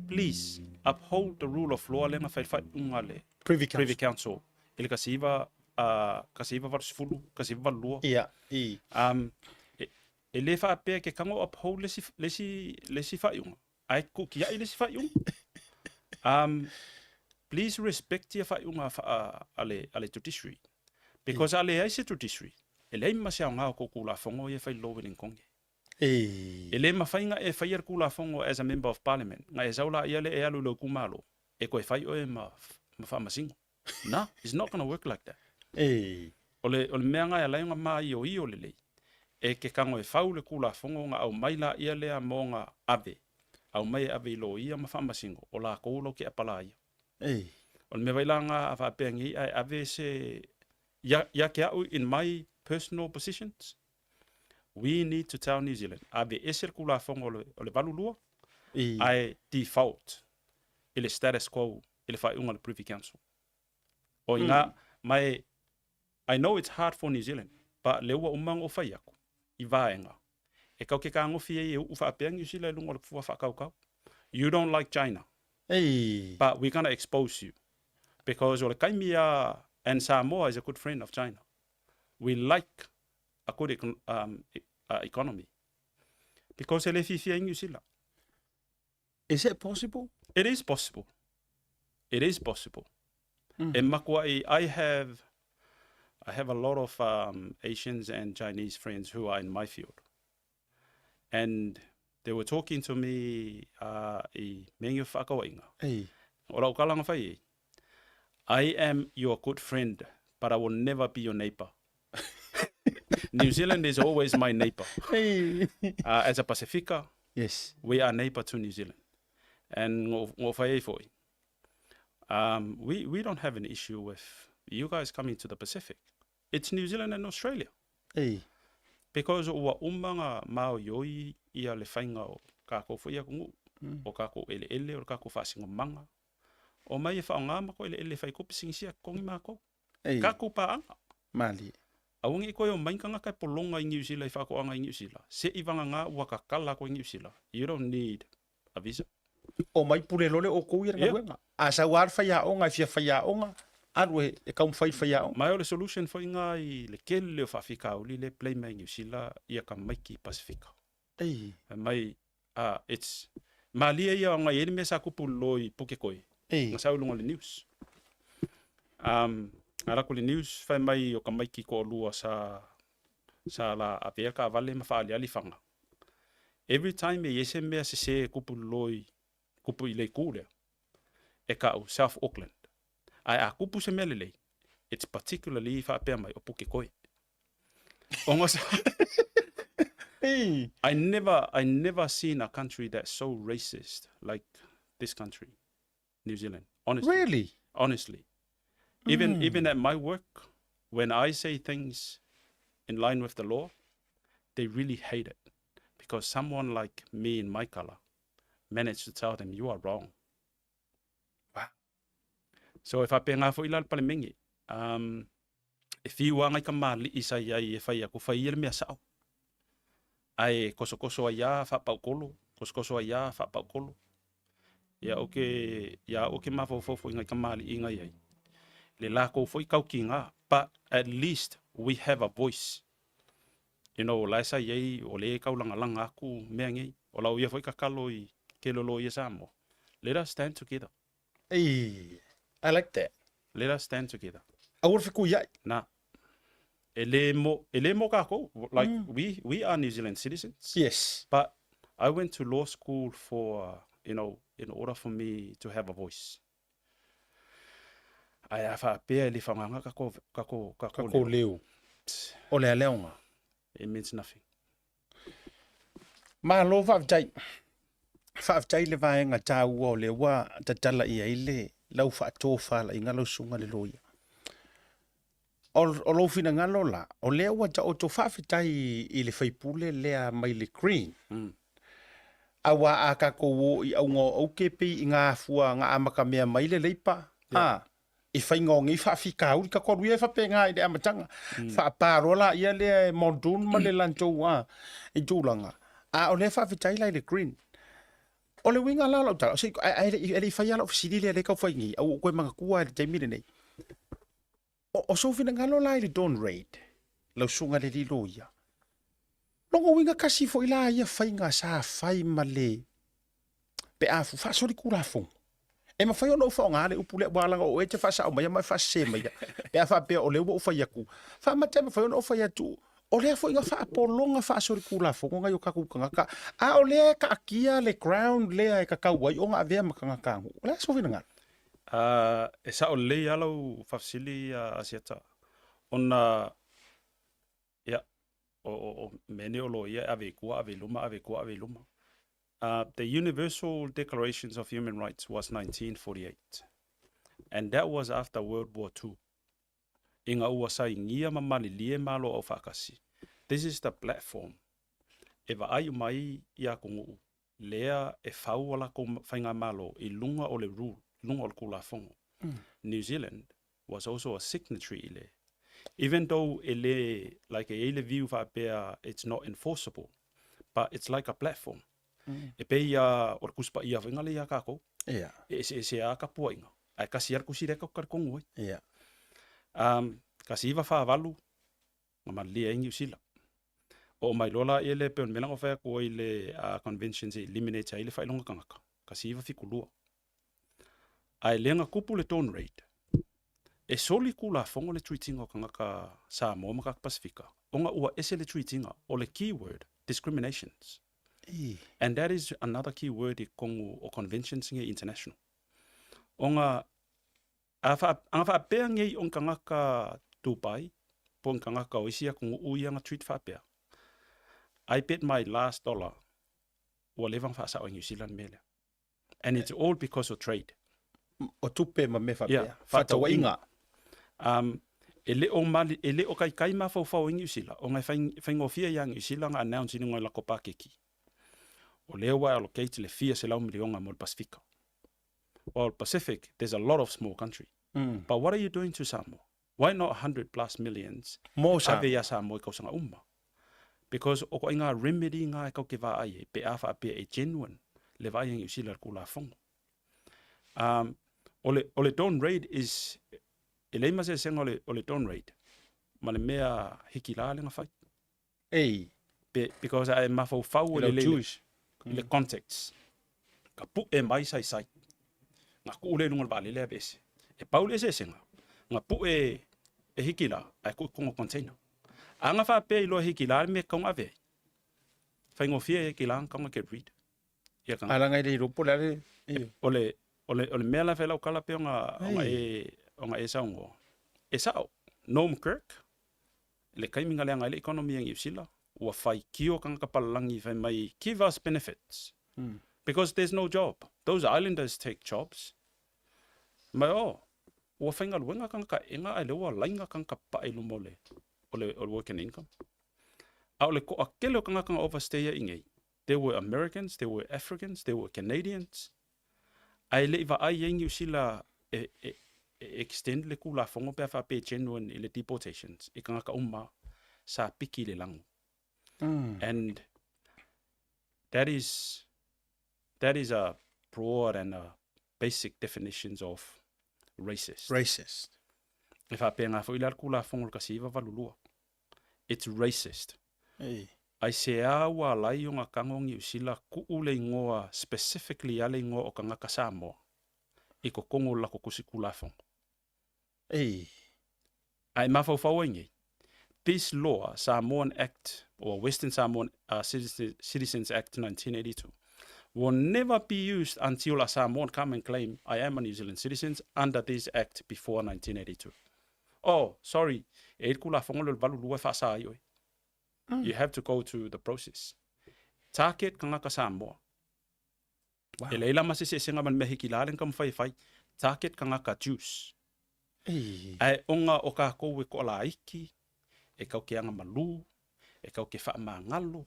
[SPEAKER 7] Please uphold the rule of law lea na fai le faaiuga a le
[SPEAKER 1] Privy Council.
[SPEAKER 7] Privy Council i le 19, uh, 1980, 1982.
[SPEAKER 1] Ia, i.
[SPEAKER 7] Um, e, e le faapea ke kago uphold le isi, le isi, le isi faaiuga, ae tuukiai le isi faaiuga. Um, please respect ia faaiuga a, a, le, a le judiciary. Because a leai se judiciary, e leai ma se aoga o kou Tulafono ia e fai i lou Wellington.
[SPEAKER 1] E.
[SPEAKER 7] E le mafai na e faia le Tulafono as a Member of Parliament, na e sau laia lea e alu i lou itumalo, e toe fai oe ma, ma faamasino. Na, it's not gonna work like that.
[SPEAKER 1] E.
[SPEAKER 7] O le, o le mea na e ala ai ona maioio lelei, e ke kago e fau le Tulafono ona aumai laia lea mo na ave, aumai e ave i loia ma faamasino, o lakou lau ke apalaia.
[SPEAKER 1] E.
[SPEAKER 7] O le mea foi la na a faapea nei ae ave se, ia, ia ke au in my personal positions, We need to tell New Zealand, aveese le Tulafono o le, o le 82,
[SPEAKER 1] I.
[SPEAKER 7] ae default i le status quo i le faaiuga a le Privy Council. O i ngā, ma e, I know it's hard for New Zealand, but lea ua uma ona ou fai atu, i vaega, e kau ke kagofi ai e uu faapea New Zealand i luga o le fua faakaukau. You don't like China,
[SPEAKER 1] Ei.
[SPEAKER 7] but we're gonna expose you. Because o le taimi a, and Samoa is a good friend of China. We like a good econ um, economy. Because e le fiafia ai Niu Sila.
[SPEAKER 1] Is it possible?
[SPEAKER 7] It is possible. It is possible. Mm. E makua'i, I have, I have a lot of um, Asians and Chinese friends who are in my field. And they were talking to me uh, i mea o whaakawainga.
[SPEAKER 1] Ei.
[SPEAKER 7] O lau kalanga whai e. I am your good friend, but I will never be your neighbor. New Zealand is always my neighbor.
[SPEAKER 1] Ei.
[SPEAKER 7] Uh, as a Pasifika,
[SPEAKER 1] Yes.
[SPEAKER 7] we are neighbor to New Zealand. And ngō, ngō whai ei foi. Um, we, we don't have an issue with you guys coming to the Pacific. It's New Zealand and Australia.
[SPEAKER 1] Ei.
[SPEAKER 7] Because ua uma nga maoioi ia le faiga o kakou foi atunuu, o kakou eleele, o le kakou faasinomaga. Omai e faaaoga makou eleele e fai ai kou pisinisi a totogi makou.
[SPEAKER 1] Ei.
[SPEAKER 7] Kakou paaga.
[SPEAKER 1] Malie.
[SPEAKER 7] Aua ne i toe omai ni tagata e pologa i Niu Sila i faatoaga i Niu Sila, se i vagana ua tatala atu i Niu Sila, you don't need a visa.
[SPEAKER 1] Omai pule loa le outou ia le galuega. A sau lava le faiaoga e fia faiaoga, alu e taumafai le faiaoga.
[SPEAKER 7] Ma o le solution foi lena i le tele o faafitauli lea e play mai i Niu Sila ia tamaiti Pasefika. Fai mai, ah, it's malie ia ona e i ai le mea sa tupu lolo i Pukekohe, na sau i luga o le news. Um, alu atu i le news fai mai o tamaiti toalua sa sa la avea taavale ma faaaliali faga. Every time e i ai se mea sese e tupu lolo i tupu i le itu lea, e tau South Auckland. Ae a tupu se mea lelei, it's particularly faapea mai o Pukekohe. Ona sa I never I never seen a country that's so racist like this country, New Zealand. Honestly.
[SPEAKER 1] Really?
[SPEAKER 7] Honestly. Even even at my work, when I say things in line with the law, they really hate it because someone like me in my color managed to tell them you are wrong.
[SPEAKER 1] Wow.
[SPEAKER 7] So e faapena foi la le Palemene. Um, e fiu lava nai kamali'i sa i ai e fai atu, fai ia le mea sa'o. Ae kosokoso ai lava faapaukolo, kosokoso ai lava faapaukolo. Ia ou ke, ia au ou ke mafaufau foi i nai kamali'i na i ai, le latou foi tautiga, but at least we have a voice. You know, o la e sa i ai, o lea e taulagalaga atu mea nei. O lau ia foi tatalo i tele o loia Samoa, let us stand together.
[SPEAKER 1] Ei, I like that.
[SPEAKER 7] Let us stand together.
[SPEAKER 1] Aua le fetuiai.
[SPEAKER 7] Na. E le mo, e le mo kākou. Like, we, we are New Zealand citizens.
[SPEAKER 1] Yes.
[SPEAKER 7] But I went to law school for, you know, in order for me to have a voice. Ae a faapea e le faagaga kako, kako, kako,
[SPEAKER 1] Kako leo. O le aleoga.
[SPEAKER 7] It means nothing.
[SPEAKER 1] Malo faafetai. Faafetai i le vaega taua o lea ua tatala i ai le lau faatofalaiga lau susuga le loia. O, o lou finagalo la, o lea ua taoto faafetai i le faipule lea mai le Green. Aua a tatou o i auga o aute pei i ngā afua nga amatamea mai le Leipa, yeah. a, i faiga o nei faafitauli, tatou alu ia e faapena i le amataga. Faapa loa laia lea e Muldoon ma le latou a i tulaga. A o lea faafetai la i le Green. O le uiga la o lau tala, o se, ae e le i faia lau fesili lea lea e tau fai nei, a ua ou toe manatua lava i le taimi lenei. O, o sou finagalo la i le Dawn Raid, lau susuga i le alii loia, lona uiga kasi foi la ia faiga sa fai ma le pe a faasolitulafono. E mafai ona ou faaaoga le upu lea, aua leaga o oe e te faasao maia ma e faasese maia, pe a faapea o lea ua ou fai atu. Faamata e mafai ona ou fai atu, o lea foi na faapologa faasolitulafono nai o tatou tagata, a o lea e taatia le ground lea e tatau ai ona avea ma tagatanuu. O le a sou finagalo?
[SPEAKER 7] E sao lelei lava lau faafesili Asiata, ona ia, o, o, o mea nei o loia e ave i tua, ave i luma, ave i tua, ave i luma. The Universal Declarations of Human Rights was 1948 and that was after World War II. Ina ua sainia ma malilie Malo Aufaatasi, this is the platform e vaai uma ai i atunuu lea e fau a latou faigamalo i luga o le rule, i luga o le Tulafono. New Zealand was also a signatory i le, even though e le, like e i ai le view faapea it's not enforceable, but it's like a platform. E pei a o le Tusi Paia foi lea iā kākou.
[SPEAKER 1] Yeah.
[SPEAKER 7] E eseese lava tapuaiga, ae tasi lava le tusi lea tatou te talitonu ai.
[SPEAKER 1] Yeah.
[SPEAKER 7] 1948, na malilie ai Niu Sila. Oo mai loa laia lea e pei o le mea lea na ou fai atu ai i le conventions e eliminate ai le faailoga tagata, 1972. Ae lea na tupu le Dawn Raid, e soli Tulafono le treat ina o tagata Samoa ma tagata Pasefika ona ua ese le treat ina, o le key word, discriminations. And that is another key word i totonu o conventions nei international. Ona A aga faapea nei o ni tagata Dubai po o ni tagata o isi atunuu ia na treat faapea, I bet my last dollar ua leva ona faasao e New Zealand le mea lea. And it's all because of trade.
[SPEAKER 1] O tupe ma mea faapea.
[SPEAKER 7] Yeah, faatauaiga. E le o mali, e le o kaikai mafaufau ai Niu Sila, ona e faigofie ia Niu Sila ona announce i luga o le latou pakeki. O lea ua allocate le fia 100 miliona mo le Pasefika. Well, Pacific, there's a lot of small country. But what are you doing to Samoa? Why not 100 plus millions
[SPEAKER 1] Mo Samoa.
[SPEAKER 7] ave ia Samoa i kausaga uma? Because o koʻi ngā remedy ngā e kau ke vaai ai, pe a faapea e genuine le vaai a Niu Sila i le Kulafono. Um, o le, o le dawn raid is, e leai ma se eseesega o le, o le dawn raid ma le mea hiki la le na fai.
[SPEAKER 1] Ei.
[SPEAKER 7] Be, because a e mafaufau
[SPEAKER 1] E
[SPEAKER 7] e
[SPEAKER 1] lau
[SPEAKER 7] le,
[SPEAKER 1] Jewish.
[SPEAKER 7] i le context. Ka puʻe mai saisai. Nga kuʻu lea i luga o le vaalele ave ese. E pau le eseesega, nga puʻe e hiki la, ae kuʻu i totonu o container. A nga faapea iloa e hiki la le mea e tatau ona ave ai. Faigofie e hiki la ona tatau ona get rid. Ia ka
[SPEAKER 1] A laga e le iloa po o le a le... Ioe.
[SPEAKER 7] O le, o le, o le mea la e fai lau tala pei ona, ona e, ona e saunoa. E sao, Norm Kirk, le taimi na leaga ai le economy a Niu Sila, ua faitio tagata palalagi fai mai, give us benefits. Because there's no job. Those islanders take jobs. Mai, oh, ua faigaluega tagata ega ae lea ua laina tagata papae i luma o le, o le, o le work and income. A o le toatele o tagata na overstay ai i inei, there were Americans, there were Africans, there were Canadians, ae le i vaai ai Niu Sila e, e, e extend le Tulafono pe a faapea e genuine i le deportations i tagata uma sa piki i le lago. And that is, that is a broad and a basic definitions of racist.
[SPEAKER 1] Racist.
[SPEAKER 7] E faapena foi la le Tulafono o le 1982. It's racist.
[SPEAKER 1] Ei.
[SPEAKER 7] Aisea ua ala ai ona tago Niu Sila tuu le igoa specifically a le igoa o tagata Samoa i totonu o le latou tusi Tulafono.
[SPEAKER 1] Ei.
[SPEAKER 7] A e mafaufau ai nei, this law, Samoan Act or Western Samoan Citizens Act 1982, will never be used until a Samoan come and claim I am a New Zealand citizens under this act before 1982. Oh, sorry, e i le Tulafono lea o le 82 e faasa ai oe. You have to go to the process. Target tagata Samoa. Wow. E leai la ma se eseesega ma le mea hiki la le na taumafai e fai. Target tagata Jews.
[SPEAKER 1] Ei.
[SPEAKER 7] Ae ona o kākou e koʻalaiki, e kau ke agamalu, e kau ke faamagalo,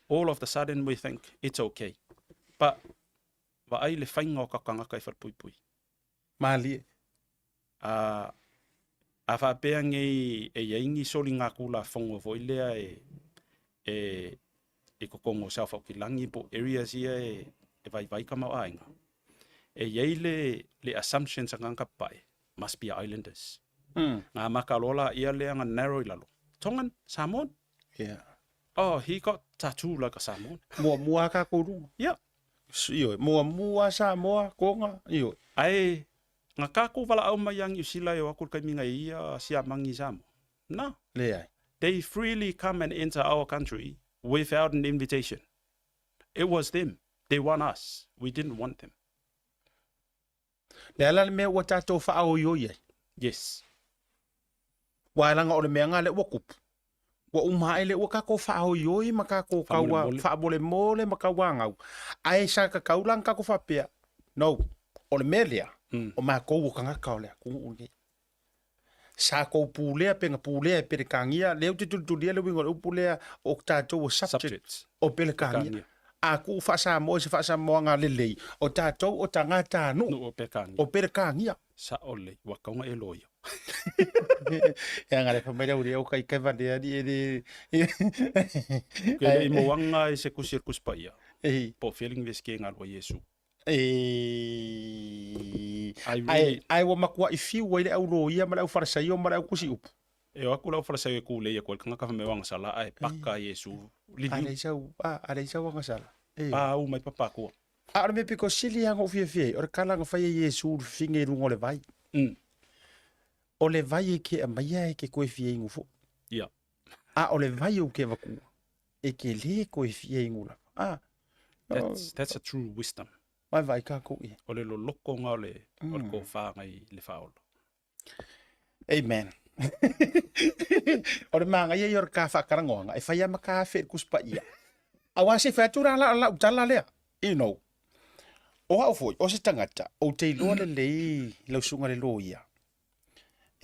[SPEAKER 7] all of the sudden we think it's okay. But vaai le faiga o ka tagata i falepuipui.
[SPEAKER 1] Malie.
[SPEAKER 7] A, a faapea nei e i ai ni soligatulafono foi lea e, e, i totonu o South Aukilani po o areas ia e, e vaivai tamaoaiga, e i ai le, le assumptions a tagata papae, must be islanders. Nga maka loa laia lea na narrow i lalo. Tongan? Samoan?
[SPEAKER 1] Yeah.
[SPEAKER 7] Oh, he got tattoo like a Samoan.
[SPEAKER 1] Muamua a kākou luga.
[SPEAKER 7] Yeah.
[SPEAKER 1] Ioe, muamua Samoa, Konga, ioe.
[SPEAKER 7] Ae, na kākou valaau mai ia Niu Sila e o aku i le taimi na ia siamagi i Samoa. Na.
[SPEAKER 1] Leai.
[SPEAKER 7] They freely come and enter our country without an invitation. It was them. They want us. We didn't want them.
[SPEAKER 1] Le ala le mea ua tatou faaoioi ai.
[SPEAKER 7] Yes.
[SPEAKER 1] Ua leaga o le mea nga lea ua kupu. Ua uma ae lea ua kakou faaoioi ma kakou kaua faamolemole ma kauagau. Ae sa kakau la na kakou faapea, no, o le mea lea, o makou o tagata o le atunuu lenei. Sa kou pulea pe na pulea e Perekania, lea ou te tulitulia le uiga o le upu lea o tatou o subjects o Perekania. A kuu faa-Samoa i se faa-Samoaga lelei, o tatou o tagatanuu o Perekania.
[SPEAKER 7] Sao lelei, ua tatau ona e loia.
[SPEAKER 1] E aga le fai mai le aulia o kai kai valea ni e le...
[SPEAKER 7] Ke le i moana i se kusi o le Tusi Paia, po o fea le Iunivesite e galua Iesu.
[SPEAKER 1] Ae, ae ua matuai fiu ai le au loia ma le au Farisaio ma le au tusi upu.
[SPEAKER 7] E o atu le au Farisaio e tulei atu ai le tagata fai mai o agasala ae paka Iesu liliu.
[SPEAKER 1] A leai sau, a leai sau agasala.
[SPEAKER 7] Pau mai papakoa.
[SPEAKER 1] A o le mea pito sili lava na ou fiafia ai, o le tala na fai e Iesu i le fine i luga o le vai. O le vai e ke aumaia e ke koe fia inu foi.
[SPEAKER 7] Ia.
[SPEAKER 1] A o le vai ou ke avatua, e ke lē koe fia inu lava. A.
[SPEAKER 7] That's, that's a true wisdom.
[SPEAKER 1] Vaevae kākou i.
[SPEAKER 7] O le loloko nga o le, o le kofa ngai le whaola.
[SPEAKER 1] Amen. O le māngaia ia o le ka whakarangoanga, e whai ama ka awhe i kuspa ia. Aua se whai atu rā la lau tala lea. You know. O au foi, o se tangata, o te iloa le lei lau sunga le loia.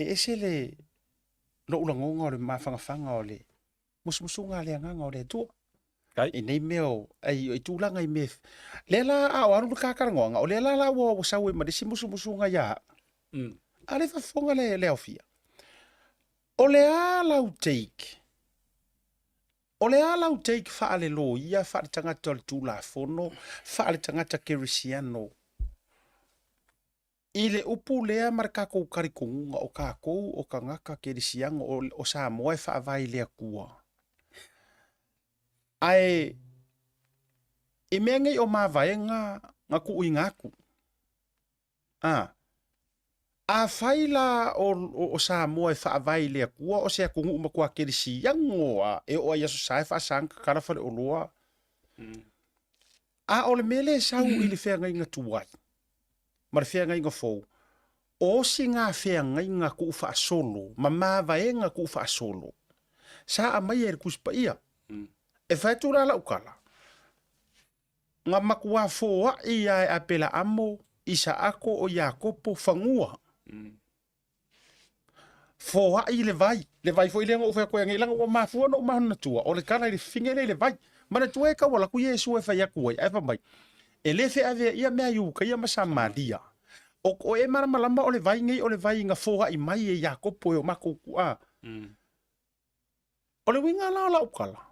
[SPEAKER 1] E ese le lou lagonga o le mafagafaga o le musumusuga a le Agaga o le Atua.
[SPEAKER 7] Kai.
[SPEAKER 1] I nei mea o, ai, i tulaga i mea, lea la a o alu le kakalagoaga, o lea la la ua, ua sau ai ma le isi musumusuga ia au. A le faafofoga le, le aofia. O le a lau take? O le a lau take faale-loia, faale-tagata o le Tulafono, faale-tagata kerisiano i le upu lea ma le tatou talitonuga o tatou o tagata kerisiano o, o Samoa e faavae i le Atua. Ae i mea nei o mavaega na tuuina atu, a, afai la o, o, o Samoa e faavae i le Atua o se atunuu matua kerisiano a e oo ai i Aso Sa e faasa ona tatala faleoloa. A o le mea lea e sau i le feagaiga tuai ma le feagaiga fou, o osi gā feagaiga tuufaasolo ma mavaega tuufaasolo sa aumaia e le Tusi Paia. E fai atu la lau tala, na matuā foai lava e Apelaamo, Isaako o Iakopo fanua. Foai le vai, le vai foi lea na ou fai atu ai anei leaga ua mafua ona ou manatua, o le tala i le fine lea i le vai. Manatua e tau alu atu Iesu e fai atu ai, ae fai mai, e le feaveaia mea Iutaia ma Samaria. O, o e malamalama o le vai nei o le vai na foai mai e Iakopo e o matou tuaa. O le uiga la o lau tala,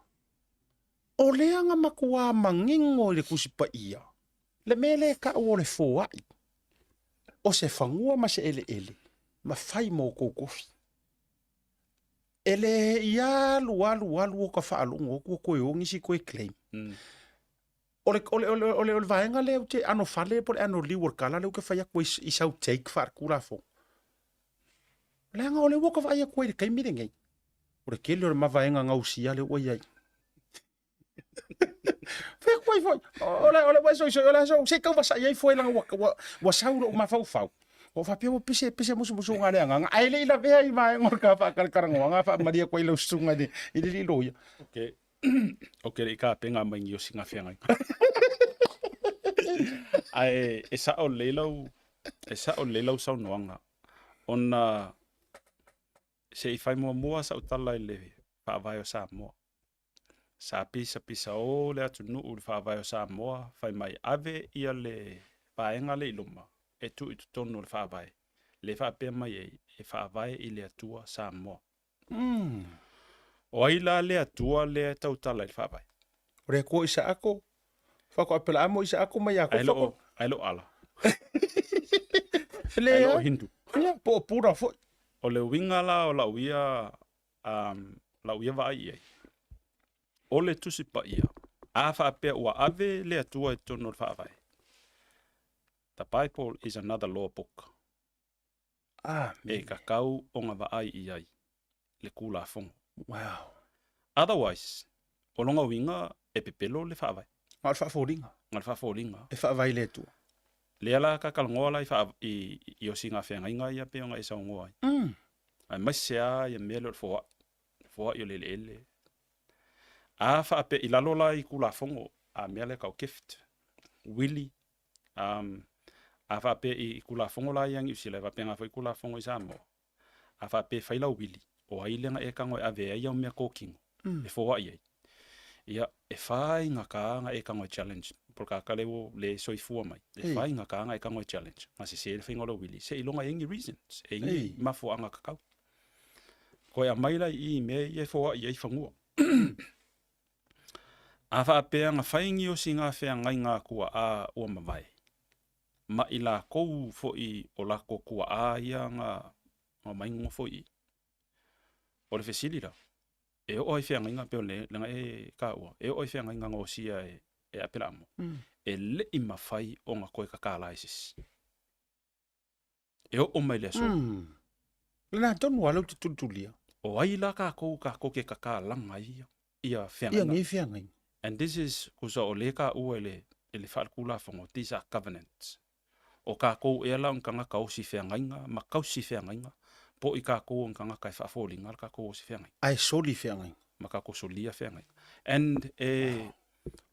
[SPEAKER 1] o lea na matuā manino i le Tusi Paia le mea lea e tau o le foai, o se fanua ma se eleele ma fai mo outou tofi. E le i alu alu alu o ka faalogo atu ua toe o nisi toe claim. O le, o le, o le, o le, o le vaega lea ou te ano fale po o le ano liu o le tala lea ou te fai atu ai i sau take faale-Tulafono. Leaga o lea ua ka vaai atu ai i le taimi lenei, o le tele o le mavaega gausia lea ua i ai. Fai atu ai foi, o le, o le ua e soisoi, o le aso, se i tau vasai ai foe leaga ua, ua, ua sau lou mafaufau. Ua faapea ua pese, pese musumusuga a le agaga, ae le i lavea i vaega o le ka faakalakalanoaga, faamalie atu ai lau susuga i le, i le alii loia.
[SPEAKER 7] Okay. Ou te le i tapena mai ni osiga feagaiga. Ae e sao lelei lau, e sao lelei lau saunoaga, ona se i fai muamua sau tala i le Faavae o Samoa. Sa pisapisao le atunuu i le Faavae o Samoa, fai mai ave ia le vaega lea i luma e tuu i totonu o le Faavae, lea e faapea mai ai, e faavae i le Atua Samoa. O ai la le Atua lea e tautala i le Faavae?
[SPEAKER 1] O le Atua o Isaako, faatoa Apelaamo, Isaako ma Iakopo.
[SPEAKER 7] Ae le o Ala.
[SPEAKER 1] Le
[SPEAKER 7] Ae le o Hindu.
[SPEAKER 1] Ia, po o Pura foi.
[SPEAKER 7] O le uiga la o lau ia, um, lau ia vaai i ai, o le Tusi Paia, a faapea ua ave le Atua i totonu o le Faavae, the Bible is another law book.
[SPEAKER 1] Amene.
[SPEAKER 7] E kakau ona vaai i ai le Tulafono.
[SPEAKER 1] Wow.
[SPEAKER 7] Otherwise, o lona uiga e pepelo le Faavae.
[SPEAKER 1] Na o le faafoliga.
[SPEAKER 7] Na o le faafoliga.
[SPEAKER 1] E faavae i le Atua.
[SPEAKER 7] Lea la ka talanoa la i, faa, i, i osiga feagaiga ia pei ona e saunoa ai. Aemaise lava ia mea lea o le foai, foai o le eleele. A faapea i lalo la i Tulafono a mea lea e tau gift, wili, Um, a faapea i, i Tulafono la ia Niu Sila, e faapena foi Tulafono i Samoa, a faapea e fai lau wili, o ai lea na e tago e ave ai au mea kōkino, mm. e foai ai. Ia, e faigata na e tago e challenge, po o le tagata lea ua le soifua mai, e Ei. faigata na e tago e challenge, na sese le faiga o lau wili, seiloga e i ai ni reasons, e i ai ni Ei. mafuaaga tatau. Koe aumai la i i i mea ia e foai ai fanua. A faapea na fai ni osiga feagaiga a tuaa ua mavae, ma i lakou foi o lako tuaa ia na omai nofo i i. O le fesili la, e oo ai feagaiga pei o le na e taua, e oo ai feagaiga na osia e, e Apelaamo, e le i mafai ona toe tatala e se isi. E oo mai le aso.
[SPEAKER 1] Mm. Lena tonu lava lea ou te tulitulia.
[SPEAKER 7] O ai la kākou kākou ke kakalaga ai ia, ia
[SPEAKER 1] feagaiga. Ia nei feagaiga.
[SPEAKER 7] And this is, kusa o lea kāua e le, e le faalekulafono, these are covenants. O kākou ea la o ni tagata osi feagaiga ma kausi feagaiga, po o i kākou o ni tagata e faafoliga le kākou osi feagaiga.
[SPEAKER 1] Ae soli feagaiga.
[SPEAKER 7] Ma kākou solia feagaiga. And e, wow.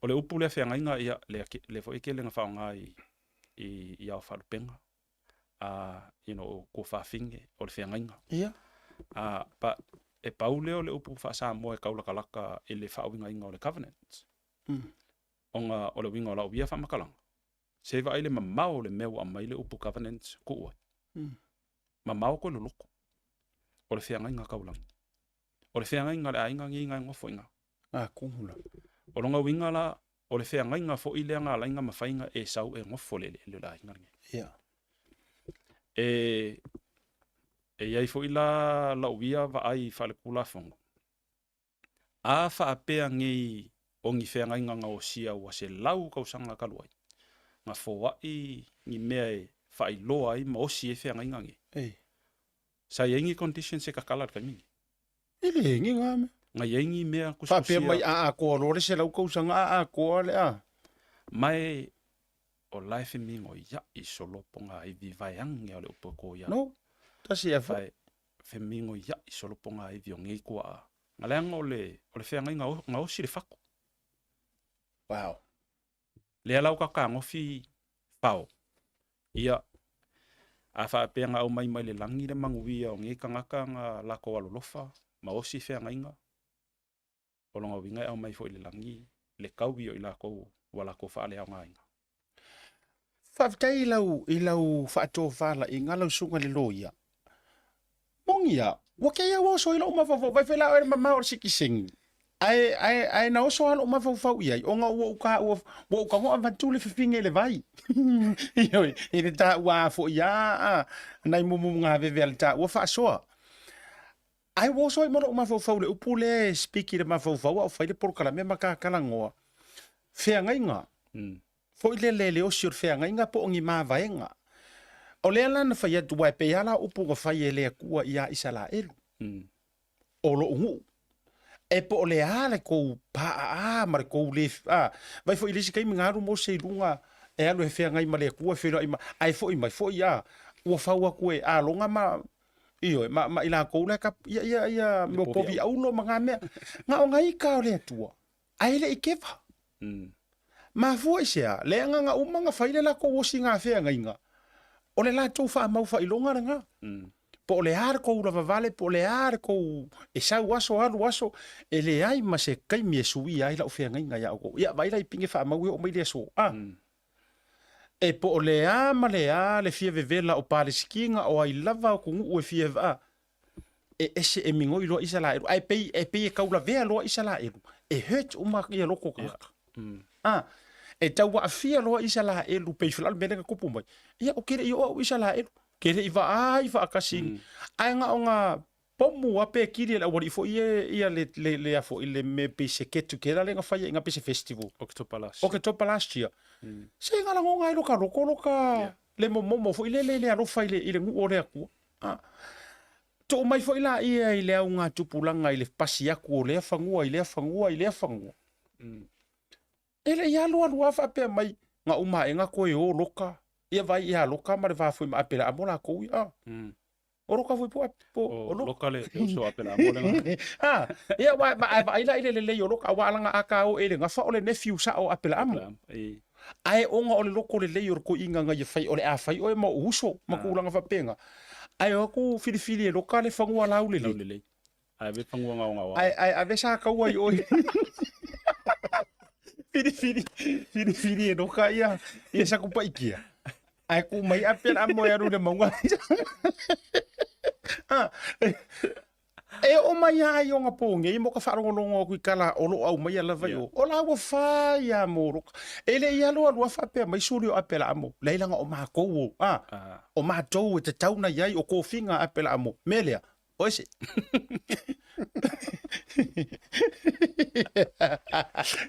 [SPEAKER 7] o le upu lea feagaiga, ia, lea, lea foi e tele na faaaoga i, i, i ao faalupega. uh, you know, o tuafafine, o le feagaiga.
[SPEAKER 1] Ia.
[SPEAKER 7] But e pau lea o le upu faa-Samoa e taulakalaka i le faauigaina o le covenant. Ona o le uiga o lau ia faamatalaga, se i vaai le mamao o le mea ua aumai le upu covenant kuu ai. Mamao koe loloko. O le feagaiga kaulagi. O le feagaiga a le aiga nei ga e nofo i ina.
[SPEAKER 1] A kumu la.
[SPEAKER 7] O lona uiga la, o le feagaiga foi lea na ala ai ona mafai ona e sau e nofo i le eleele o le aiga lenei.
[SPEAKER 1] Ia.
[SPEAKER 7] E, e i ai foi la lau ia vaai faaletulafono, a faapea nei o ni feagaiga gaosia ua 100 tausaga talu ai, na foai ni mea e faailoa ai ma osi ai feagaiga nei,
[SPEAKER 1] Ei.
[SPEAKER 7] sa i ai ni conditions e tatala i le taimi lenei.
[SPEAKER 1] E le ni ngā mea.
[SPEAKER 7] Na i ai ni mea
[SPEAKER 1] Faapea
[SPEAKER 7] tusitusia.
[SPEAKER 1] mai a atoa loa le 100 tausaga a atoa le a.
[SPEAKER 7] Ma e o la e femigoiaʻi solo pogaivi vaeane o le upu e ko ia.
[SPEAKER 1] No, tasi e
[SPEAKER 7] Vae femigoiaʻi solo pogaivi o nei kuaʻa. Na leaga o le, o le feagaiga gaosi le fatu.
[SPEAKER 1] Wow.
[SPEAKER 7] Lea la ua kakagofi fao. Ia, a faapea na aumai mai le lagi le manuia o nei tagata na latou alolofa ma osi feagaiga, o lona uiga e aumai foi i le lagi le taui o i latou ua latou faaleaogaina.
[SPEAKER 1] Faafetai i lau, i lau faatofalaiga lau susuga i le loia. Moni a, ua kei au oso i lou mafaufau, vai foi la oe le mamao o le sikiseni. Ae, ae, ae na oso lava lou mafaufau i ai, ona ua ou taua, ua ou tago avatu le fifine i le vai. Ioe, i le taua a foi a, a, nai mumugaveve a le taua faasoa. Ae ua oso ai ma lou mafaufau i le upu lea e speak i le mafaufau a o fai le polokalame ma kakalanoa. Feagaiga. Foi lele le osi o le feagaiga po o ni mavaega. O lea la na fai atu, aua e pei lava la o upu na fai e le Atua iā Isalaelu, o lou nuu, e po o le a le kou paaa ma le kou le, a, vai foi i le isi taimi na alu Mose i luga e alu e feagai ma le Atua e feiloai ma, ae foi mai foi, a, ua fau atu e Alona ma, ioe, ma, ma i lakou la e kap, ia, ia, ia, mea o povi aulo ma na mea. Na o na ika o le Atua, ae le i keva. Mafua i se a? Leaga na uma na fai le latou osi gafeagaiga, o le latou faamau faailoga lena. Po o le a le kou lavavale, po o le a le kou e sau aso alu aso, e leai ma se taimi e suia ai lau feagaiga ia outou. Ia, vaai la i pine faamau e oo mai le aso, a. E po o le a ma le a le fia vevela o Palesitina o ai lava atunuu e fia, a, e ese e migoi loa Isalaelu, ae pei, e pei e taulavea loa Isalaelu, e hurt uma ia loko o tagata. A, e tau aafia loa Isalaelu, pei foi la o le mea lea na tupu mai. Ia, ou te le i oo au i Isalaelu, ke le i vaai faatasi, ae na o na pomu a pe kili e le aualii foi ia, ia le, le, le a foi le mea pei se get together lea na fai ai ina pei se festival.
[SPEAKER 7] October last year.
[SPEAKER 1] October last year. Se na lagona ai loka loko loka le momomo foi lele le alofa i le, i le nuu o le Atua. A, tuu mai foi laia i le augatupulaga i le pasi atu o lea fanua i lea fanua i lea fanua. E le i alualu lava faapea mai, na uma ae toe o loka, ia vaai ia loka ma le va foi ma Apelaamo lakou ia. A, o loka foi po o po
[SPEAKER 7] o loka. Loka le uso a Apelaamo lena.
[SPEAKER 1] A, ia aua ae vaai la i le lelei o loka, aua alaga a ka o e le gafa o le nephew sao o Apelaamo. Ae ona o le loko lelei o le toeaina na ia fai, o le a fai oe ma ou uso ma tulaga faapena. Ae o atu filifili e loka le fanua laulelei.
[SPEAKER 7] Laulelei. Ae ave fanua gaogaoa.
[SPEAKER 1] Ae, ae ave sa taua i oe. Filifili, filifili e loka ia, ia Satupaitea. Ae tuu mai Apelaamo e alu i le mauga. Ah, E oo mai lava i ona po nei mo ka faalogologo atu i tala o lo o aumaia lava i o. O la ua fai lava mo loka. E le i alualu lava faapea mai suli o Apelaamo, leai leaga o matou o, a, o matou e tatau ona i ai o tofiga a Apelaamo. Mea lea, o ese.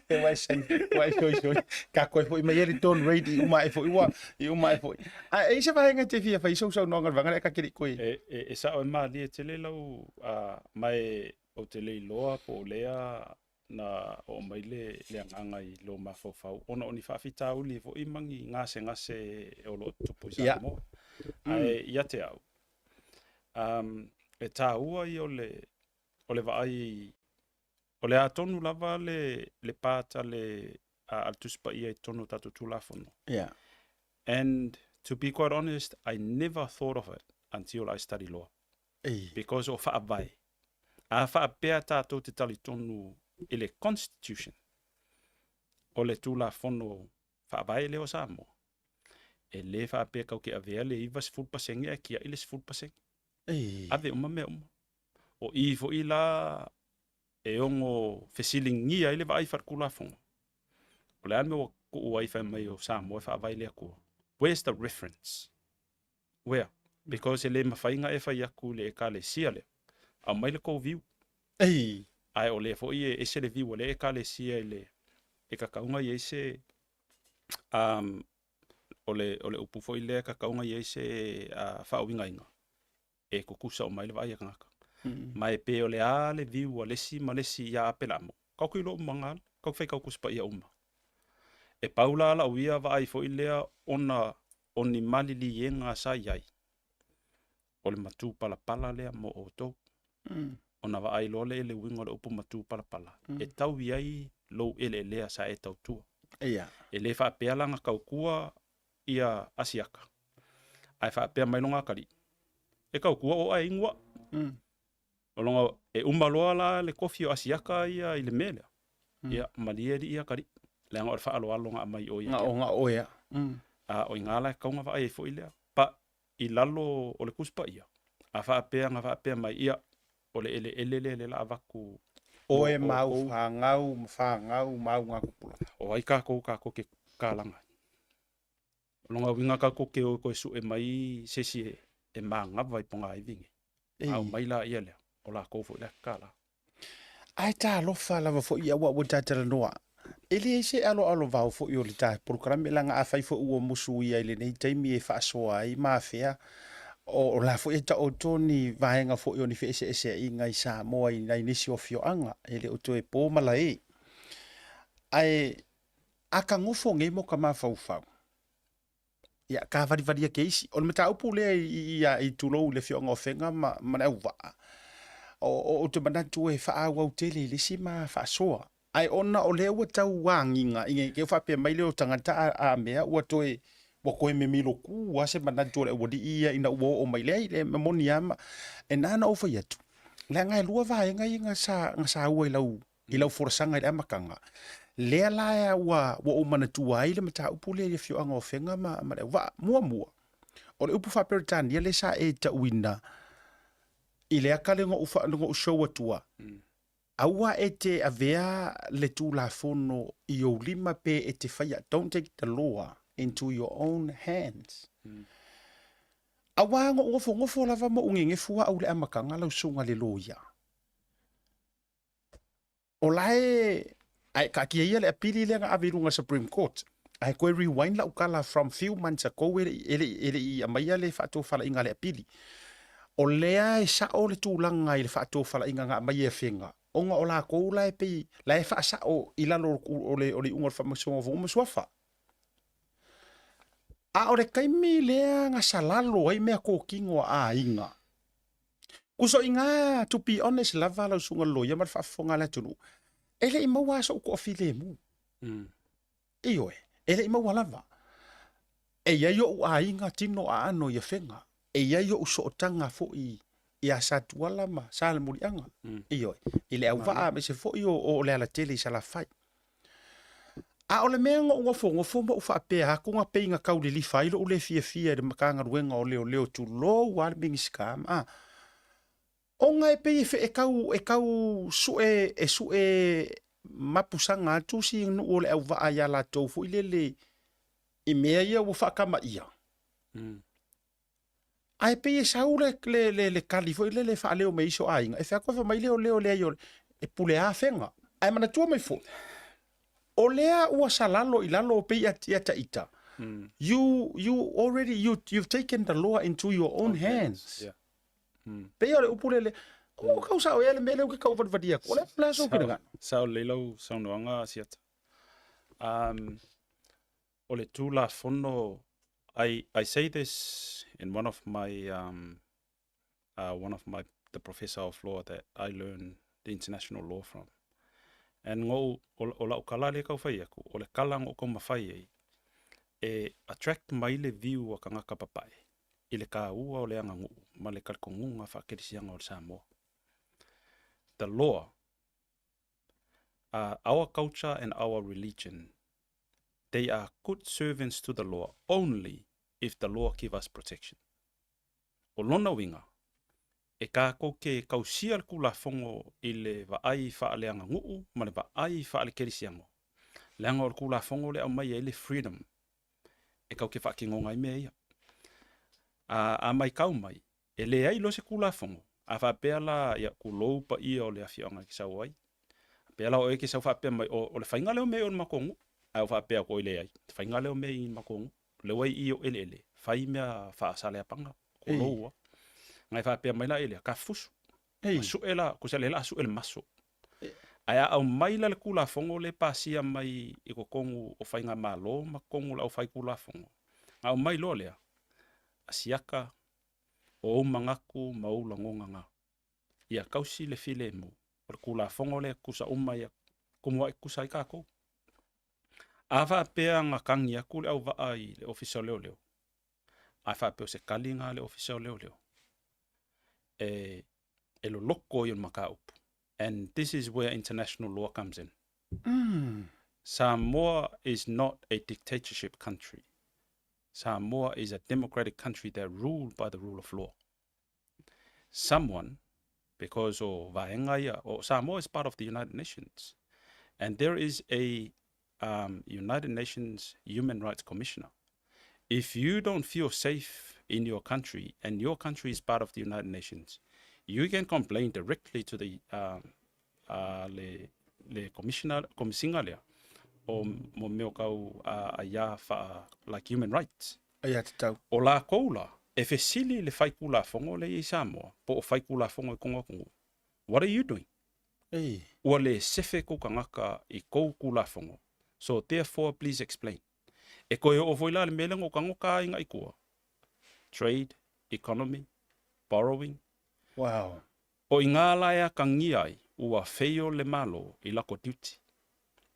[SPEAKER 1] E uai sai, uai soi soi. Ka koe foi mai e le Don Reid i uma ae foi ua, i uma ae foi. A e i ai se vaega e te fia fai i sou saunoaga i le vaega lea ka keli koe.
[SPEAKER 7] E, e, e sao e malie tele lau, a, ma e, ou te le iloa po o lea na oo mai le, le agaga i lou mafaufau ona o ni faafitauli foi ma ni gasegase o lo o tutupu i Samoa. Ae ia te au, um, e tāua ia o le, o le vaai o le a tonu lava le, le part a le, a, a le Tusi Paia i totonu o tatou Tulafono.
[SPEAKER 1] Yeah.
[SPEAKER 7] And to be quite honest, I never thought of it until I study law.
[SPEAKER 1] Ei.
[SPEAKER 7] Because o faavae. A faapea tatou te talitonu i le Constitution, o le Tulafono faavae lea o Samoa, e le faapea kau te avea le 90% ae tiai le 10%. Ave uma mea uma. O i foi la e ono fesiligia ai le vaai faaletulafono, o le a le mea ua tuu ai fai mai o Samoa e faavae i le Atua? Where's the reference? Where? Because e le mafai ona e fai atu i le Ekalesia lea, aumai le tou view. Ae o lea foi e ese le view a lea Ekalesia i le e tatau ona i ai se um, o le, o le upu foi lea e tatau ona i ai se uh, faauigaina e tutusa uma ai le vaai a tagata. Ma e pei o le a le view a le isi ma le isi ia Apelamo, kau ke iloa uma na ala, kau ke faitau Tusi Paia uma. E pau la lau ia vaai foi lea ona o ni maliliega sa i ai, o le matupalapala lea mo outou. Ona vaai loa lea i le uiga o le upu matupalapala, e tau i ai lou eleelea sa e tautua. E le faapea la na tautua ia Asiata, ae faapea mai lona atalii, E tautua o ae inu aa. O lona, e uma loa la le tofi o Asiata ia i le mea lea, ia malie alii ia atalii, leaga o le faaaloalo na aumai i o ia te au.
[SPEAKER 1] Na o oe a.
[SPEAKER 7] A o ina la e tatau ona vaai ai foi lea. But i lalo o le Tusi Paia, a faapea na faapea mai, ia, o le eleele lea lea la avatu
[SPEAKER 1] Oe ma au fanau ma fanau ma au gatupulaga.
[SPEAKER 7] O ai kakou kakou ke kalaga ai? O lona uiga kakou ke o e toe sue mai se isi e manava i pogaivi nei. A aumai laia lea, o lakou foi la e kala.
[SPEAKER 1] Ae talofa lava foi ia ua ua ta talanoa. E leai se aloalovao foi o le ta polokalame leaga afai foi ua musuia i lenei taimi e faasoa ai ma afea o la foi e taoto ni vaega foi o ni feeseeseaiga i Samoa i nai nisi o afioaga e le o toe po malae. Ae a ka gofo nei mo ka mafaufau, ia, ka valivalia ke isi. O le mataupu lea i, i, i, i tulou i le afioaga o Afega ma, ma le auvaa, o, o, ou te manatu e faaauau tele i le isi ma faasoa. Ae ona o lea ua tau agiga, i ke faapea mai lea o tagata a, a mea ua toe, ua toe mimilo ku lava se manatu o le aualii ia ina ua oo mai lea i le moni lava ma, e na ona ou fai atu, leaga e lua vaega ia na sa, na saua i lau, i lau folasaga i le amataga, lea la ua, ua ou manatua ai le mataupu lea i le afioaga o Afega ma, ma Leauvaa. Muamua, o le upu faa-Peretania lea sa e tauina i le aka lea na ou, na ou show atua, aua e te avea le Tulafono i ou lima pe e te faia, don't take the law into your own hands. Aua na ou nofonofo lava ma ou gegefu au i le amataga lau susuga i le loia. O la e, ae taatia ia le apili lea na ave i luga Supreme Court. Ae toe rewind lau tala from few months ago e le, e le, e le i aumaia le faatofalaiga a le apili. O lea e sao le tulaga i le faatofalaiga na aumai e Afega, ona o latou la e pei, la e faasao i lalo o le, o le iuga o le Faamasinoga o Fanua ma Suafa. A o le taimi lea na salalo ai meatotino a aiga, Usoina, to be honest lava lau susuga i le loia ma le faafofoga a le atunuu, e le i maua lava sou toafilemu. Ioe, e le i maua lava. E i ai ou aiga tino aano i Afega, e i ai ou sootaga foi ia Satuala ma Salemuliaga, ioe, i Leauvaa aemaise foi o, o Lealatele i Salafai. A o le mea na ou nofonofo ma ou faapea atu na pei na tau lilifa ai lou le fiafia i le Matagaluega o Leoleo tulou lava le Minisita ma ona e pei e tau e tau sue e sue mapusaga atu si nuu o Leauvaa ia latou foi lele i mea ia ua faatamaia. Ae pei e sau le, le, le, le tali foi lele e faaleo mai isi o aiga, e fai atu e fai mai leoleo leai o e pule a Afega. Ae manatua mai foi, o lea ua salalo i lalo pei ia ita, you, you already, you, you've taken the law into your own hands.
[SPEAKER 7] Yeah.
[SPEAKER 1] Pei o le upu lele, ua tau sao ea le mea lea ou te tau valivali atu, o le a sou finagalo?
[SPEAKER 7] Sao lelei lau saunoaga Asiata. Um, O le Tulafono, I, I say this in one of my, um, uh, one of my, the professor of law that I learn the international law from. And ngou, o, o lau kala lea kau fai aku, o le kala ngou kau mawhai ai, e attract mai le view a kangaka papae i le kāua o le aganu'u ma le talitonuga faakelisiana o le Samoa. The law, uh, our culture and our religion they are good servants to the law only if the law give us protection. O lona uiga, E kākou ke kausia le Tulafono i le vaai faaleaganuu ma le vaai faalekerisiano, leaga o le Tulafono lea e aumai ai le freedom e kau ke faatinoga ai mea ia. A, a maitau mai, e leai loa se Tulafono, a faapea la, ia, tulou paia o le afioaga e te sau ai, faapea la o oe e te sau faapea mai, o, o le faiga lea o mea i o i le matou nuu, ae ou faapea atu, oi leai, o le faiga lea o mea i le matou nuu. O lea ua i i ou eleele, fai mea faa-Saleapaga, tulou lava. Na e faapea mai la ia, tafusu. Ei. Sue la, tusa lea la sue le maso. Ae a aumai la le Tulafono lea e pasia mai i totonu o faigamalo ma totonu o le aufaitulafono, na aumai loa lea, Asiata, o ou manatu ma ou lagona na. Ia tausi le filemu, o le Tulafono lea e tutusa uma ia, tumu ai tutusa ai tatou. A faapea na tagi atu le auvaa i le Ofisa o Leoleo, ae faapea o se tali lena a le Ofisa o Leoleo, e, e loloto ia o le mataupu. And this is where international law comes in. Samoa is not a dictatorship country. Samoa is a democratic country that ruled by the rule of law. Someone, because o vaega ia, o Samoa is part of the United Nations. And there is a um, United Nations Human Rights Commissioner. If you don't feel safe in your country and your country is part of the United Nations, you can complain directly to the um, uh, le, le commissioner, komisinga lea o mo mea o kau uh, aiā wha, like human rights.
[SPEAKER 1] Aiā tatau.
[SPEAKER 7] O lākou la, e fesili le whaikulafono le i Samoa, po o whaikulafono i konga kungu. What are you doing?
[SPEAKER 1] Ei.
[SPEAKER 7] Ua le sefe kou kangaka i kou kulafono. So therefore please explain. E koe oo foi la le mea lea na ou tago ka ai i kua. Trade, economy, borrowing.
[SPEAKER 1] Wow.
[SPEAKER 7] O i ngā la e akangia ai ua fail le Malo i lako duty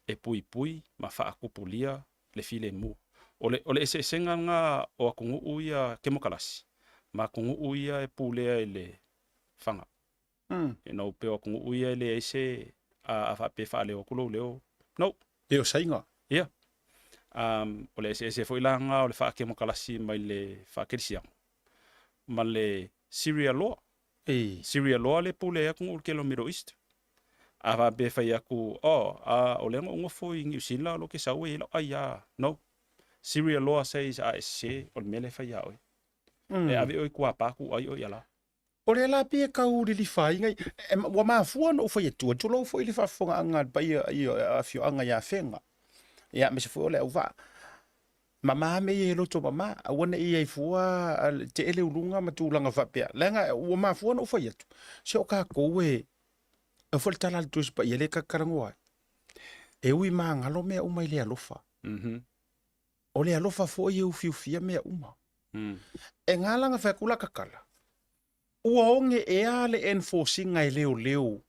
[SPEAKER 7] e puipui ma faakupulia le filemu. O le, o le eseesega nga o atunuu ia kemokalasi ma atunuu ia e pulea i le faga. You know, pei o atunuu ia e leai se a, a faapea e faaleo atu lou leo. No.
[SPEAKER 1] E o Saina.
[SPEAKER 7] Ia. Um, o le eseese foi la nga o le faakemokalasi mai le faakerisiano ma le Syria loa.
[SPEAKER 1] Ei.
[SPEAKER 7] Syria loa le pule ai atunuu i le tele o Middle East. A faapea e fai atu, oh, a, o lea na ou nofo i Niu Sila o lo ke sau e i ai lau ai a. No. Syria loa says a e sese, o le mea lea e fai iā oe. E ave oe i kuāpā kūʻai oe ia la.
[SPEAKER 1] O lea la pei e kau lilifa ai ngai, e, ua mafua ona ou fai atu, tulou foi le faafofogaaga a le paia i afioaga i Afega, ia aemaise foi o le auvaa. Mama mea ia e loto mama, aua ne i ai fua tee le uluga ma tulaga faapea. Leaga ua mafua ona ou fai atu, se o kākou e, e foi le tala a le Tusi Paia lea e tatalanoa ai. E ui magalo mea uma i le alofa. O le alofa foi e ufiufia mea uma. E galaga fai atu la tatala, ua oge ea le enforce-ina e leoleo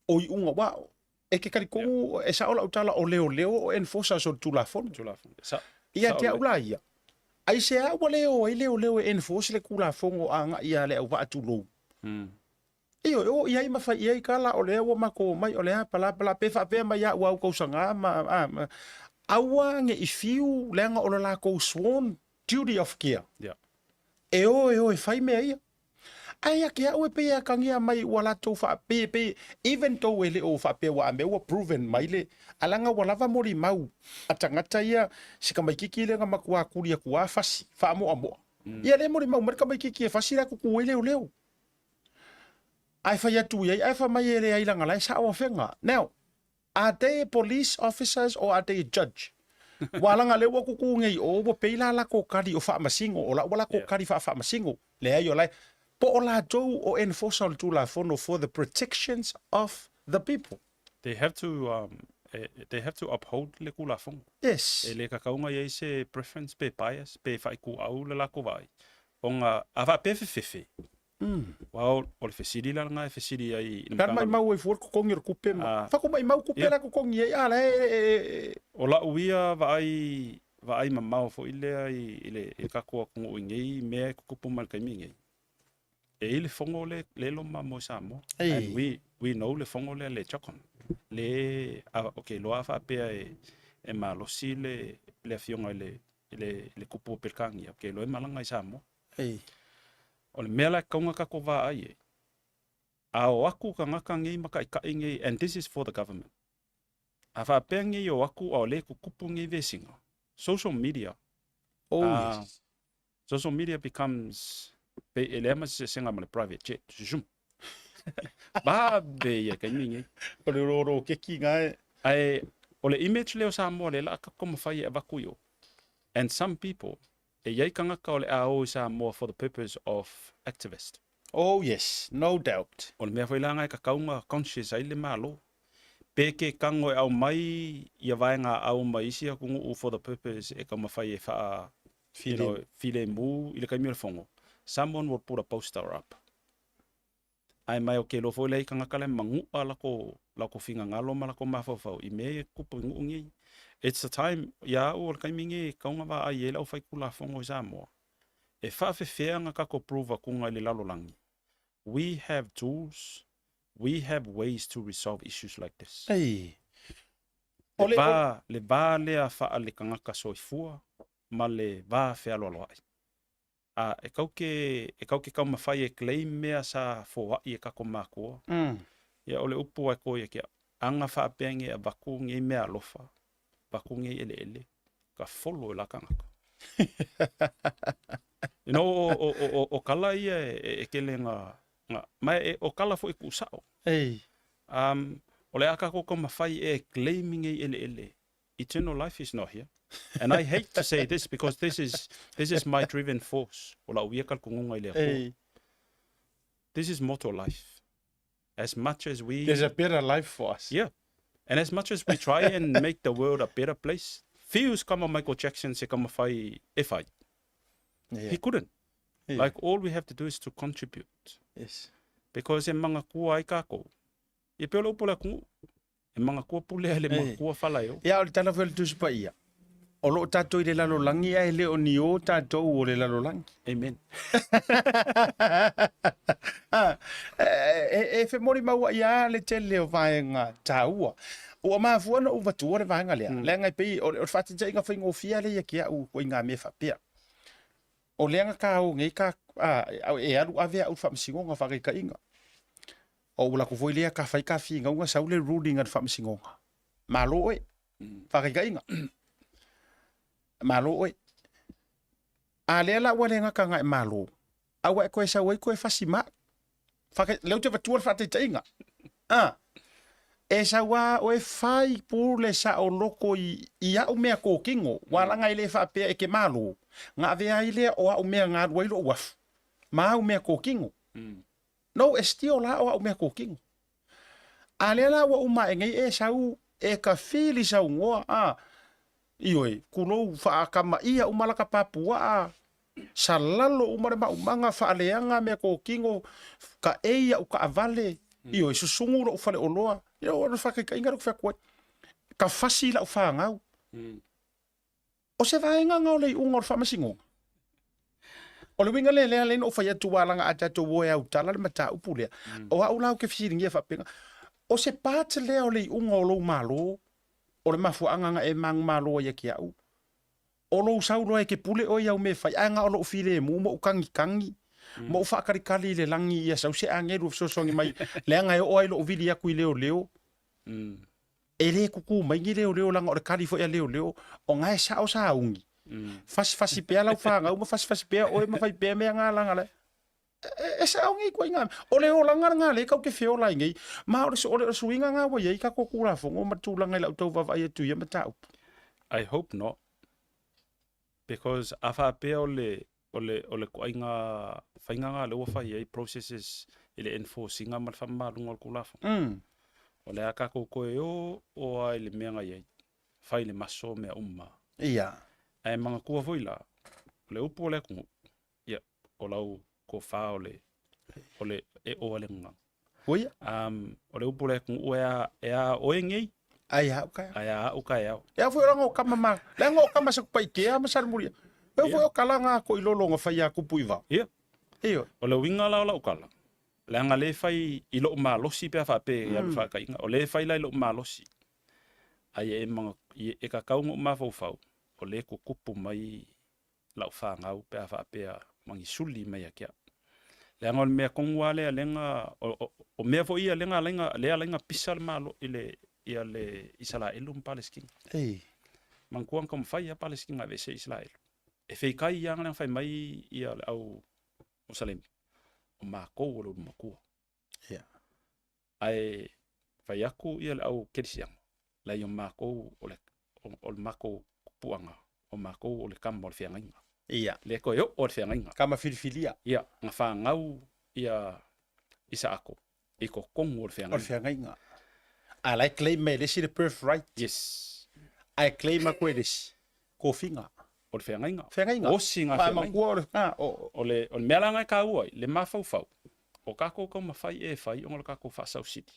[SPEAKER 1] o iuga, aua e te talitonu e sao lau tala o leoleo o enforcers o le Tulafono.
[SPEAKER 7] Tulafono. Sa,
[SPEAKER 1] Ia te au la ia, aisea ua le o ai leoleo e enforce le Tulafono agai ia le auvaa tulou? Ioe, o i ai ma fai i ai kala, o lea ua matou omai, o le a, pala, pala, pe faapea mai a ua au tausaga ma, a, ma, aua ne i fiu leaga o le latou sworn duty of care.
[SPEAKER 7] Yeah.
[SPEAKER 1] E o e o e fai mea ia. Ae ia te au e pei e atagia mai ua latou faa, pei, pei, even though e le o faapea ua a mea ua proven mai le, a leaga ua lava molimau a tagata ia, si tamaititi lea na matua tuli atu a fasi, faamoamoa. Ia lea e molimau mai le tamaititi e fasi la tutu ai leoleo. Ae fai atu i ai, ae fai mai e leai leaga la e sao afega. Now, are they police officers or are they a judge? Ua leaga lea ua tutu nei o, ua pei la latou kali o faamasino, o la ua latou kali faafaamasino. Leai o la e, po o latou o enforcer o le Tulafono for the protections of the people.
[SPEAKER 7] They have to, um, they have to uphold le Tulafono.
[SPEAKER 1] Yes.
[SPEAKER 7] E le tatau ona i ai se preference pe bias pe faikuau le latou vaai. Ona a faapea e fefefe, Aua o le fesili la lena e fesili ai i le
[SPEAKER 1] Ka maimau ai fua le totogi o le tupe ma. Fa ku maimau tupe la totogi ai a la e.
[SPEAKER 7] O lau ia vaai vaai mamao foi lea i le i le tatou atunuu i nei mea e tutupu mai i le taimi nei. E i ai le fono le le loma mo Samoa. And we we know le fono lea le CHOGM. Le a okay loa a faapea e e malosi le le afioga i le i le i le kupu o Pelekania, okay loa e malaga i Samoa.
[SPEAKER 1] Ei.
[SPEAKER 7] O le mea la e tatau ona tatou vaai i ai, a o atu tagata nei ma taitai nei, and this is for the government, a faapea nei o atu a o lea e tutupu nei vesiga, social media,
[SPEAKER 1] Oh, yes.
[SPEAKER 7] social media becomes, pei e leai ma se eseesega ma le private jet, zoom, vave ia i taimi nei.
[SPEAKER 1] O le rōrō keki ngā e.
[SPEAKER 7] Ae o le image lea o Samoa lea la a tatou taumafai e avatu i o. And some people, E i ai tagata o le a o i Samoa for the purpose of activist.
[SPEAKER 1] Oh yes, no doubt.
[SPEAKER 7] O le mea foi la na e tatau ona conscious ai le Malo. Pe ke kago e aumai ia vaega au mai isi atunuu for the purpose e taumafai e faa, you know, filemu i le taimi o le fono, someone will put a poster up. Ae mai o ke iloa foi lea i tagata la e manuʻa lako lako finagalo ma lako mafaufau i mea ia e tupu i nuu nei. It's the time, ia au o le taimi nei e tatau ona vaai ai le aufai Tulafono i Samoa, e faafefea ona tatou prove atuga i le lalolagi, we have tools, we have ways to resolve issues like this.
[SPEAKER 1] Ei.
[SPEAKER 7] Le va, le va lea faale-tagata soifua ma le va fealoaloai. A e kau ke, e kau ke taumafai e claim mea sa foai e kako mākua. Ia o le upu a e koia kia, aga faapea nge avaku ngei mea alofa, vaku ngei eleele, ka folo e la kangaka. You know, o, o, o, o, o kala ia e, e, e kele nga, nga, ma e, o kala foi ku sao.
[SPEAKER 1] Ei.
[SPEAKER 7] O le a kako taumafai e claim ngei eleele, eternal life is not here. And I hate to say this because this is this is my driven force. O lau ia kalkungunga i le Atua.
[SPEAKER 1] Ei.
[SPEAKER 7] This is mortal life. As much as we
[SPEAKER 1] There's a better life for us.
[SPEAKER 7] Yeah. And as much as we try and make the world a better place, feels kama Michael Jackson se kama whai e whai.
[SPEAKER 1] Yeah.
[SPEAKER 7] He couldn't.
[SPEAKER 1] Yeah.
[SPEAKER 7] Like all we have to do is to contribute.
[SPEAKER 1] Yes.
[SPEAKER 7] Because e manga kua ai kākou. Ia pea o le upu o le atunuu, e mangakua pule ai le mangakua falaeo.
[SPEAKER 1] Ia, o le tala foi a le Tusi Paia, o lo o tatou i le lalolagi ae le o ni o tatou o le lalolagi.
[SPEAKER 7] Amen.
[SPEAKER 1] E femolimauaʻi lava le tele o vaega taua. Ua mafua ona ou avatua le vaega lea, leaga e pei o le faataitaiga faigofie lea ia te au i ngā mea faapea. O lea na ka o nei ka, a, e alu ave au i le faamasinoga faataitaiga. O ua latou foi lea ka fai ka finauga sau le ruling a le faamasinoga. Malo oe. Faataitaiga. Malo oe. A lea la ua le gata na e malo, a ua e koe sau ai koe fasi ma au. Whaka, lea ou te avatua le faataitaiga. A, e sau a oe fai pule saoloko i, i au mea kōkino, wā langa e le faapea e ke malo, na avea ai lea o au mea na alu ai loʻu afu, ma au mea kōkino. No, e still la o au mea kōkino. A lea la ua uma aʻe nei e sau e ka fili saunoa, a, ioe, kulou whaakamaia uma la ka papuaa, salalo uma le maumaga, faaleaga mea kokino, ka ei au kaavale, ioe, susugu lou faleoloa, ia o le faakaikaiga lea ou te fai atu ai, ka fasi lau fanau. O se vaega na o le iuga o le faamasinoga. O le uiga lea lea lea na ou fai atu ua laga a tatou o e autala le mataupu lea. O au la ou te fesiligia faapena, o se part lea o le iuga o lou Malo, o le mafuaaga na e manumalo ai ia te au, o lou sau loa e te pule oe i au mea e fai, ae na o lou filemu ma ou kagikagi, ma ou faakalikali i le lagi ia sau se agelu e fesoasoani mai, leaga e oo ai lou vili atu i leoleo. E le kuku mai ni leoleo leaga o le kali foi a leoleo, o na e sao sauni. Fasifasi pea lau fanau ma fasifasi pea oe ma fai pea mea na laga le. E, e sao nei koe i ngā O le olaga lena lea kau te feola ai nei, ma o le, o le suiga na ua i ai tatou Tulafono ma tulaga i lau tau vaavaai atu i ia mataupu.
[SPEAKER 7] I hope not. Because a faapea o le, o le, o le ituaiga faiga lena lea ua fai ai processes i le enforce ina ma le faamamaluga o le Tulafono. O le a tatou toe o o lava i le mea na i ai, fai le maso mea uma.
[SPEAKER 1] Ia.
[SPEAKER 7] Ae manatua foi la, o le upu o le atunuu, Ia, o lau tofa o le, o le, e oa le gagana.
[SPEAKER 1] Oia.
[SPEAKER 7] O le upu o le atunuu e a, e a oe nei.
[SPEAKER 1] Ai a au kaeao.
[SPEAKER 7] Ai a au kaeao.
[SPEAKER 1] E au foi o langa o kama ma, leaga o kama Satupaitea ma Salemuliaga. E au foi o kala nga ko i lolo nga fai a kupu i vao.
[SPEAKER 7] Ia.
[SPEAKER 1] Ioe.
[SPEAKER 7] O le uiga la o lau kala, leaga le fai i lou malosi pe a faapea e alu faakaiga. O le fai la i lou malosi, ai e maga, e kakau ona ou mafaufau, o le tutupu mai lau fanau pe a faapea ma ni suli mai ia te au. Leaga o le mea tonu lava lea lea na, o mea foi ia lea na ala ai ona, lea e ala ai ona pisa le Malo i le, ia le Isaraelu ma Palesitina.
[SPEAKER 1] Ei.
[SPEAKER 7] Manatua na taumafai lava Palesitina e aveese Isaraelu. E feitai lava na fai mai ia le au Musalemi, o matou o le ulu matua.
[SPEAKER 1] Ia.
[SPEAKER 7] Ae fai atu ia le au kerisiano, leai o matou o le, o le matou puaga, o matou o le tama o le feagaiga.
[SPEAKER 1] Ia.
[SPEAKER 7] Lea toe oo le feagaiga.
[SPEAKER 1] Tama filifilia.
[SPEAKER 7] Ia, na fanau ia Isaako i totonu o le feagaiga.
[SPEAKER 1] O le feagaiga. A la e claim mai e le isi le birth right.
[SPEAKER 7] Yes.
[SPEAKER 1] Ae claim atu e le isi kofiga.
[SPEAKER 7] O le feagaiga.
[SPEAKER 1] Feagaiga.
[SPEAKER 7] Osi ngā feagaiga.
[SPEAKER 1] Matua o le, ah, o,
[SPEAKER 7] o le, o le mea la nga e kāua ai, le mafaufau, o kākou taumafai e fai ona o le kākou faasausili,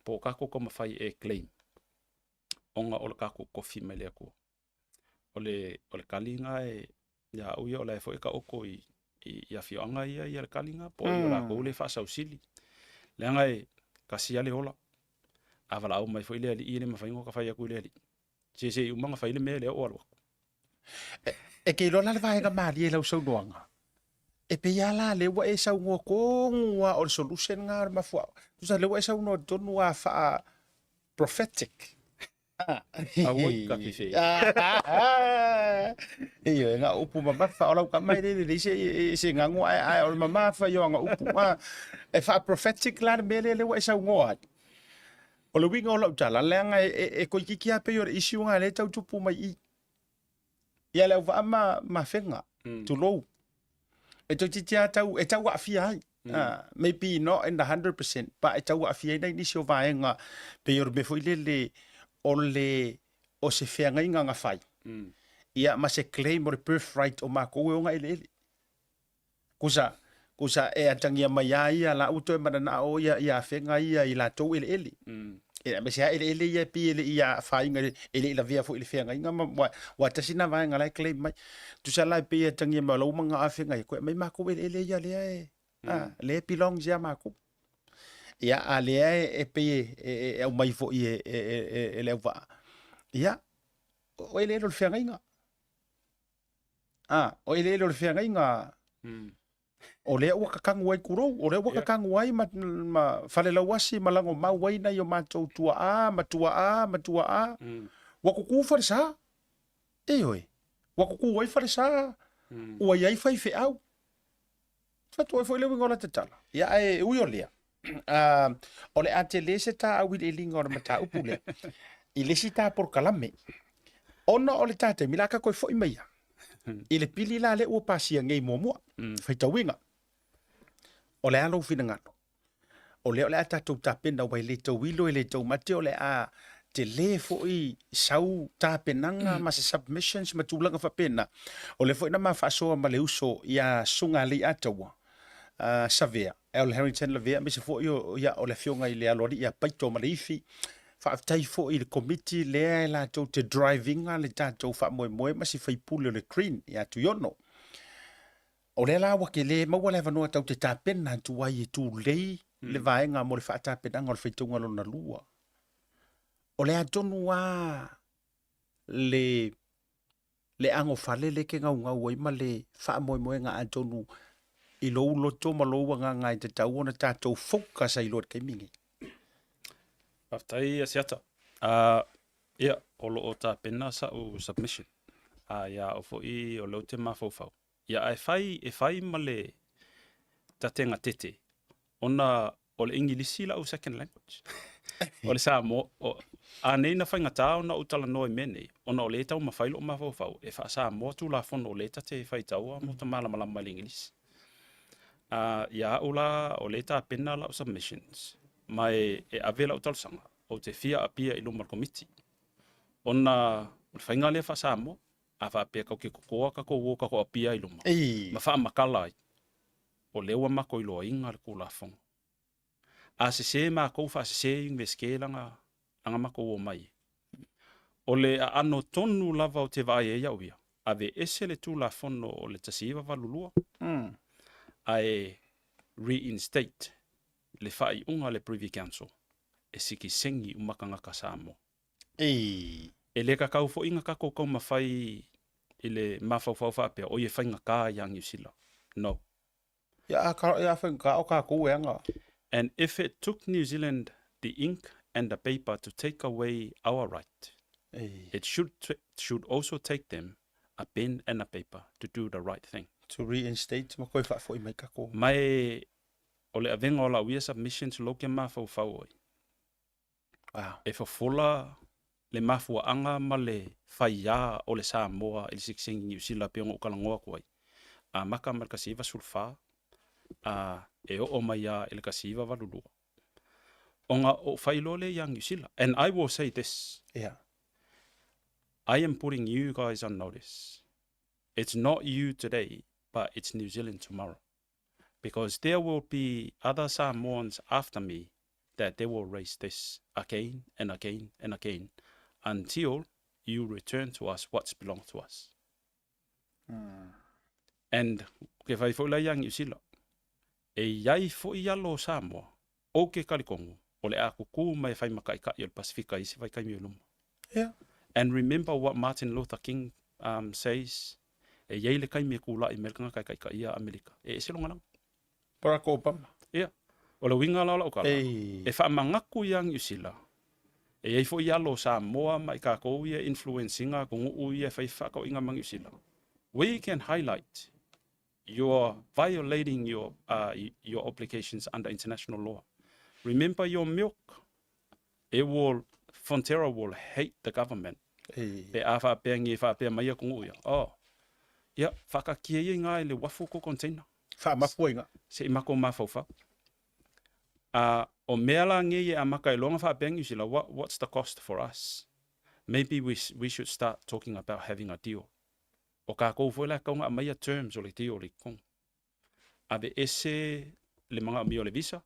[SPEAKER 7] po o kākou taumafai e claim ona o le kākou kofi mai le Atua. O le, o le kali nga e, ia au ia o la e foi ka oko i, i, i afioaga ia ia le kali nga, po o mm. lakou le faasausili. Leaga e kasi a le ola. A valaau mai foi le alii e le mafai ona ka fai atu i le alii. Se se i uma ona fai le mea lea o alu atu.
[SPEAKER 1] E, e ke iloa la le vaega malie i lau saunoaga. E pei lava la lea ua e saunoa tonu lava o le solution lena o le mafuaaga. Tusa lea ua e saunoa tonu lava faa prophetic.
[SPEAKER 7] Aua ka fife.
[SPEAKER 1] Ioe, nga upu mamafa o lau tama e le lelei se se gago ae ae o le mamafa ia o aga upu. E faa prophetic la le mea lea lea ua e saunoa ai. O le uiga o lau tala, leaga e, e, e toeitiiti lava pei o le issue lena lea e tau tupu mai i. Ia le auvaa ma, ma fega, mm. tulou. E toeitiiti lava tau, e tau aafia ai. Mm. Maybe not in the 100%, but e tau aafia ai nai nisi o vaega, pei o le mea foi lele, o le, o se feagaiga na fai. Mm. Ia, ma se claim o le birthright o makou e ona eleele. Kusa, kusa e atagia mai a ia la ua toe mananao ia ia afega ia i latou eleele. Mm. E aemaise lava eleele ia e pei e le i afaina e le i lavea foi i le feagaiga ma ua, ua tasi na vaega la e claim mai. Tusa la e pei e atagia mai o la ua manao afega ia, koe aumai makou eleele ia lea e, mm. a, lea e belongs ia makou. Ia, a lea e, e pei e, e, e aumai foi e, e, e, e le auvaa. Ia, o eleele o le feagaiga. A, o eleele o le feagaiga, mm. o lea ua kakagu ai kulou, o lea ua yeah. kakagu ai ma, ma Falelauasi ma lagomau ai nai o matou tua'a ma tua'a ma tua'a. Mm. Ua kukū falesa. Ioe, ua kukū ai falesa, mm. ua i ai faifeau. Fatu ai foi le uiga o la tatala. Ia, ae ui o lea, uh, o le a tele se tā auiliiliga o le mataupu lea, i le isi tā polokalame, ona o le tā taimi la ka koe foi mai ia, i le pili la le ua pasia nei muamua, mm. faitauina, o le a lou finagalo, o lea o le a tatou tapena aua e le tauilo e le taumate o le a tele foi sau tapenaga ma se submissions ma tulaga faapena. O lea foi na ma faasoa ma le uso ia Sugaleiataua uh, Savea, Al Harrington Lavea, aemaise foi o, ia, o le afioga i le aloalii ia Paito Maleifi. Faafetai foi i le komiti lea e latou te drive ina le tatou faamoemoe ma si faipule o le Green ia Tuiono. O lea la ua tele maua le avanoa tau te tapena atu ai e tulei mm. le vaega mo le faatapenaga o le faitauga lona lua. O le a tonu a le le agofale le ke gaugau ai ma le faamoemoega atonu i lou loto ma lou agaga e tatau ona tatou focus ai loa i le taimi lenei.
[SPEAKER 7] Faafetai Asiata. Uh, ia, o lo o tapena sa'u submission. A ia au foi o lea ou te mafaufau. Ia ae fai, e fai ma le tatenga tete, ona o le Igilisi la'u second language. O le Samoa, o, a nei na faigata ona ou talanoa i mea nei, ona o lea e taumafai lo'u mafaufau e faa-Samoa Tulafono o lea ta te faitaua ma ta malamalama i le Igilisi. A, ia a'u la, o lea e tapena la'u submissions, ma e, e ave la'u talosaga, ou te fia appear i luma o le Komiti, ona o le faiga lea faa-Samoa, A faapea kau ke kokoa kakou o kakou apia i luma, ma faamakala ai, o lea ua makou iloaina le Tulafono. A sesē makou faasesē Iunivesite laga laga makou omai e. O le aano tonu lava o te vaai ai au ia, aveese le Tulafono o le 1982, ae reinstate le faaiuga a le Privy Council e sikisegi uma tagata Samoa.
[SPEAKER 1] Ei.
[SPEAKER 7] E le kakau foi na kakou taumafai i le mafaufau faapea, oi e faigata ia Niu Sila. No.
[SPEAKER 1] Ia, a ka, ia faigata o kākou e aga.
[SPEAKER 7] And if it took New Zealand the ink and the paper to take away our right, it should, should also take them a pen and a paper to do the right thing.
[SPEAKER 1] To reinstate ma koe faafoi mai kākou.
[SPEAKER 7] Ma e, o le avega o lau ia submission to ke mafaufau ai.
[SPEAKER 1] Wow.
[SPEAKER 7] E fofola le mafuaaga ma le faiā o le Samoa i le sikisengi Niu Sila pei ona ou talanoa atu ai. Amata mai le 1914 a e oo mai lava i le 1982. Ona ou fai loa lea ia Niu Sila. And I will say this.
[SPEAKER 1] Yeah.
[SPEAKER 7] I am putting you guys on notice. It's not you today, but it's New Zealand tomorrow. Because there will be other Samoans after me that they will raise this again and again and again until you return to us what's belong to us. And ke fai foi la ia Niu Sila. E iai foi alo o Samoa, o ke Kalikongo, o le a kuku mai e fai makaʻikaʻi o le Pasifika i se vaikaimi o luma.
[SPEAKER 1] Yeah.
[SPEAKER 7] And remember what Martin Luther King um, says, e iai le kaimi e kūlaʻi mai le tagata e kaʻikaʻia Amerika. E ese lona lagi.
[SPEAKER 1] Barack Obama.
[SPEAKER 7] Ia. O le uiga la o lau tala,
[SPEAKER 1] Ei.
[SPEAKER 7] e faamagatu iā Niu Sila, e iai foi alo o Samoa ma i kākou ia e influence ina atunuu ia e fai fefaatauaiga ma Niu Sila. We can highlight you're violating your, uh, your obligations under international law. Remember your milk, it will, Fonterra will hate the government.
[SPEAKER 1] Ei.
[SPEAKER 7] Pe a faapea ngi e faapea mai atunuu ia. Oh, ia, faakaatia ia i ngā i le uafu ko container.
[SPEAKER 1] Faamapu ai ngā.
[SPEAKER 7] Se i makou mafaufau. A o mea la ngei e amaka e loa nga faapea Niu Sila, what, what's the cost for us? Maybe we, we should start talking about having a deal. O kākou foi la e kau nga aumaia terms o le deal i totonu. Ave ese le manaomia o le visa.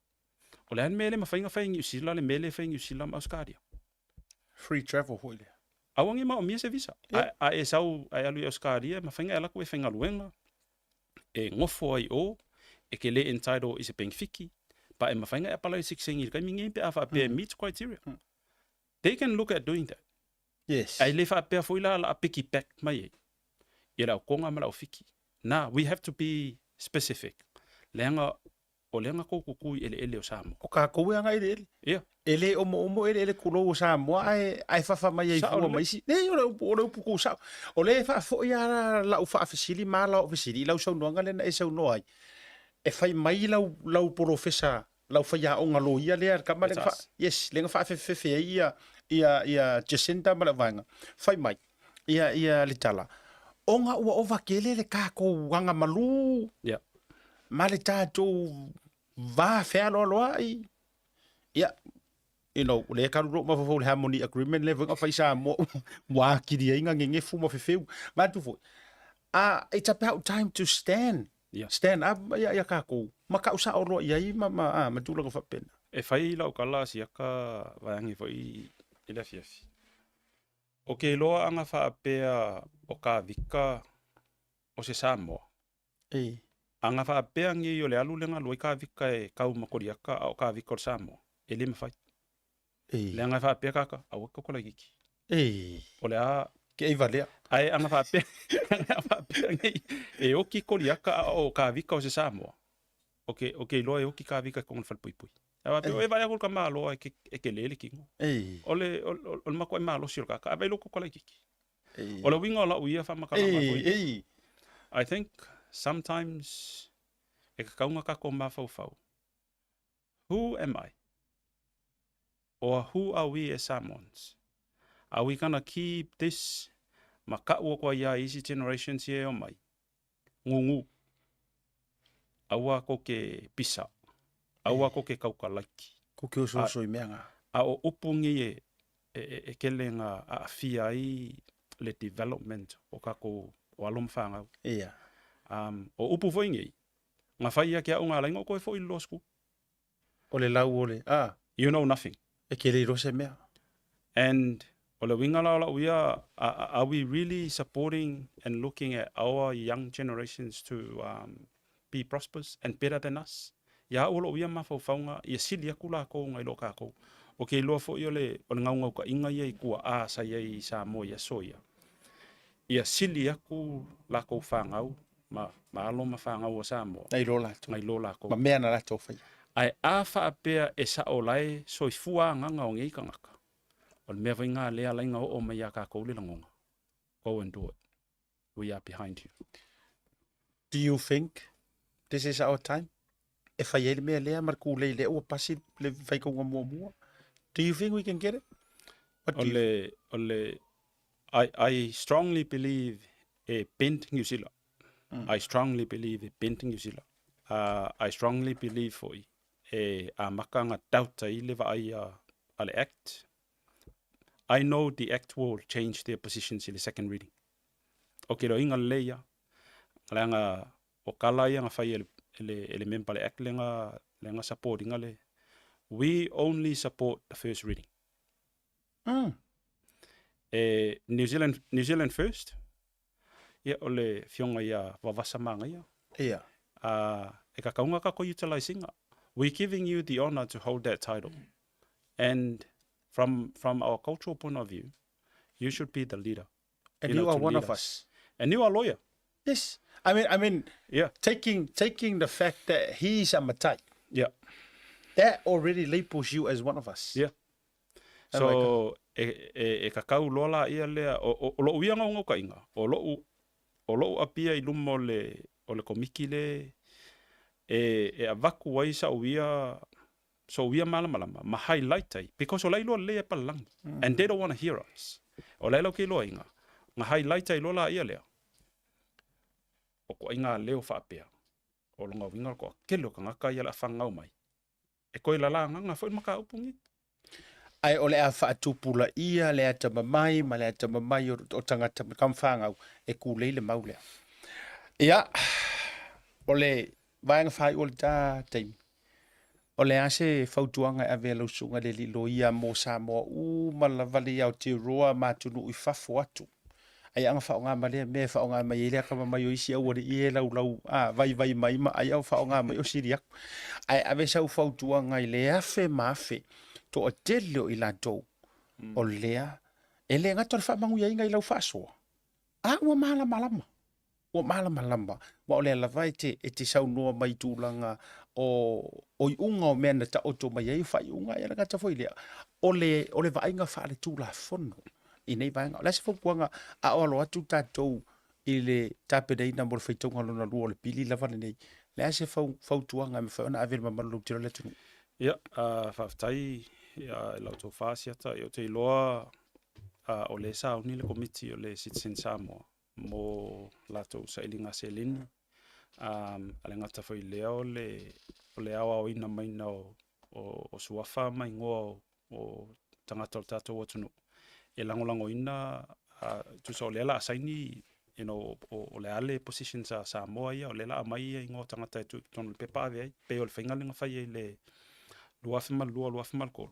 [SPEAKER 7] O le a le mea e le mafai ona fai e Niu Sila le mea lea e fai e Niu Sila ma Ausetalia?
[SPEAKER 1] Free travel foi lea.
[SPEAKER 7] Aua ne maomia se visa.
[SPEAKER 1] Yeah.
[SPEAKER 7] A, a e sau, a e alu i Ausetalia, e mafai ona e alu atu e faigaluega, e nofo ai i o, e ke le entitle i se penefiki, pa e mafai ona e apalai i le sikisengi i le taimi lenei pe a faapea e meet criteria. They can look at doing that.
[SPEAKER 1] Yes.
[SPEAKER 7] Ae le faapea foi la la piki back mai ai ia le au Konga ma le au Fiki. Na, we have to be specific. Leaga o lea na kou kuku i eleele o Samoa.
[SPEAKER 1] O kākou e aga eleele.
[SPEAKER 7] Ia.
[SPEAKER 1] E le omoomo eleele kulou o Samoa ae, ae fafa mai ai
[SPEAKER 7] Sao
[SPEAKER 1] fua ma
[SPEAKER 7] lelei.
[SPEAKER 1] isi. Nei, o le upu, o le upu kou sao. O lea e faafoi lava lau faafesili ma ala o fesili i lau saunoaga lea na e saunoa ai. E fai mai lau, lau polofesa, lau faiaoga loia lea, le tama lea na
[SPEAKER 7] That's
[SPEAKER 1] faa, yes, lea na faafefefefe ai ia, ia, ia Jacinta ma le vaega. Fai mai, ia, ia le tala, ona ua ova tele le tatou agamalu
[SPEAKER 7] Yeah.
[SPEAKER 1] ma le tatou va fealoaloai. Ia, you know, lea ka lou mafaufau i le Harmony Agreement lea foi na fai Samoa ua atili ai na gegefu ma fefeu. Manatu foi, ah, it's about time to stand.
[SPEAKER 7] Yeah.
[SPEAKER 1] Stand up ia, ia kākou. Ma kau sao loa i ai ma, ma, ah, ma tulaga faapena.
[SPEAKER 7] E fai lau tala a siaka vaeage foi i le afiafi. O ke loaaga faapea o Kavika o se Samoa.
[SPEAKER 1] Ei.
[SPEAKER 7] Aga faapea nei o le alu lea na alu ai Kavika e kau ma Koliaka a o Kavika o le Samoa, e le mafai.
[SPEAKER 1] Ei.
[SPEAKER 7] Leaga e faapea kaka, aua ke kolaikiki.
[SPEAKER 1] Ei.
[SPEAKER 7] O le a...
[SPEAKER 1] Ke ei valea.
[SPEAKER 7] Ae aga faapea, aga faapea nei, e oki Koliaka a o Kavika o se Samoa. O ke, o ke iloa e oki Kavika i totonu o le falepuipui. Ae faapea, e vaai atu i le tamaloa e ke, e kele le kino.
[SPEAKER 1] Ei.
[SPEAKER 7] O le, o, o, o le matuai malosi o le kaka, a vaai loa kolaikiki.
[SPEAKER 1] Ei.
[SPEAKER 7] O le uiga o lau ia faamatalaga foi.
[SPEAKER 1] Ei, ei.
[SPEAKER 7] I think sometimes e tatau ona tatou mafaufau. Who am I? Or who are we as Samoans? Are we gonna keep this ma ka'u atu ai ia i isi generations ia e omai? Gūgū. Aua kou ke pisa. Aua kou ke kaukalaiki.
[SPEAKER 1] Ko ke osooso i mea ngā.
[SPEAKER 7] A o upu nei e, e, e, e kele nga aafia ai le development o kakou o alo ma whanau.
[SPEAKER 1] Ia.
[SPEAKER 7] Um, o upu foi nei, nga whai ia ke au ngā lainga o koe foi i law school.
[SPEAKER 1] O le lau o le, ah.
[SPEAKER 7] You know nothing.
[SPEAKER 1] E ke le iloa se mea.
[SPEAKER 7] And o le uiga la o lau ia, are we really supporting and looking at our young generations to um, be prosperous and better than us? Ia au o lou ia mafaufauga, ia sili atu lakou nai lo kakou. O ke iloa foi o le, o le gaugaukaʻiga ia i kuaʻā sa i ai i Samoa i aso ia, ia sili atu lakou fanau. ma, ma alo ma fanau a Samoa.
[SPEAKER 1] Nai lo latou.
[SPEAKER 7] Nai lo lakou.
[SPEAKER 1] Ma mea na latou faia.
[SPEAKER 7] Ae a faapea e sa'o la e soifua agaga o nei tagata, o le mea foi lena lea ala ai na oo mai ia tatou le lagona, go and do it, we are behind you.
[SPEAKER 1] Do you think this is our time? E fai ai le mea lea ma le kūlei lea ua pasi le faitauga muamua. Do you think we can get it? What
[SPEAKER 7] O
[SPEAKER 1] do you
[SPEAKER 7] le, o le, I, I strongly believe e bend New Zealand. I strongly believe e bend New Zealand. Uh, I strongly believe foi e amata ona doubt ai le vaai a, a le Act. I know the Act will change their positions i le second reading. O ke loiga lelei ia, leaga o kala ia na fai e le, e le, e le member le Act lea na, lea na support ina le, we only support the first reading.
[SPEAKER 1] Mm.
[SPEAKER 7] E New Zealand, New Zealand first, ia o le fionga ia Vavasa Magaia.
[SPEAKER 1] Ia.
[SPEAKER 7] Uh, e kakaunga ka ko utilizinga. We're giving you the honor to hold that title. And from, from our cultural point of view, you should be the leader.
[SPEAKER 1] And
[SPEAKER 7] you
[SPEAKER 1] you,
[SPEAKER 7] know,
[SPEAKER 1] are
[SPEAKER 7] to
[SPEAKER 1] one
[SPEAKER 7] lead
[SPEAKER 1] of us.
[SPEAKER 7] And you are lawyer.
[SPEAKER 1] Yes. I mean, I mean,
[SPEAKER 7] Yeah.
[SPEAKER 1] taking taking the fact that he's a matai,
[SPEAKER 7] Yeah.
[SPEAKER 1] that already labels you as one of us.
[SPEAKER 7] Yeah. So, e, e, e kakau loa la ia lea, o, o, o lo'u ia gaogaokaiga, o lo'u, o lo'u apia i luma o le, o le komiki le e, e avatu ai sa'u ia, so'u ia malamalama ma highlight ai, because o la e iloa lelei e palalagi, and they don't wanna hear us. O la e latou te iloaina, na highlight ai loa laia lea, o koaiga leo faapea, o lona uiga o le toatele o tagata ia o le a fanau mai, E koe lala agaga foi le mataupu lenei.
[SPEAKER 1] Ae o le a faatupulaia le atamamai ma le atamamai o, o tagata ma tamafanau e kūlei le mau lea. Ia, o le vaega faaiu o le ta taimi, o le a se fautuaga e ave e lau susuga i le alii loia mo Samoa uma lava le Aotearoa ma atunuu i fafo atu Ai aga faaaoga ma lea mea e faaaoga mai ai le akamamai o isi aualii e laulau a vaivai mai ma ai au faaaoga mai o sili aku. Ae ave sau fautuaga i le afe ma afe toatele o i latou o lea e le gata o le faamanuiaina i lau faasoa, a ua malamalama. Ua malamalama, aua o lea lava e te, e te saunoa mai i tulaga o, o iuga o mea na taoto mai ai o faaiuga, ia le gata foi lea, o le, o le vaaiga faaletulafono i nei vaega. O le a se fautuaga a o alo atu tatou i le tapenaina mo le faitauga lona lua o le pili lava lenei, le a se fautuaga e mafai ona ave i le mamalu lautele o le atunuu?
[SPEAKER 7] Ia, uh, faafetai ia, i lau tofa Asiata. Ia, ou te iloa uh, o lea e sauni le komiti o le Citizen Samoa mo latou sailiga seleni. Um, a le gata foi i lea o le, o le aoaoina maina o, o, o suafa ma igoa o, o tagata o le tatou atunuu e lagolagoina uh, tusa o lea la a saini you know, o, o le a le positions a Samoa ia, o lea la aumai ia igoa o tagata e tuu i totonu o le pepa ave ai, pei o le faiga lea na fai ai i le 2002, 2003,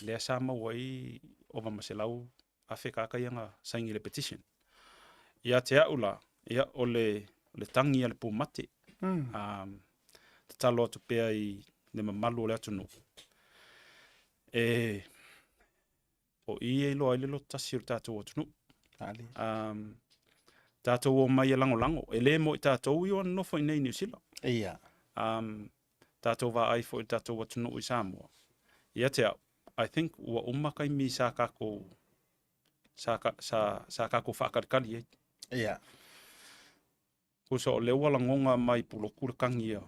[SPEAKER 7] lea sa maua ai ova ma 100,000 kāka ia na saini i le petition. Ia te a'u la, ia, o le, o le tagi a le pūmate. Mm. Um, tatalo atu pea i le mamalu o le atunuu. E, o i e iloa ai le loto tasi o le tatou atunuu. Um, tatou o mai e lagolago. E le mo i tatou i o nofo i nei Niu Sila.
[SPEAKER 1] Ia.
[SPEAKER 7] Um, tatou vaai foi i le tatou atunuu i Samoa. Ia te au, I think ua uma taimi sa tatou sa, sa, sa tatou faatalitali ai.
[SPEAKER 1] Ia.
[SPEAKER 7] Tusa o lea ua lagona mai Pulotu le tagi a,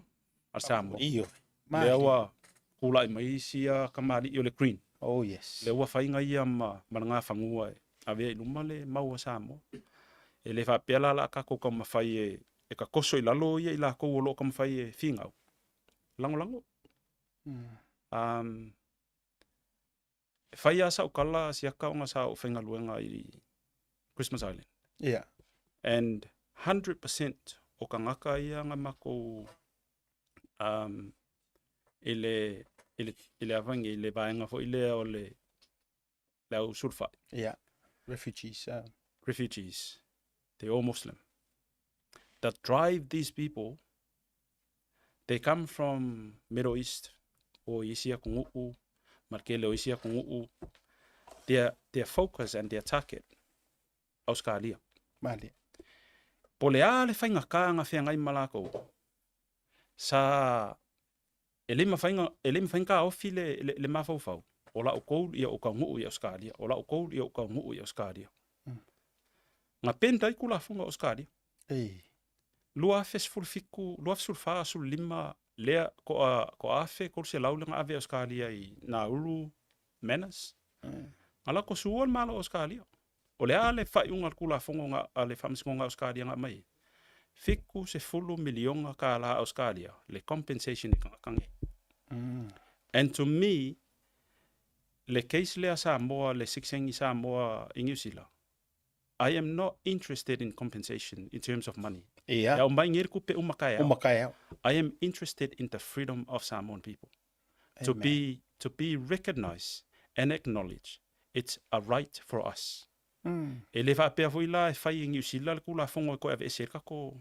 [SPEAKER 7] a Samoa.
[SPEAKER 1] Ioe.
[SPEAKER 7] Lea ua tulai mai isi a kamali'i o le Green.
[SPEAKER 1] Oh yes.
[SPEAKER 7] Lea ua faiga ia ma, ma le gafanua e avea i luma le mau a Samoa. E le faapea la la tatou taumafai e, e tatoso i lalo ia i latou o lo o taumafai e finau. Lagolago. Mm. Um, e fai lava sau tala siaka ona sa ou faigaluega i Christmas Island.
[SPEAKER 1] Yeah.
[SPEAKER 7] And 100% o tagata ia na makou um, i le, i le, i le avangi, i le vaega foi lea o le, le au sulufai.
[SPEAKER 1] Yeah. Refugees. Uh.
[SPEAKER 7] Refugees. They all Muslim. That drive these people, they come from Middle East, o isi atunuu, ma le tele o isi atunuu, their, their focus and their target, Australia.
[SPEAKER 1] Malie.
[SPEAKER 7] Po o le a le faigata na feagai ma lakou, sa e le mafai na, e le mafai na taofi le, le, le mafaufau, o la'u goal ia ou taunuu i Ausetalia, o la'u goal ia ou taunuu i Ausetalia. Na bend ai Tulafono a Ausetalia. 2017, 2014, 15 lea to'a, to'a 1300 lea na ave e Ausetalia i Nauru, Manus. Na latou sua le Malo o Ausetalia. O le a le faaiuga a le Tulafono na, a le Faamasinoga a Ausetalia na aumai ai? $70 miliona tala Ausetalia le compensation i tagata nei. And to me, le case lea a Samoa, le sikiseini Samoa i Niu Sila, I am not interested in compensation in terms of money.
[SPEAKER 1] Ia.
[SPEAKER 7] E aumai nei le tupe uma taeao.
[SPEAKER 1] Uma taeao.
[SPEAKER 7] I am interested in the freedom of Samoan people. To be, to be recognized and acknowledged, it's a right for us. E le faapea foi la e fai e Niu Sila le Tulafono e toe aveese ai le tatou,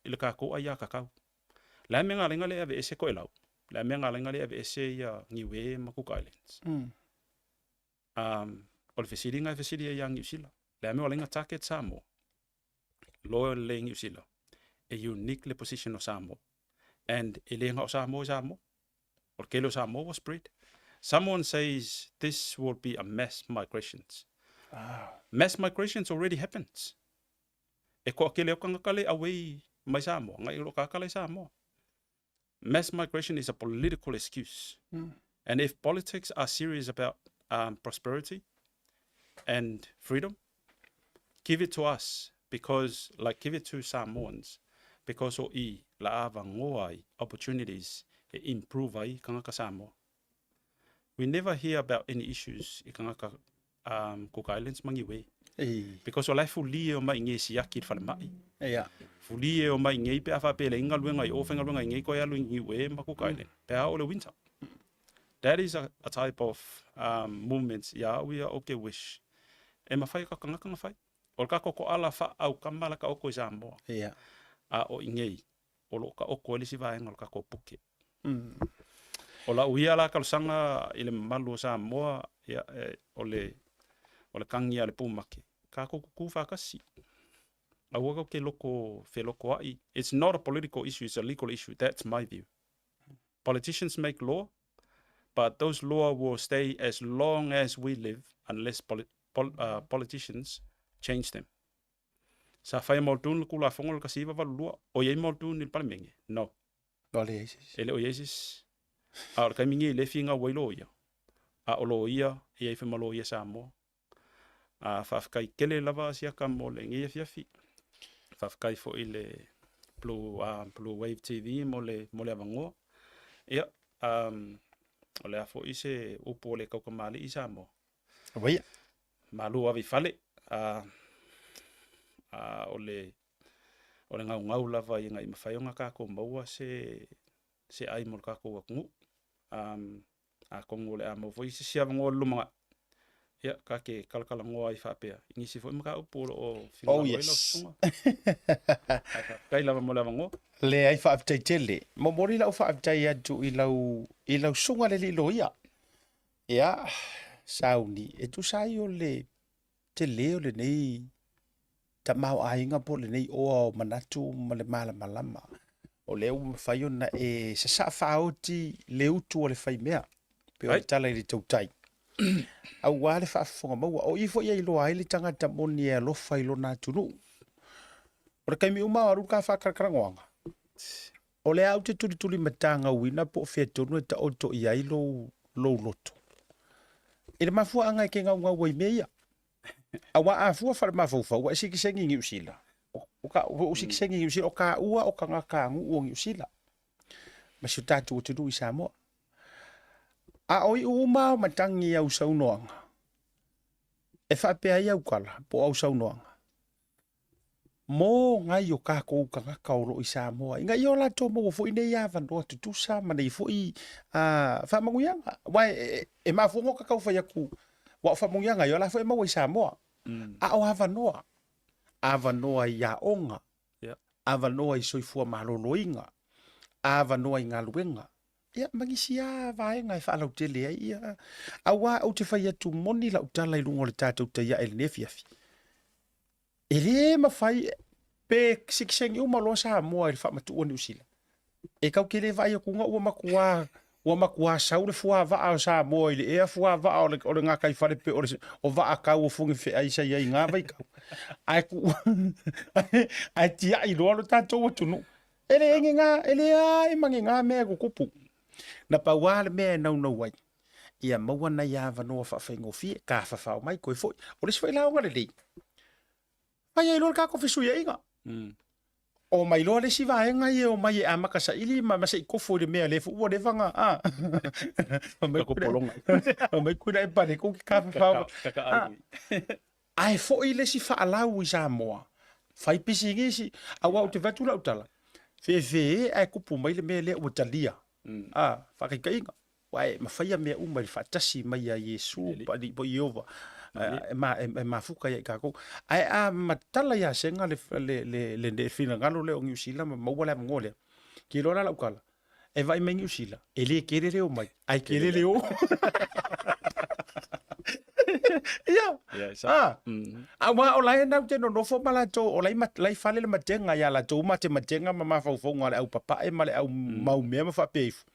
[SPEAKER 7] i le tatou aiatatau. O le a mea na ala ai ona le aveese Toelau? O le a mea na ala ai ona le aveese ia Niue ma Cook Islands? Um, o le fesiliga e fesili ai ia Niu Sila. Le a mea o ala ai ona target Samoa? Loa lelei Niu Sila, e unique le position o Samoa. And e le na o Samoa i Samoa. O le tele o Samoa ua spread. Someone says this will be a mass migrations. Mass migrations already happens. E toatele o tagata le away mai Samoa, ngai o lo tagata la i Samoa. Mass migration is a political excuse. And if politics are serious about um, prosperity and freedom, give it to us because, like, give it to Samoans because o i la avangoa ai opportunities e improve ai kangaka Samoa. We never hear about any issues i kangaka um, Cook Islands ma Niue. Because o la e fuli e o mai i nei e siaki i le falemai.
[SPEAKER 1] Ia.
[SPEAKER 7] Fuli e o mai i nei pe a faapea e leai ni galuega i o, faigaluega i nei toe alu i Niue ma Cook Island. Pe a oo i le winter. That is a, a type of um, movements ia au ia o ke wish. E mawhai ka kangaka na whai. O le kako ko ala wha au kamala ka oko i Samoa.
[SPEAKER 1] Ia.
[SPEAKER 7] A o i nei, o lo ka oko e le isi vaega o le kako puke. O lau ia la talosaga i le mamalu o Samoa, ia, e, o le, o le kagi a le pumake, kākou kukū faatasi. Aua kau ke loko felokoaʻi. It's not a political issue, it's a legal issue. That's my view. Politicians make law, but those law will stay as long as we live unless poli pol uh, politicians change them. Sa fai e Muldoon le Tulafono i le 1982, o i ai Muldoon i le Palemene? No.
[SPEAKER 1] Ua leai se isi.
[SPEAKER 7] E le o i ai se isi. A o le taimi nei le finau ai loia, a o loia e i ai foi ma loia Samoa. A faafetai tele lava Siaka mo lenei afiafi. Faafetai foi i le Blue, uh, Blue Wave TV mo le, mo le avanoa. Ia, um, o le a foi se upu o le taukamali'i Samoa.
[SPEAKER 1] Auaia.
[SPEAKER 7] Malu ave i fale, a, a o le, o le gaugau lava ina ia mafai ona tatou maua se, se ai mo le tatou atunuu. Um, atonu o le a maua foi se isi avanoa i le lumanai, ia, ta te talatalanoa ai faapea i nisi foi mataupu o lo o finagalo
[SPEAKER 1] Oh
[SPEAKER 7] ai lau
[SPEAKER 1] yes.
[SPEAKER 7] susuga. Ae faafetai lava mo le avanoa.
[SPEAKER 1] Leai, faafetai tele. Momoli lau faafetai atu i lau, i lau susuga le alii loia. Ia, sauni, e tusa ai o le tele o lenei tamaoaiga po o lenei oa o manatu ma le malamalama. O lea ua mafai ona e sasaa faaoti le utu a le faimea, pei o le tala i le tautai. Aua le faafofoga maua, o i foi e iloa ai le tagata moni e alofa i lona atunuu. O le taimi uma o alu ka faakalakalanoaga, O le a ou te tulituli matagauina po o fea tonu e taoto i ai lou, lou loto. I le mafuaaga e ke gaugau ai mea ia. Aua a fua faale-mafaufau, ua e sikiseni i Niu Sila. O ka, ua ou sikiseni i Niu Sila, o kaua o tagata nuu o Niu Sila. Ma si o tatou atunuu i Samoa. A o iu uma o matagi i au saunoaga, e faapea ai au tala po o au saunoaga, Mo ngai o kakou tagata o loo i Samoa ina ia o latou maua foi nei avanoa tutusa ma nei foi faamanuiaga. Aua e mafua ona tau fai atu aua o faamanuiaga ia o la foi e maua i Samoa. A o avanoa, avanoa i aoga, avanoa i soifua maloloina, avanoa i galuega, ia ma nisi lava vaega e faalautele ai ia. Aua ou te fai atu moni lau tala i luga o le tatou taiae i lenei afiafi. E le mafai Pe sitiseni uma loa Samoa i le faamatuu a Niu Sila, e tatou te le vaai atu ua matua ua matua sau le fuavaa o Samoa i le ea fuavaa o le, o le gataifale pe o le o vaa tau o Fugifeai sa i ai i na vaitau. Ae tuu ae tiai loa lo tatou atunuu. E leai ni na, e leai ma ni na mea e tutupu. Na pau lava le mea e naunau ai, ia maua nai avanoa faafaigofie, tafafao mai toe foi. O le isi foi laoga lelei, fai ai loa le tatou fesuiaiga. Omai loa le isi vaega ia e omai e amata saili ma, ma se i tofo i le mea lea foi ua leva na, a. Fai mai Tuilaepa pale kou te tafafao. Ae foi le isi faalau i Samoa, fai pisinisi, aua ou te vaai atu lau tala, fefe ae tupu mai le mea lea ua talia. A, faataitaiga. Aua e mafaia mea uma i le faatasi mai a Iesu po o Ieova e mafuta ia i tatou. Ae a matala ia Sega le, le, le, le, le finagalo lea o Niu Sila ma maua le avanoa lea, ke iloa la lau tala, e vaai mai Niu Sila, e le tele le omai, ae tele le o. Ia, ah, aua o la e nau te nonofo ma latou, o la e i fale le matega ia latou ma te matega ma mafaufauga o le au papae ma le au mau mea ma faapea ifo.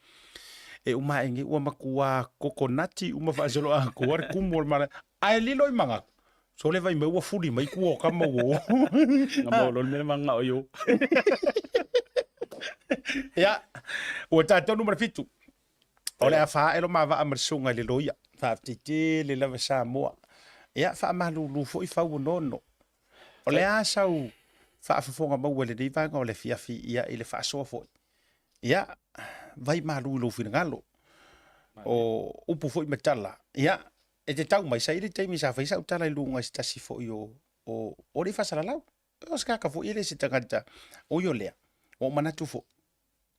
[SPEAKER 1] E uma ae nei ua matua kokonati uma faasoloatoa le kumu o le malae. Ae lilo i manatu, sole vai mai ua fuli mai tua o tama ua o.
[SPEAKER 7] Na maua loa le mea manao i o.
[SPEAKER 1] Ia, ua ta tonu ma le fitu. O le a faae lo ma vaa ma le susuga i le loia. Faafetai tele lava Samoa. Ia, faamalulu foi fau o nono. O le a sau faafofoga maua i lenei vaega o le afiafi ia i le faasoa foi. Ia, vai malu i lou finagalo. O upu foi ma tala. Ia, e te tau mai, sa i ai le taimi sa fai sau tala i luga i se tasi foi o, o, o alii faasalalau. O se tagata foi e le se tagata oi o lea. Ua ou manatu foi,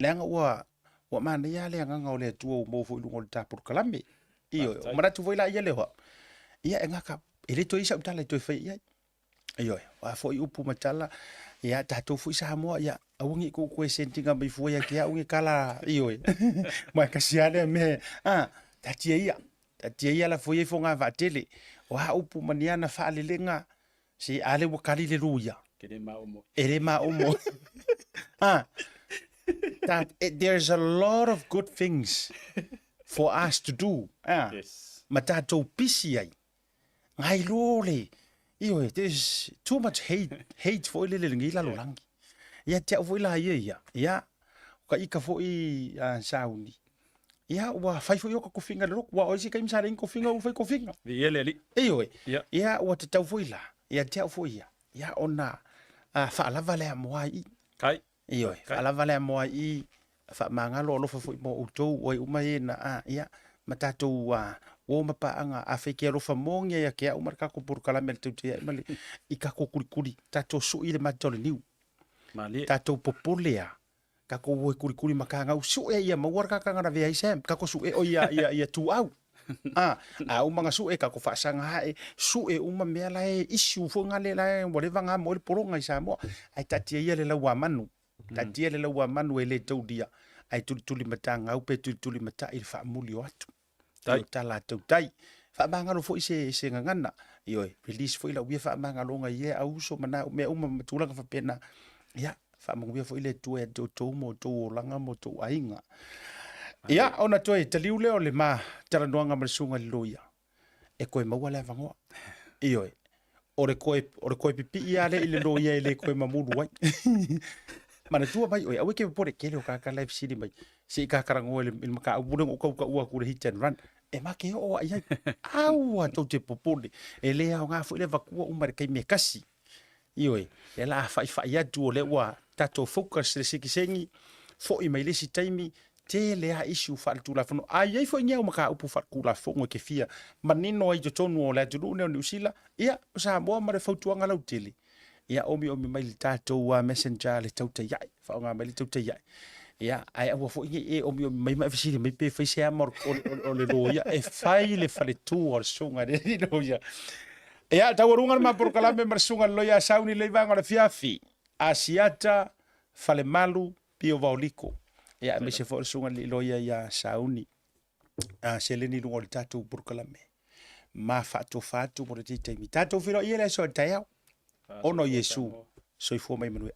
[SPEAKER 1] leaga ua, ua manaia lava le agaga o le Atua ua maua foi i luga o le ta polokalame. Ioe, ua manatu foi la ia lea o au, ia e gata, e le toe i ai sau tala e toe faia i ai. Ioe, o a foi upu ma tala, ia tatou foi Samoa, ia aua ne i tou toe send ina mai fua ia te au ni tala, ioe. Ma e tasi lava lea mea, a, taatia ia, taatia ia lafo ia i fogavaatele. O a upu ma ni ana faalelega, se a lea ua kali le luia.
[SPEAKER 7] E le maomo.
[SPEAKER 1] E le maomo. Ah, that, there's a lot of good things for us to do. Ah,
[SPEAKER 7] Yes.
[SPEAKER 1] ma tatou pisi ai. Ngai lo le, ioe, there's too much hate, hate foi lele i lenei lalolagi. Ia te au foi la ia ia, ia, o ka ika foi a sauni, ia, ua fai foi oka kofiga i le lotu, aua o isi taimi sa leai ni kofiga ua fai kofiga.
[SPEAKER 7] Viia le Alii.
[SPEAKER 1] Ioe,
[SPEAKER 7] Ia.
[SPEAKER 1] ia, ua tatau foi la, ia te au foi ia, ia, ona faalava le amoa i i.
[SPEAKER 7] Kai.
[SPEAKER 1] Ioe, faalava le amoa i i, faamagalo alofa foi mo outou, o ai uma e na, a, ia, ma tatou a, uo ma paaga, afai ke alofa moni ia te au ma le tatou polokalame a le Tautai ma le, i tatou kulikuli, tatou sui le mata o le niu.
[SPEAKER 7] Malie.
[SPEAKER 1] Tatou popole a, tatou o e kulikuli ma kagau, sue ia maua le kakanga na vea ai Sam, tatou sue o ia, ia, ia tuau. A, a uma na sue, tatou faasaga ae, sue uma mea la e issue foi nga le la e, ua leva na amo ai le pologa i Samoa. Ae taatia ia le lauamanu, taatia le lauamanu e le taulia, ae tulituli matagau pe tulituli matai le faamuli o atu. Tai. O tala a tautai. Faamagalo foi se, se gagana. Ioe, release foi lau ia faamagaloga i ia au uso ma na mea uma ma tulaga faapena. Ia, faamanuia foi le Atua ia te outou ma outou olaga ma outou aiga. Ia, ona toe taliu lea o le ma talanoaga ma le susuga i le loia, e toe maua le avanoa. Ioe, o le toe, o le toe pipii lava lea i le loia e le toe mamulu ai. Manatua mai oe, aua e te popole, tele o tagata la e fesili mai, se i ta talanoa i le, i le mataupu lea na ou tau taua atu i le hit and run. E ma te oo lava i ai. Aua tou te popole, e le aoga foi le avatua uma i le taimi e tasi. Ioe, lea la a faifai atu o lea ua tatou focus le sitiseni, foi mai le isi taimi, tele lava issue faaletulafono. A i ai foi ni au mataupu faaletulafono e te fia manino ai i totonu o le atunuu lenei o Niu Sila, ia, o Samoa ma le fautuaga lautele, ia omiomi mai le tatou messenger le tautai ae, faaaoga mai le tautai ae. Ia, ae aua foi ne i e omiomi mai ma e fesili mai pe fai se ama o le loia, e fai le faletua o le susuga i le loia. Ia, taualuga le ma polokalame ma le susuga i le loia a Sauni le vaega o le afiafi, Asiata, Falemalu, Pio Vaoliko. Ia, aemaise foi o le susuga i le loia ia Sauni, a seleni i luga o le tatou polokalame. Ma faatofa atu mo le taimi. Tatou feiloai ia le aso a le taeao. Ona o Iesu. Soifua ma ia manuia.